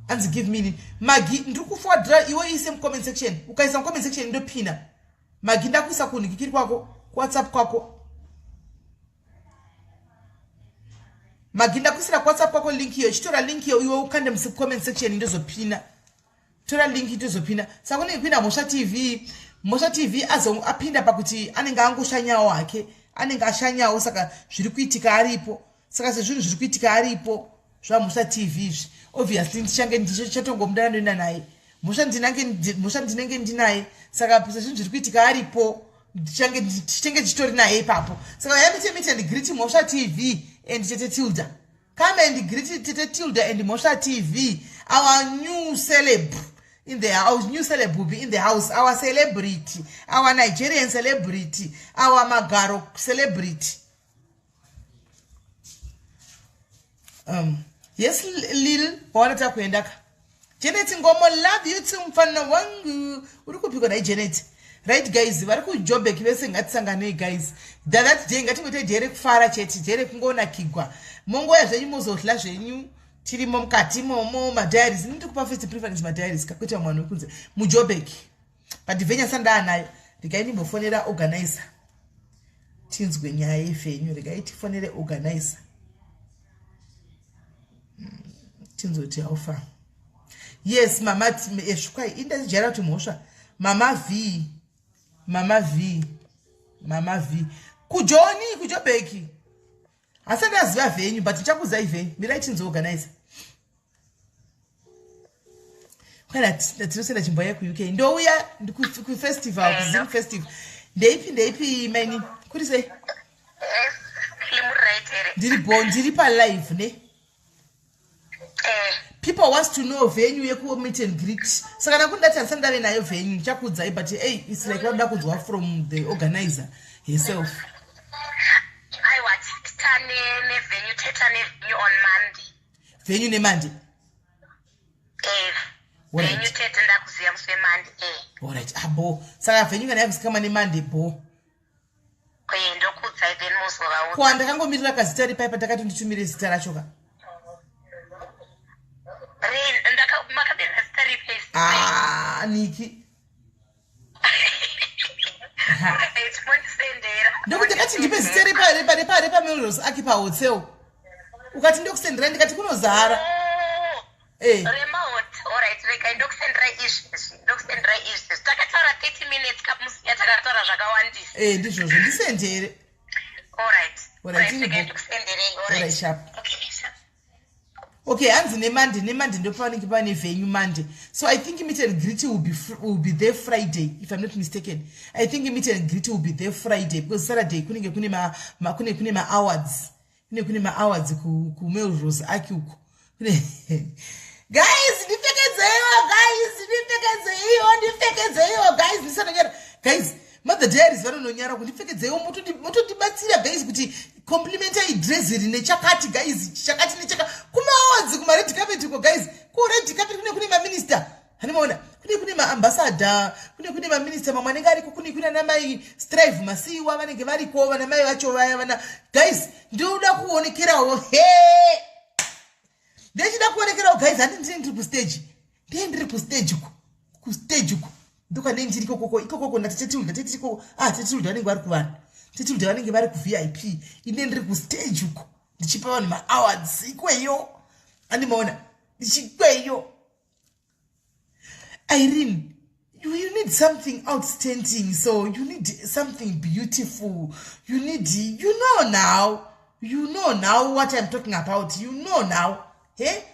anzi give me magi ndiri kuforwardira iwe ise mu comment section. Ukaisa mu comment section ndopina. Magi ndakuisa kunhikikiri kwako WhatsApp kwako. Magi ndakuisira WhatsApp kwako link iyo chitora link iyo iwe ukande mu comment section ndozopina. Tora link tozopinda. Saka kunenge kuina Mhosva TV. Mhosva TV azo apinda pakuti anenge angoshanyawo hake, anenge ashanyawo saka zviri kuitika aripo. Saka sezvinhu zviri kuitika aripo zvaMhosva TV izvi. Obviously ndichange ndichatongomudana ndoenda naye. Mhosva ndinange Mhosva ndinenge ndinaye. Saka sezvinhu zviri kuitika aripo ndichange ndichange ndichitori naye ipapo. Saka yamite meet and greet Mhosva TV and Tete Tilda. Come and greet Tete Tilda and Mhosva TV, our new celeb in the house. New celeb will be in the house. Our celebrity, our Nigerian celebrity, our Magaro celebrity. Yes, Lil, waona takuenda ka. Janet Ngomo, love you too, mfana wangu. Uri kupiko dai Janet? Right guys, vari kuJobek vese ngatisanganei guys. That day ngatingoite jere kufara chete, jere kungonakigwa. Mongoya zvenyu mozohla zvenyu tirimo mukati momo madiaries. Ndiri kupa first preference madiaries kakuita mwana wekunze muJobek. But venue sandaanayo. Regai ndimbofonera organizer. Tinzwe nyaya yevenue, regai tifonere organizer. Tinzwe kuti how far. Yes, mama eshukai indazijaira kuti mhosva. Mama V. Mama V. Mama V. Kujoni, kuJobeki. Asati aziva venue but ndichakuzai venue. Mirai tinzwe organizer. Kana tinosenda chimbo yaku UK. Ndouya ku festival, ku Zim festival. Ndeipi ndeipi maini? Kuri sei? Yes, right here. Ndiri bo, ndiri pa live ne. People wants to know venue yeku meet and greet. Saka nakundati handisati ndave nayo venue, ndichakuudzai but hey, it's like vanoda kunzwa from the organizer herself. Aiwa, teta ne venue, teta ne venue on Monday. Venue ne Monday. Venue tete ndakuziya musi weMonday. Alright, abo. Saka venue kana yakuzikanwa neMonday bo. Ndokuudzai then mozovaudza. Ko andakangomirira kazita ripai patakati nditumire zita racho ka? Makabira zita ripi? Ah, Niki. Right, mondisendera. Ndokuti ndakati ndipe zita repa repa repa repa Melrose Aki pa hotel. Ukati ndokusendera ndikati kunozara. Remote. Alright, regai ndokusendera izvezvi. Ndokusendera izvezvi. Takataura 30 minutes kamusiya takataura zvakawandisa. Ndizvozvo ndisendere. Alright. Alright, regai ndikusenderei. Alright, sharp. Okay, sharp. Okay, hanzi neMonday, neMonday ndopavanenge pane venue Monday. So I think meet and greet will be there Friday, if I'm not mistaken. I think meet and greet will be there Friday because Saturday kunenge kune ma, ma kune kune ma awards. Kune kune ma awards ku ku Melrose Aki uko. Guys, ndipfekedzeiwo guys, ndipfekedzeiwo, ndipfekedzeiwo guys, ndisanonyara. Guys, Mother Diaries vanononyara kuti ndipfekedzeiwo, motondibatsira guys kuti Complimentai dress rine chakati guys, chakati nechaka kumaodzi kumared carpet uko guys. Kured carpet kune kune maminister. Hanimaona kune kune maambassador, kune kune maminister mamwe anenge ariko, kune kune ana mai Strive Masiyiwa vanenge variko, vana mai vacho vaya vana. Guys, ndinoda kuonekerawo. He! Ndechida kuonekerawo guys, handi ndini ndiri kustage. Ndiye ndiri kustage uko. Kustage uko. Ndokwanei ndiri ikokoko ikokoko ndati tetilda teti ikoko. Ah, tetilda vanenge vari kuvanhu. Tetilda vanenge vari kuVIP. Ine ndiri kustage uko. Ndichipa vanhu maawards ikweyo. Andimaona ndichikweyo. Irene, you need something outstanding, so you need something beautiful. You need, you know now, you know now what I'm talking about. You know now, hey?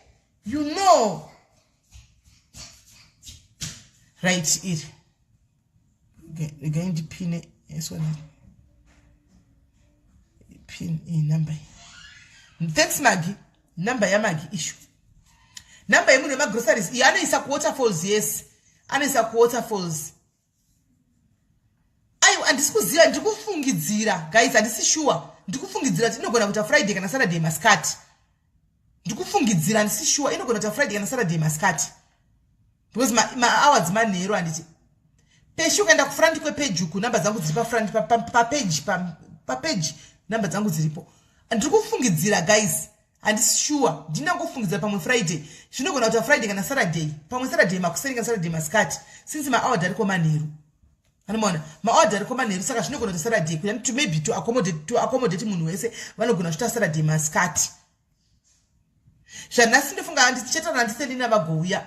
You know. Right, it. Regai ndipine this one. Pin in number. Thanks Maggie. Number ya Maggie issue. Number yemunhu wemagroceries iyi anoisa kuwaterfalls, yes. Anoisa kuwaterfalls. Aiwa, handisi kuziva, ndiri kufungidzira guys, handisi sure. Ndiri kufungidzira kuti inogona kuita Friday kana Saturday masikati. Ndiri kufungidzira, handisi sure, inogona kuita Friday kana Saturday masikati. Because maawards manheru handiti. Peshi ukaenda kufront kwepeji uku, namba dzangu dziri pafront papeji papeji, namba dzangu dziripo. Ndiri kufungidzira guys, handisi sure, ndinangofungidzira pamwe Friday, zvinogona kuita Friday kana Saturday, pamwe Saturday makuseni kana Saturday masikati, since maaward ariko manheru. Anomaona maaward ariko manheru, saka zvinogona kuita Saturday kuya to maybe to accommodate munhu wese, vanogona kuita Saturday masikati. Zvanhasi ndofunga handichataura handiselina vagouya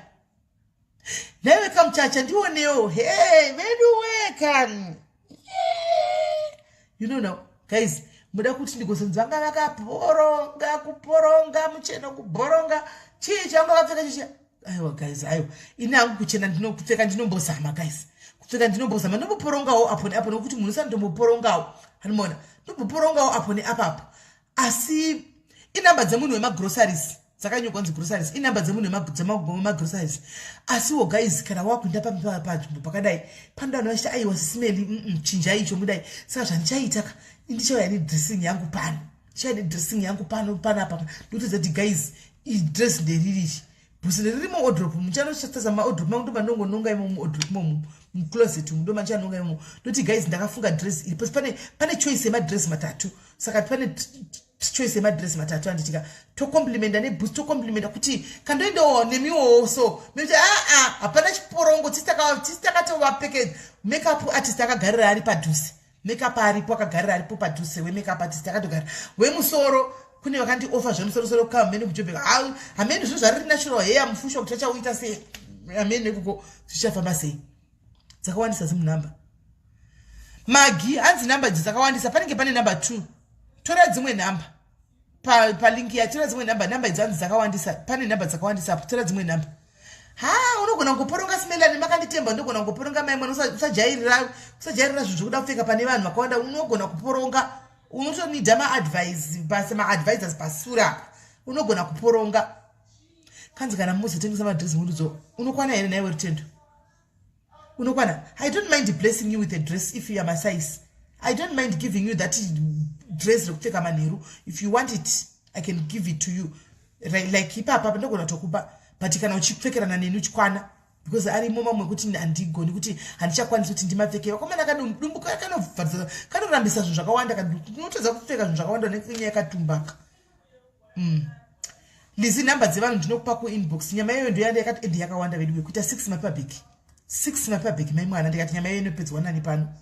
naiwe kamuchacha ndionewo. He, vedu wekani, you know now guys, muda kuti ndigozonzi vanga vakaporonga kuporonga mucheno kubhoronga chii chavanga vapfeka chichi. Aiwa guys, aiwa, ini hangu kuchena ndinokupfeka, ndinombozama guys, kupfeka ndinombozama, ndomboporongawo apo neapo, nokuti munhu usati ndomboporongawo, hanimona ndomboporongawo apo neapapo. Asi inamba dzemunhu wemagroceries dzakanyorwa kunzi groceries, inamba dzemunhu wemagroceries. Asiwo guys, kana wakuenda panzvimbo pakadai, panoda vanhu vachiti aiwa sisimeli chinjai icho mudai. Saka zvandichaita ka, indichauya nedressing yangu pano, ndichauya nedressing yangu pano panapa, ndotodza kuti guys, idress ndeririri, bhusi nderiri muwardrobe, muchanosasa mawardrobe mangu, ndomandongononga imo muwardrobe imomo, mucloset umu ndomandichanonga imomo. Ndoti guys, ndakafunga dress iri pane choice yemadress matatu, saka pane choice yemadress matatu, anditika tocomplimenta nebhusi, tocomplimenta kuti kandoendawo nemiwowo, so mekuti aa hapana chiporongo, tisi takatovapfekedza. Makeup artist akagarira ari padhuze, makeup aripo, akagarira aripo padhuze, wemakeup artist akatogara. Wemusoro kune vakandiofa zvemusorosoro kamhene kuJobek, hamene zvinhu zvariri natural hair mufusha kuti achauita sei, hamene ikoko zvichafamba sei. Dzakawandisa zimunhamba Magi, hanzi namba idzi dzakawandisa, panenge pane namba 2, tora dzimwe nhamba palink ya, tora dzimwe nhamba, namba idzi hanzi dzakawandisa, pane namba dzakawandisa apo, tora dzimwe nhamba. Ha, unogona kungoporonga simelani makanditemba, ndogona kungoporonga mai mwana, usajairira usajairira zvinhu zvekuda kupfeka pane vanhu vakawanda, unogona kuporonga, unotonida maadvice basa, maadvisors pasura apa, unogona kuporonga. Kanzi kana muzotengesa madress murudzo, unokwana here naiwe Rutendo? Unokwana? I don't mind blessing you with a dress if you are my size. I don't mind giving you that dress rekupfeka manheru. If you want it, I can give it to you. Like ipapa ndogona kutokupa, but kana uchipfekerana neni uchikwana, because arimo mamwe ekuti handigoni, kuti handichakwanisi kuti ndimapfeke. Vakomana, kadumbu kanovharisa, kanorambisa zvinhu zvakawanda, unotadza kupfeka zvinhu zvakawanda nenyaya yakatumbaka. Lizi, nhamba dzevanhu ndinokupa kuinbox. Nyama iyoyo ndoyanda yakati ende yakawanda vedu, kuita 6 mapaper bag, 6 mapaper bag, mai mwana. Ndikati nyama iyoyo inopedzwa nani pano?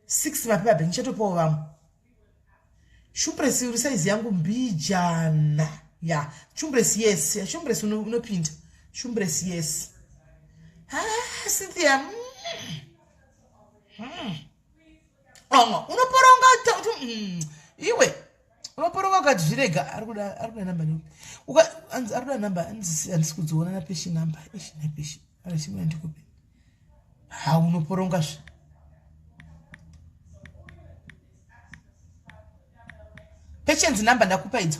6 mapaper bag, ndichatopawo vamwe. Shumbresi, uri saizi yangu mbijana ya shumbresi. Yes, shumbresi unopinda shumbresi, yes. Ah, Cynthia, Ongo unoporonga iwe, unoporonga ukati zvirega. Ari kuda namba, ari kuda namba, handisi kudziona napeshi namba ishi napeshi arachimuna ndikupi. Ha, unoporonga zve. Patience, namba ndakupa idzo.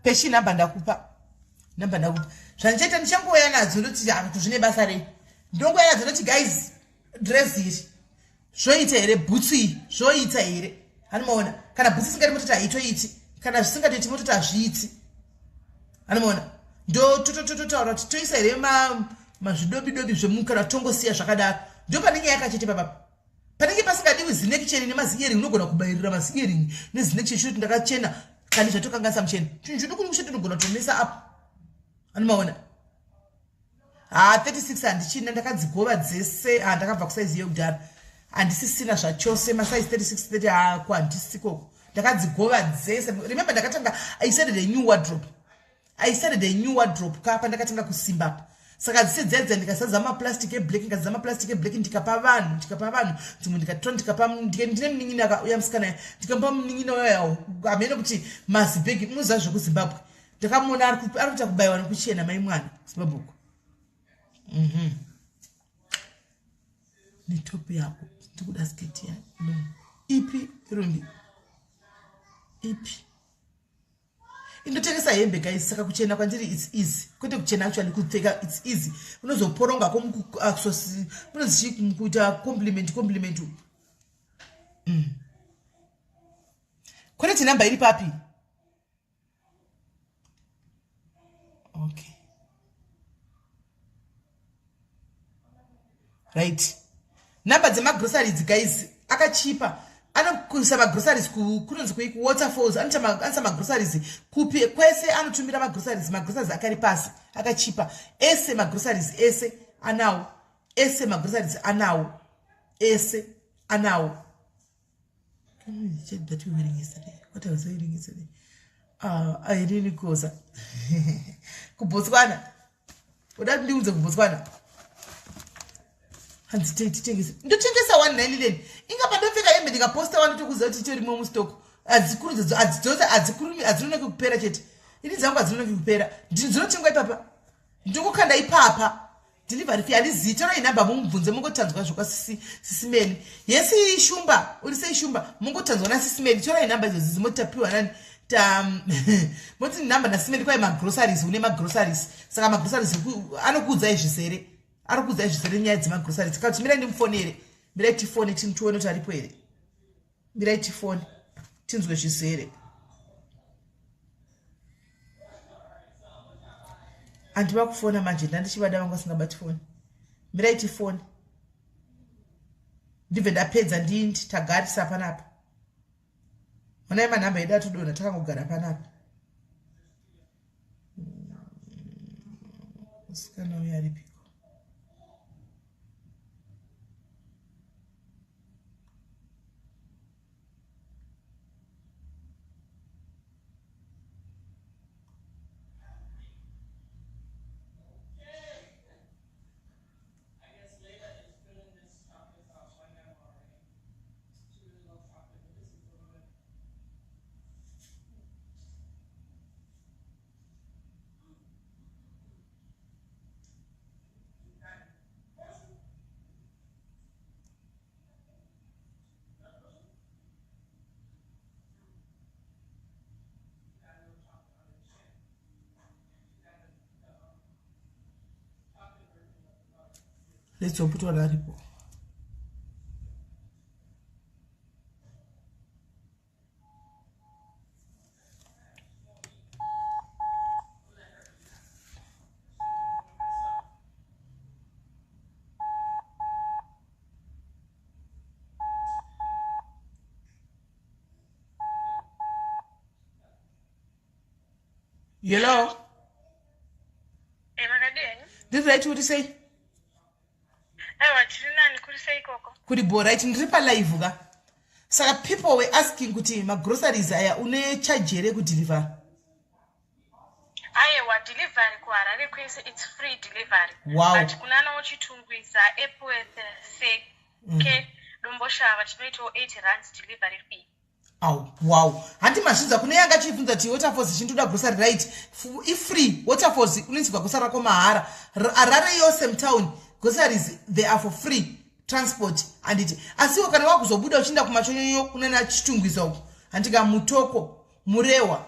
Peshi, namba ndakupa, namba ndakupa. Zvandichaita, ndichangouya nadzo, ndoti kuti zvine basa rei, ndongouya nadzo, ndoti guys, dress iri zvoita here, bhutsu iyi zvoita here, hanimaona. Kana bhutsu isingadi mototi haitoiti, kana zvisingatoiti mototi hazviiti. Anomaona ndo totototaura kuti toisa here mazvidobidobi zvemukana, tongosiya zvakadaro. Ndo pane nyaya yakachete papapa panenge pasingadiwi zinekicheni nemaziering. Unogona kubayirira maziering nezinekicheni choti ndakachena, kani zvatokanganisa mucheno. Chinhu chiduku chete unogona kutomesa apo. Anomaona ha 36 handichina, ndakadzigova dzese. Ha, ndakabva kusaizi yekudhara, handisisina zvachose masaizi 36 30. Hako handisikoko, ndakadzigova dzese. Remember ndakatanga, I started a new wardrobe, I started a new wardrobe ka pandakatanga kusimba. Saka dzise dzedza ndikazadza maplastic eblack, ndikazadza maplastic eblack, ndikapa vanhu, ndikapa vanhu dzimwe, ndikatora, ndikapa. Ndine munin'ina akauya musikana, ndikamupa munin'ina uya hamene kuti mazibhegi. Munoziva zvekuZimbabwe, ndakamuona ari kuita kubayiwa nekuchena mai mwana Zimbabwe uko. Netopu yako ndikuda sketi ya no ipi Rumbi ipi indotengesa hembe guys. Saka kuchena kwandiri it's easy, kwete kuchena, actually kupfeka it's easy. Unozoporongako munonzi kuita compliment compliment. Contact number iri papi? Okay, right, number dzemagroceries guys akachipa. Anokuisa magroceries kunonzi kui kuWaterfalls, anoisa magroceries kupi kwese, anotumira magroceries. Magroceries akari pasi, akachipa ese magroceries ese anawo, ese magroceries anawo, ese anawo. Check that we wearing yesterday. What I was wearing yesterday? Irene Koza kuBotswana, uda kuti ndiudze kuBotswana hanzi titengese? Ndotengesa 199. Inga pandopfeka hembe ndikaposta wani, tokuziva kuti itorimo mustock. Hadzikurudzose, hadzikurumi, hadzinonoki kupera chete. Ini dzangu hadzinonoki kupera, dzinotengwa ipapa, ndokukanda ipapa. Delivery fee handizivi. Torai nhamba mumubvunze, mungotanzwa zvokwaSisimeli. Yesi Shumba, uri sei Shumba? Mungotanzwa naSisimeli. Torai nhamba idzodzo, moti tapiwa nani, ta moti nhamba naSimeli. Kwai magroceries, une magroceries, saka magroceries anokuudzai zvizere, ari kuudzai zvizere nyaya dzemagroceries. Kana kuti mirai ndimufonere, mirai tifone tione kuti aripo here. Mirai tifone tinzwe zvizere. Handiva kufona manje, ndandichivada vanga vasingabati foni. Mirai tifone, ndibve ndapedza ndindi tagarisa panapa. Honai manhamba edu atodonha, takangogara panapa. Musikana uyo aripiko? Let's hope kuti vanhu aripo. Hello. Makadini? Ndiri right, uri sei? Aiwa, tiri nani, kuri sei ikoko? Kuri bo right, ndiri palive ka. Saka people were asking kuti magroceries aya une charge here kudeliver? Aiwa, delivery kuHarare kwese it's free delivery. But kunanawo Chitungwiza, Epworth, Seke, Domboshava tinoitawo 80 rands delivery fee. Au, wow, handi mazvinzwa. Kune yanga achibvunza kuti Waterfalls chindoda grocery, right, ifree. Waterfalls unoisirwa grocery rako mahara. Harare yose mutown groceries they are for free transport, handiti? Asiwo kana wakuzobuda uchienda kumachonyonyo kunana Chitungwiza uku, handika, Mutoko, Murewa,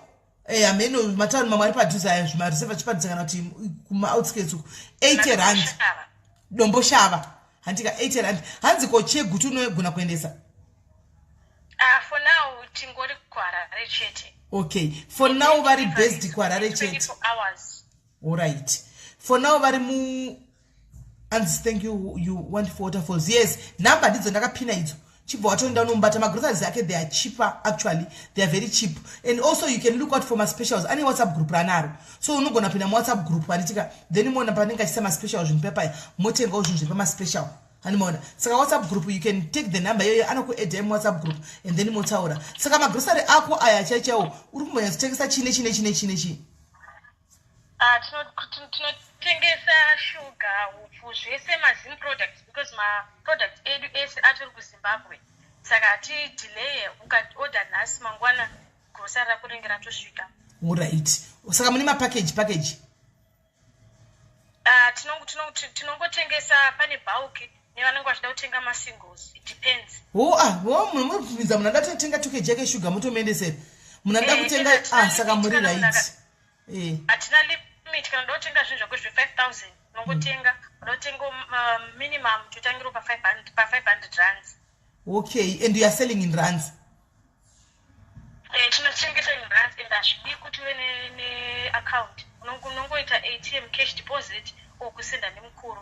hameno matauni mamwe ari padhuze aya, zvimareserve chipadhuze, kana kuti kumaoutskirts uku, 80 rand. Shava. Domboshava, handika, 80 rand. Hanzi ko Chegutu unogona kuendesa? For now Tingori kuHarare chete. Okay, for now vari based kuHarare chete. 24 hours. Alright, for now vari mu and thank you. You want for Waterfalls? Yes, number ndidzo ndakapina idzo. Chibva watoenda unomubata. Magroceries ake, they are cheaper. Actually, they are very cheap, and also you can look out for maspecials. Ane WhatsApp group ranaro, so unogona pinda muWhatsApp group, handitika? Then moona panenge achiisa maspecial zvinhu pepaya, motengawo zvinhu zviri pamaspecial, handimaona? Saka WhatsApp group, you can take the number iyoyo, anokuadda muWhatsApp group and then motaura. Saka magrosary ako aya chaichaiwo, uri kumbonyatsotengesa chii nechii nechii nechii nechii? Ah, tinotengesa shuga, upfu, zvese maZim products, because maproducts edu ese atori kuZimbabwe, saka hatidelaye. Ukaorder nhasi, mangwana grocery rako rinenge ratosvika. Alright, saka mune mapackage package? Ah, tinongotengesa pane bulk nevanenge vachida kutenga masingles, it depends. Ho, ah, ho, munobvunza munhu anoda kutenga 2 kg yake shuga, motomuendesera. Munhu anoda Eh, kutenga hatina ah, saka limit muri kana munhu right. Hatina limit. Kana uda kutenga zvinhu zvako zve5000, unongotenga. Uda kutenga minimum totangiro pa500, pa500 rands. Okay, and you are selling in rands? Eh, tinotengesa in rands, and hazvidi kuti uve neaccount. Unongoita ATM cash deposit or kusenda nemukuru.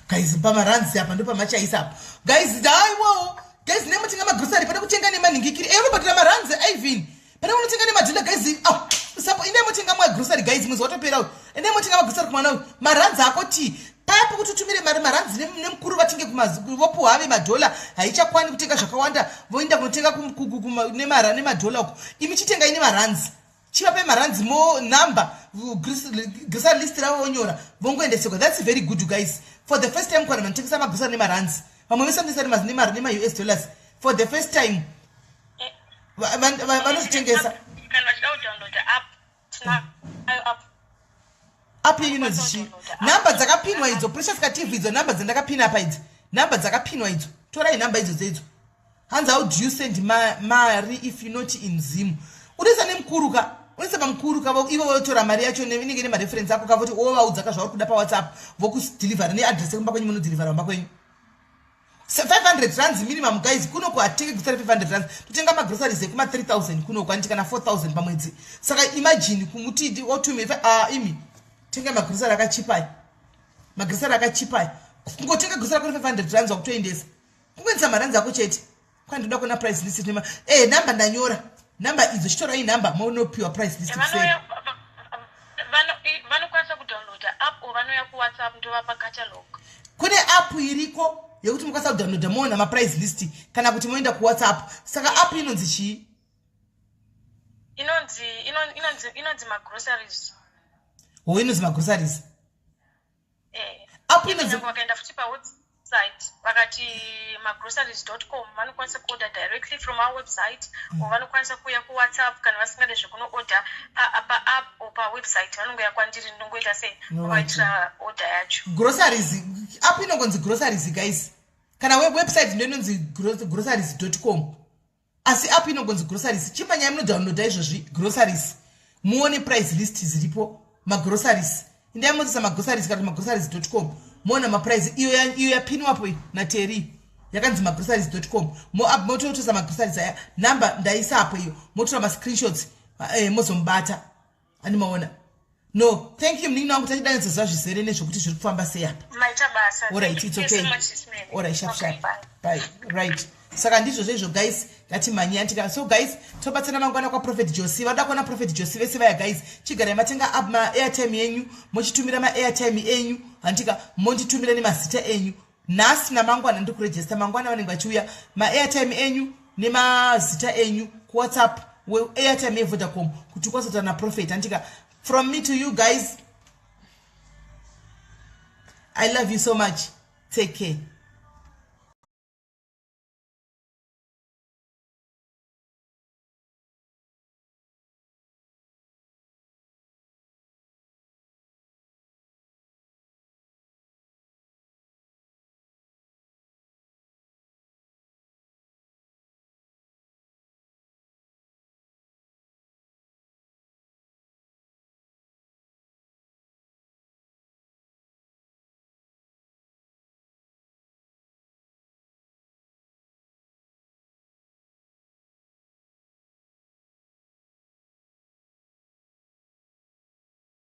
Guys, pamarands apa ndo pamachaisa apa, guys. Haiwawo guys, nemutenga magrosary pane kutenga nemanhingikiri. Unobhadhara marands even pane unotenga nemadhila, guys. Ah, sapo indai motenga magrosary, guys. Mwedzi watopera uyu, endai motenga magrosary kumwana uyu. Marands ako ti paya pokuti utumire mari marands nemukuru, vatenge vopuhwa ave madhola, haichakwani kutenga zvakawanda. Voenda kunotenga nemadhola uko. Imi chitengai nemarands, chivapai marands mo number, grocery list ravo vonyora, vongoendesekwa. That's very good, guys. For the first time kwana vanotengesa magrosary nemarands. Vamwe vese vanotengesa nema-US dollars. For the first time vanozvitengesa. Kana vachida kudownloada app, tinayo app. App yenyu inonzi chii? Nhamba dzakapinwa idzo, Precious Kativhu, idzo nhamba dzandakapina apa idzi, nhamba dzakapinwa idzo. Torai nhamba idzo dzeidzo. Hanzi, how do you send mari if you not in Zim? Unoisa nemukuru ka, unoisa pamukuru ka. Ivo votora mari yacho, inenge nemareference ako ka. Voti wovaudza ka zvauri kuda paWhatsApp, vokudhilivhara neadress yekumba kwenyu, munodhilivhara kumba kwenyu. 500 rands minimum, guys. Kunoku hatitenge grocery 500 rands, totenga magroceries ekuma 3000 kunoku, anditi? Kana 4000 pamwedzi. Saka imagine kumuti otume. Ah, imi tenga magrocery akachipai, magrocery akachipai. Kungotenga grocery kuri 500 rands, wakutoendesa, kungoendesa marands ako chete. Kwandoda kuona price list nema namba ndanyora namba idzo. Chitorai namba, monopiwa price list kuseri. Vanokwanisa kudownloada app or vanouya kuWhatsApp, ndovapa catalog. Kune app iriko yekuti mukwanisa kudownloada moona maprice list, kana kuti moenda kuWhatsApp. Saka app inonzi chii? Inonzi magroceries. Ho, inonzi magroceries. Eh. App inonzi Nyangwe vakaenda futi pawebsite, vakati magroceries.com, vanokwanisa kuorder directly from our website, or vanokwanisa kuuya kuWhatsApp. Kana vasingade zvekunoorder paapp or pawebsite, vanongoya kwandiri, ndinongoita sei, vovaitira order yacho. Groceries app inongonzi groceries, guys. Kana website ndo inonzi groceries.com, asi app inongonzi groceries. Chimanyai munodownloada izvozvi groceries, muone price list ziripo. Magroceries, indai modzisa magroceries kana kuti magroceries.com, moona maprice. Iyo yapinwapo nateri yakanzi magroceries.com. Mototosa magroceries aya. Namba ndaisapo iyo, motora mascreenshots, mozomubata, andimaona? No, thank you, munin'ina wangu. Tachidanetsoziva zvizere nezvekuti zviri kufamba sei apa. Maita basa. Alright, it's Thank you okay. so much, Sis Mary. Alright, sharp. Okay, Sharp. bye. Bye. Right, saka ndizvo zvezvo, guys. Ngatimhanye, andika? So guys, tobatsana mangwana kwaProphet Josi. Vada kuona Prophet Josi vese vaya, guys, chigarai matenga up maairtime yenyu, mochitumira maairtime enyu, handika? Monditumira nemazita enyu nhasi namangwana. Ndiri kurejesta mangwana, vanenge vachiuya. Maairtime enyu nemazita enyu kuWhatsApp, airtime yeVodacom, kuti ukwanise kutaura naprophet, handika? From me to you guys, I love you so much. Take care.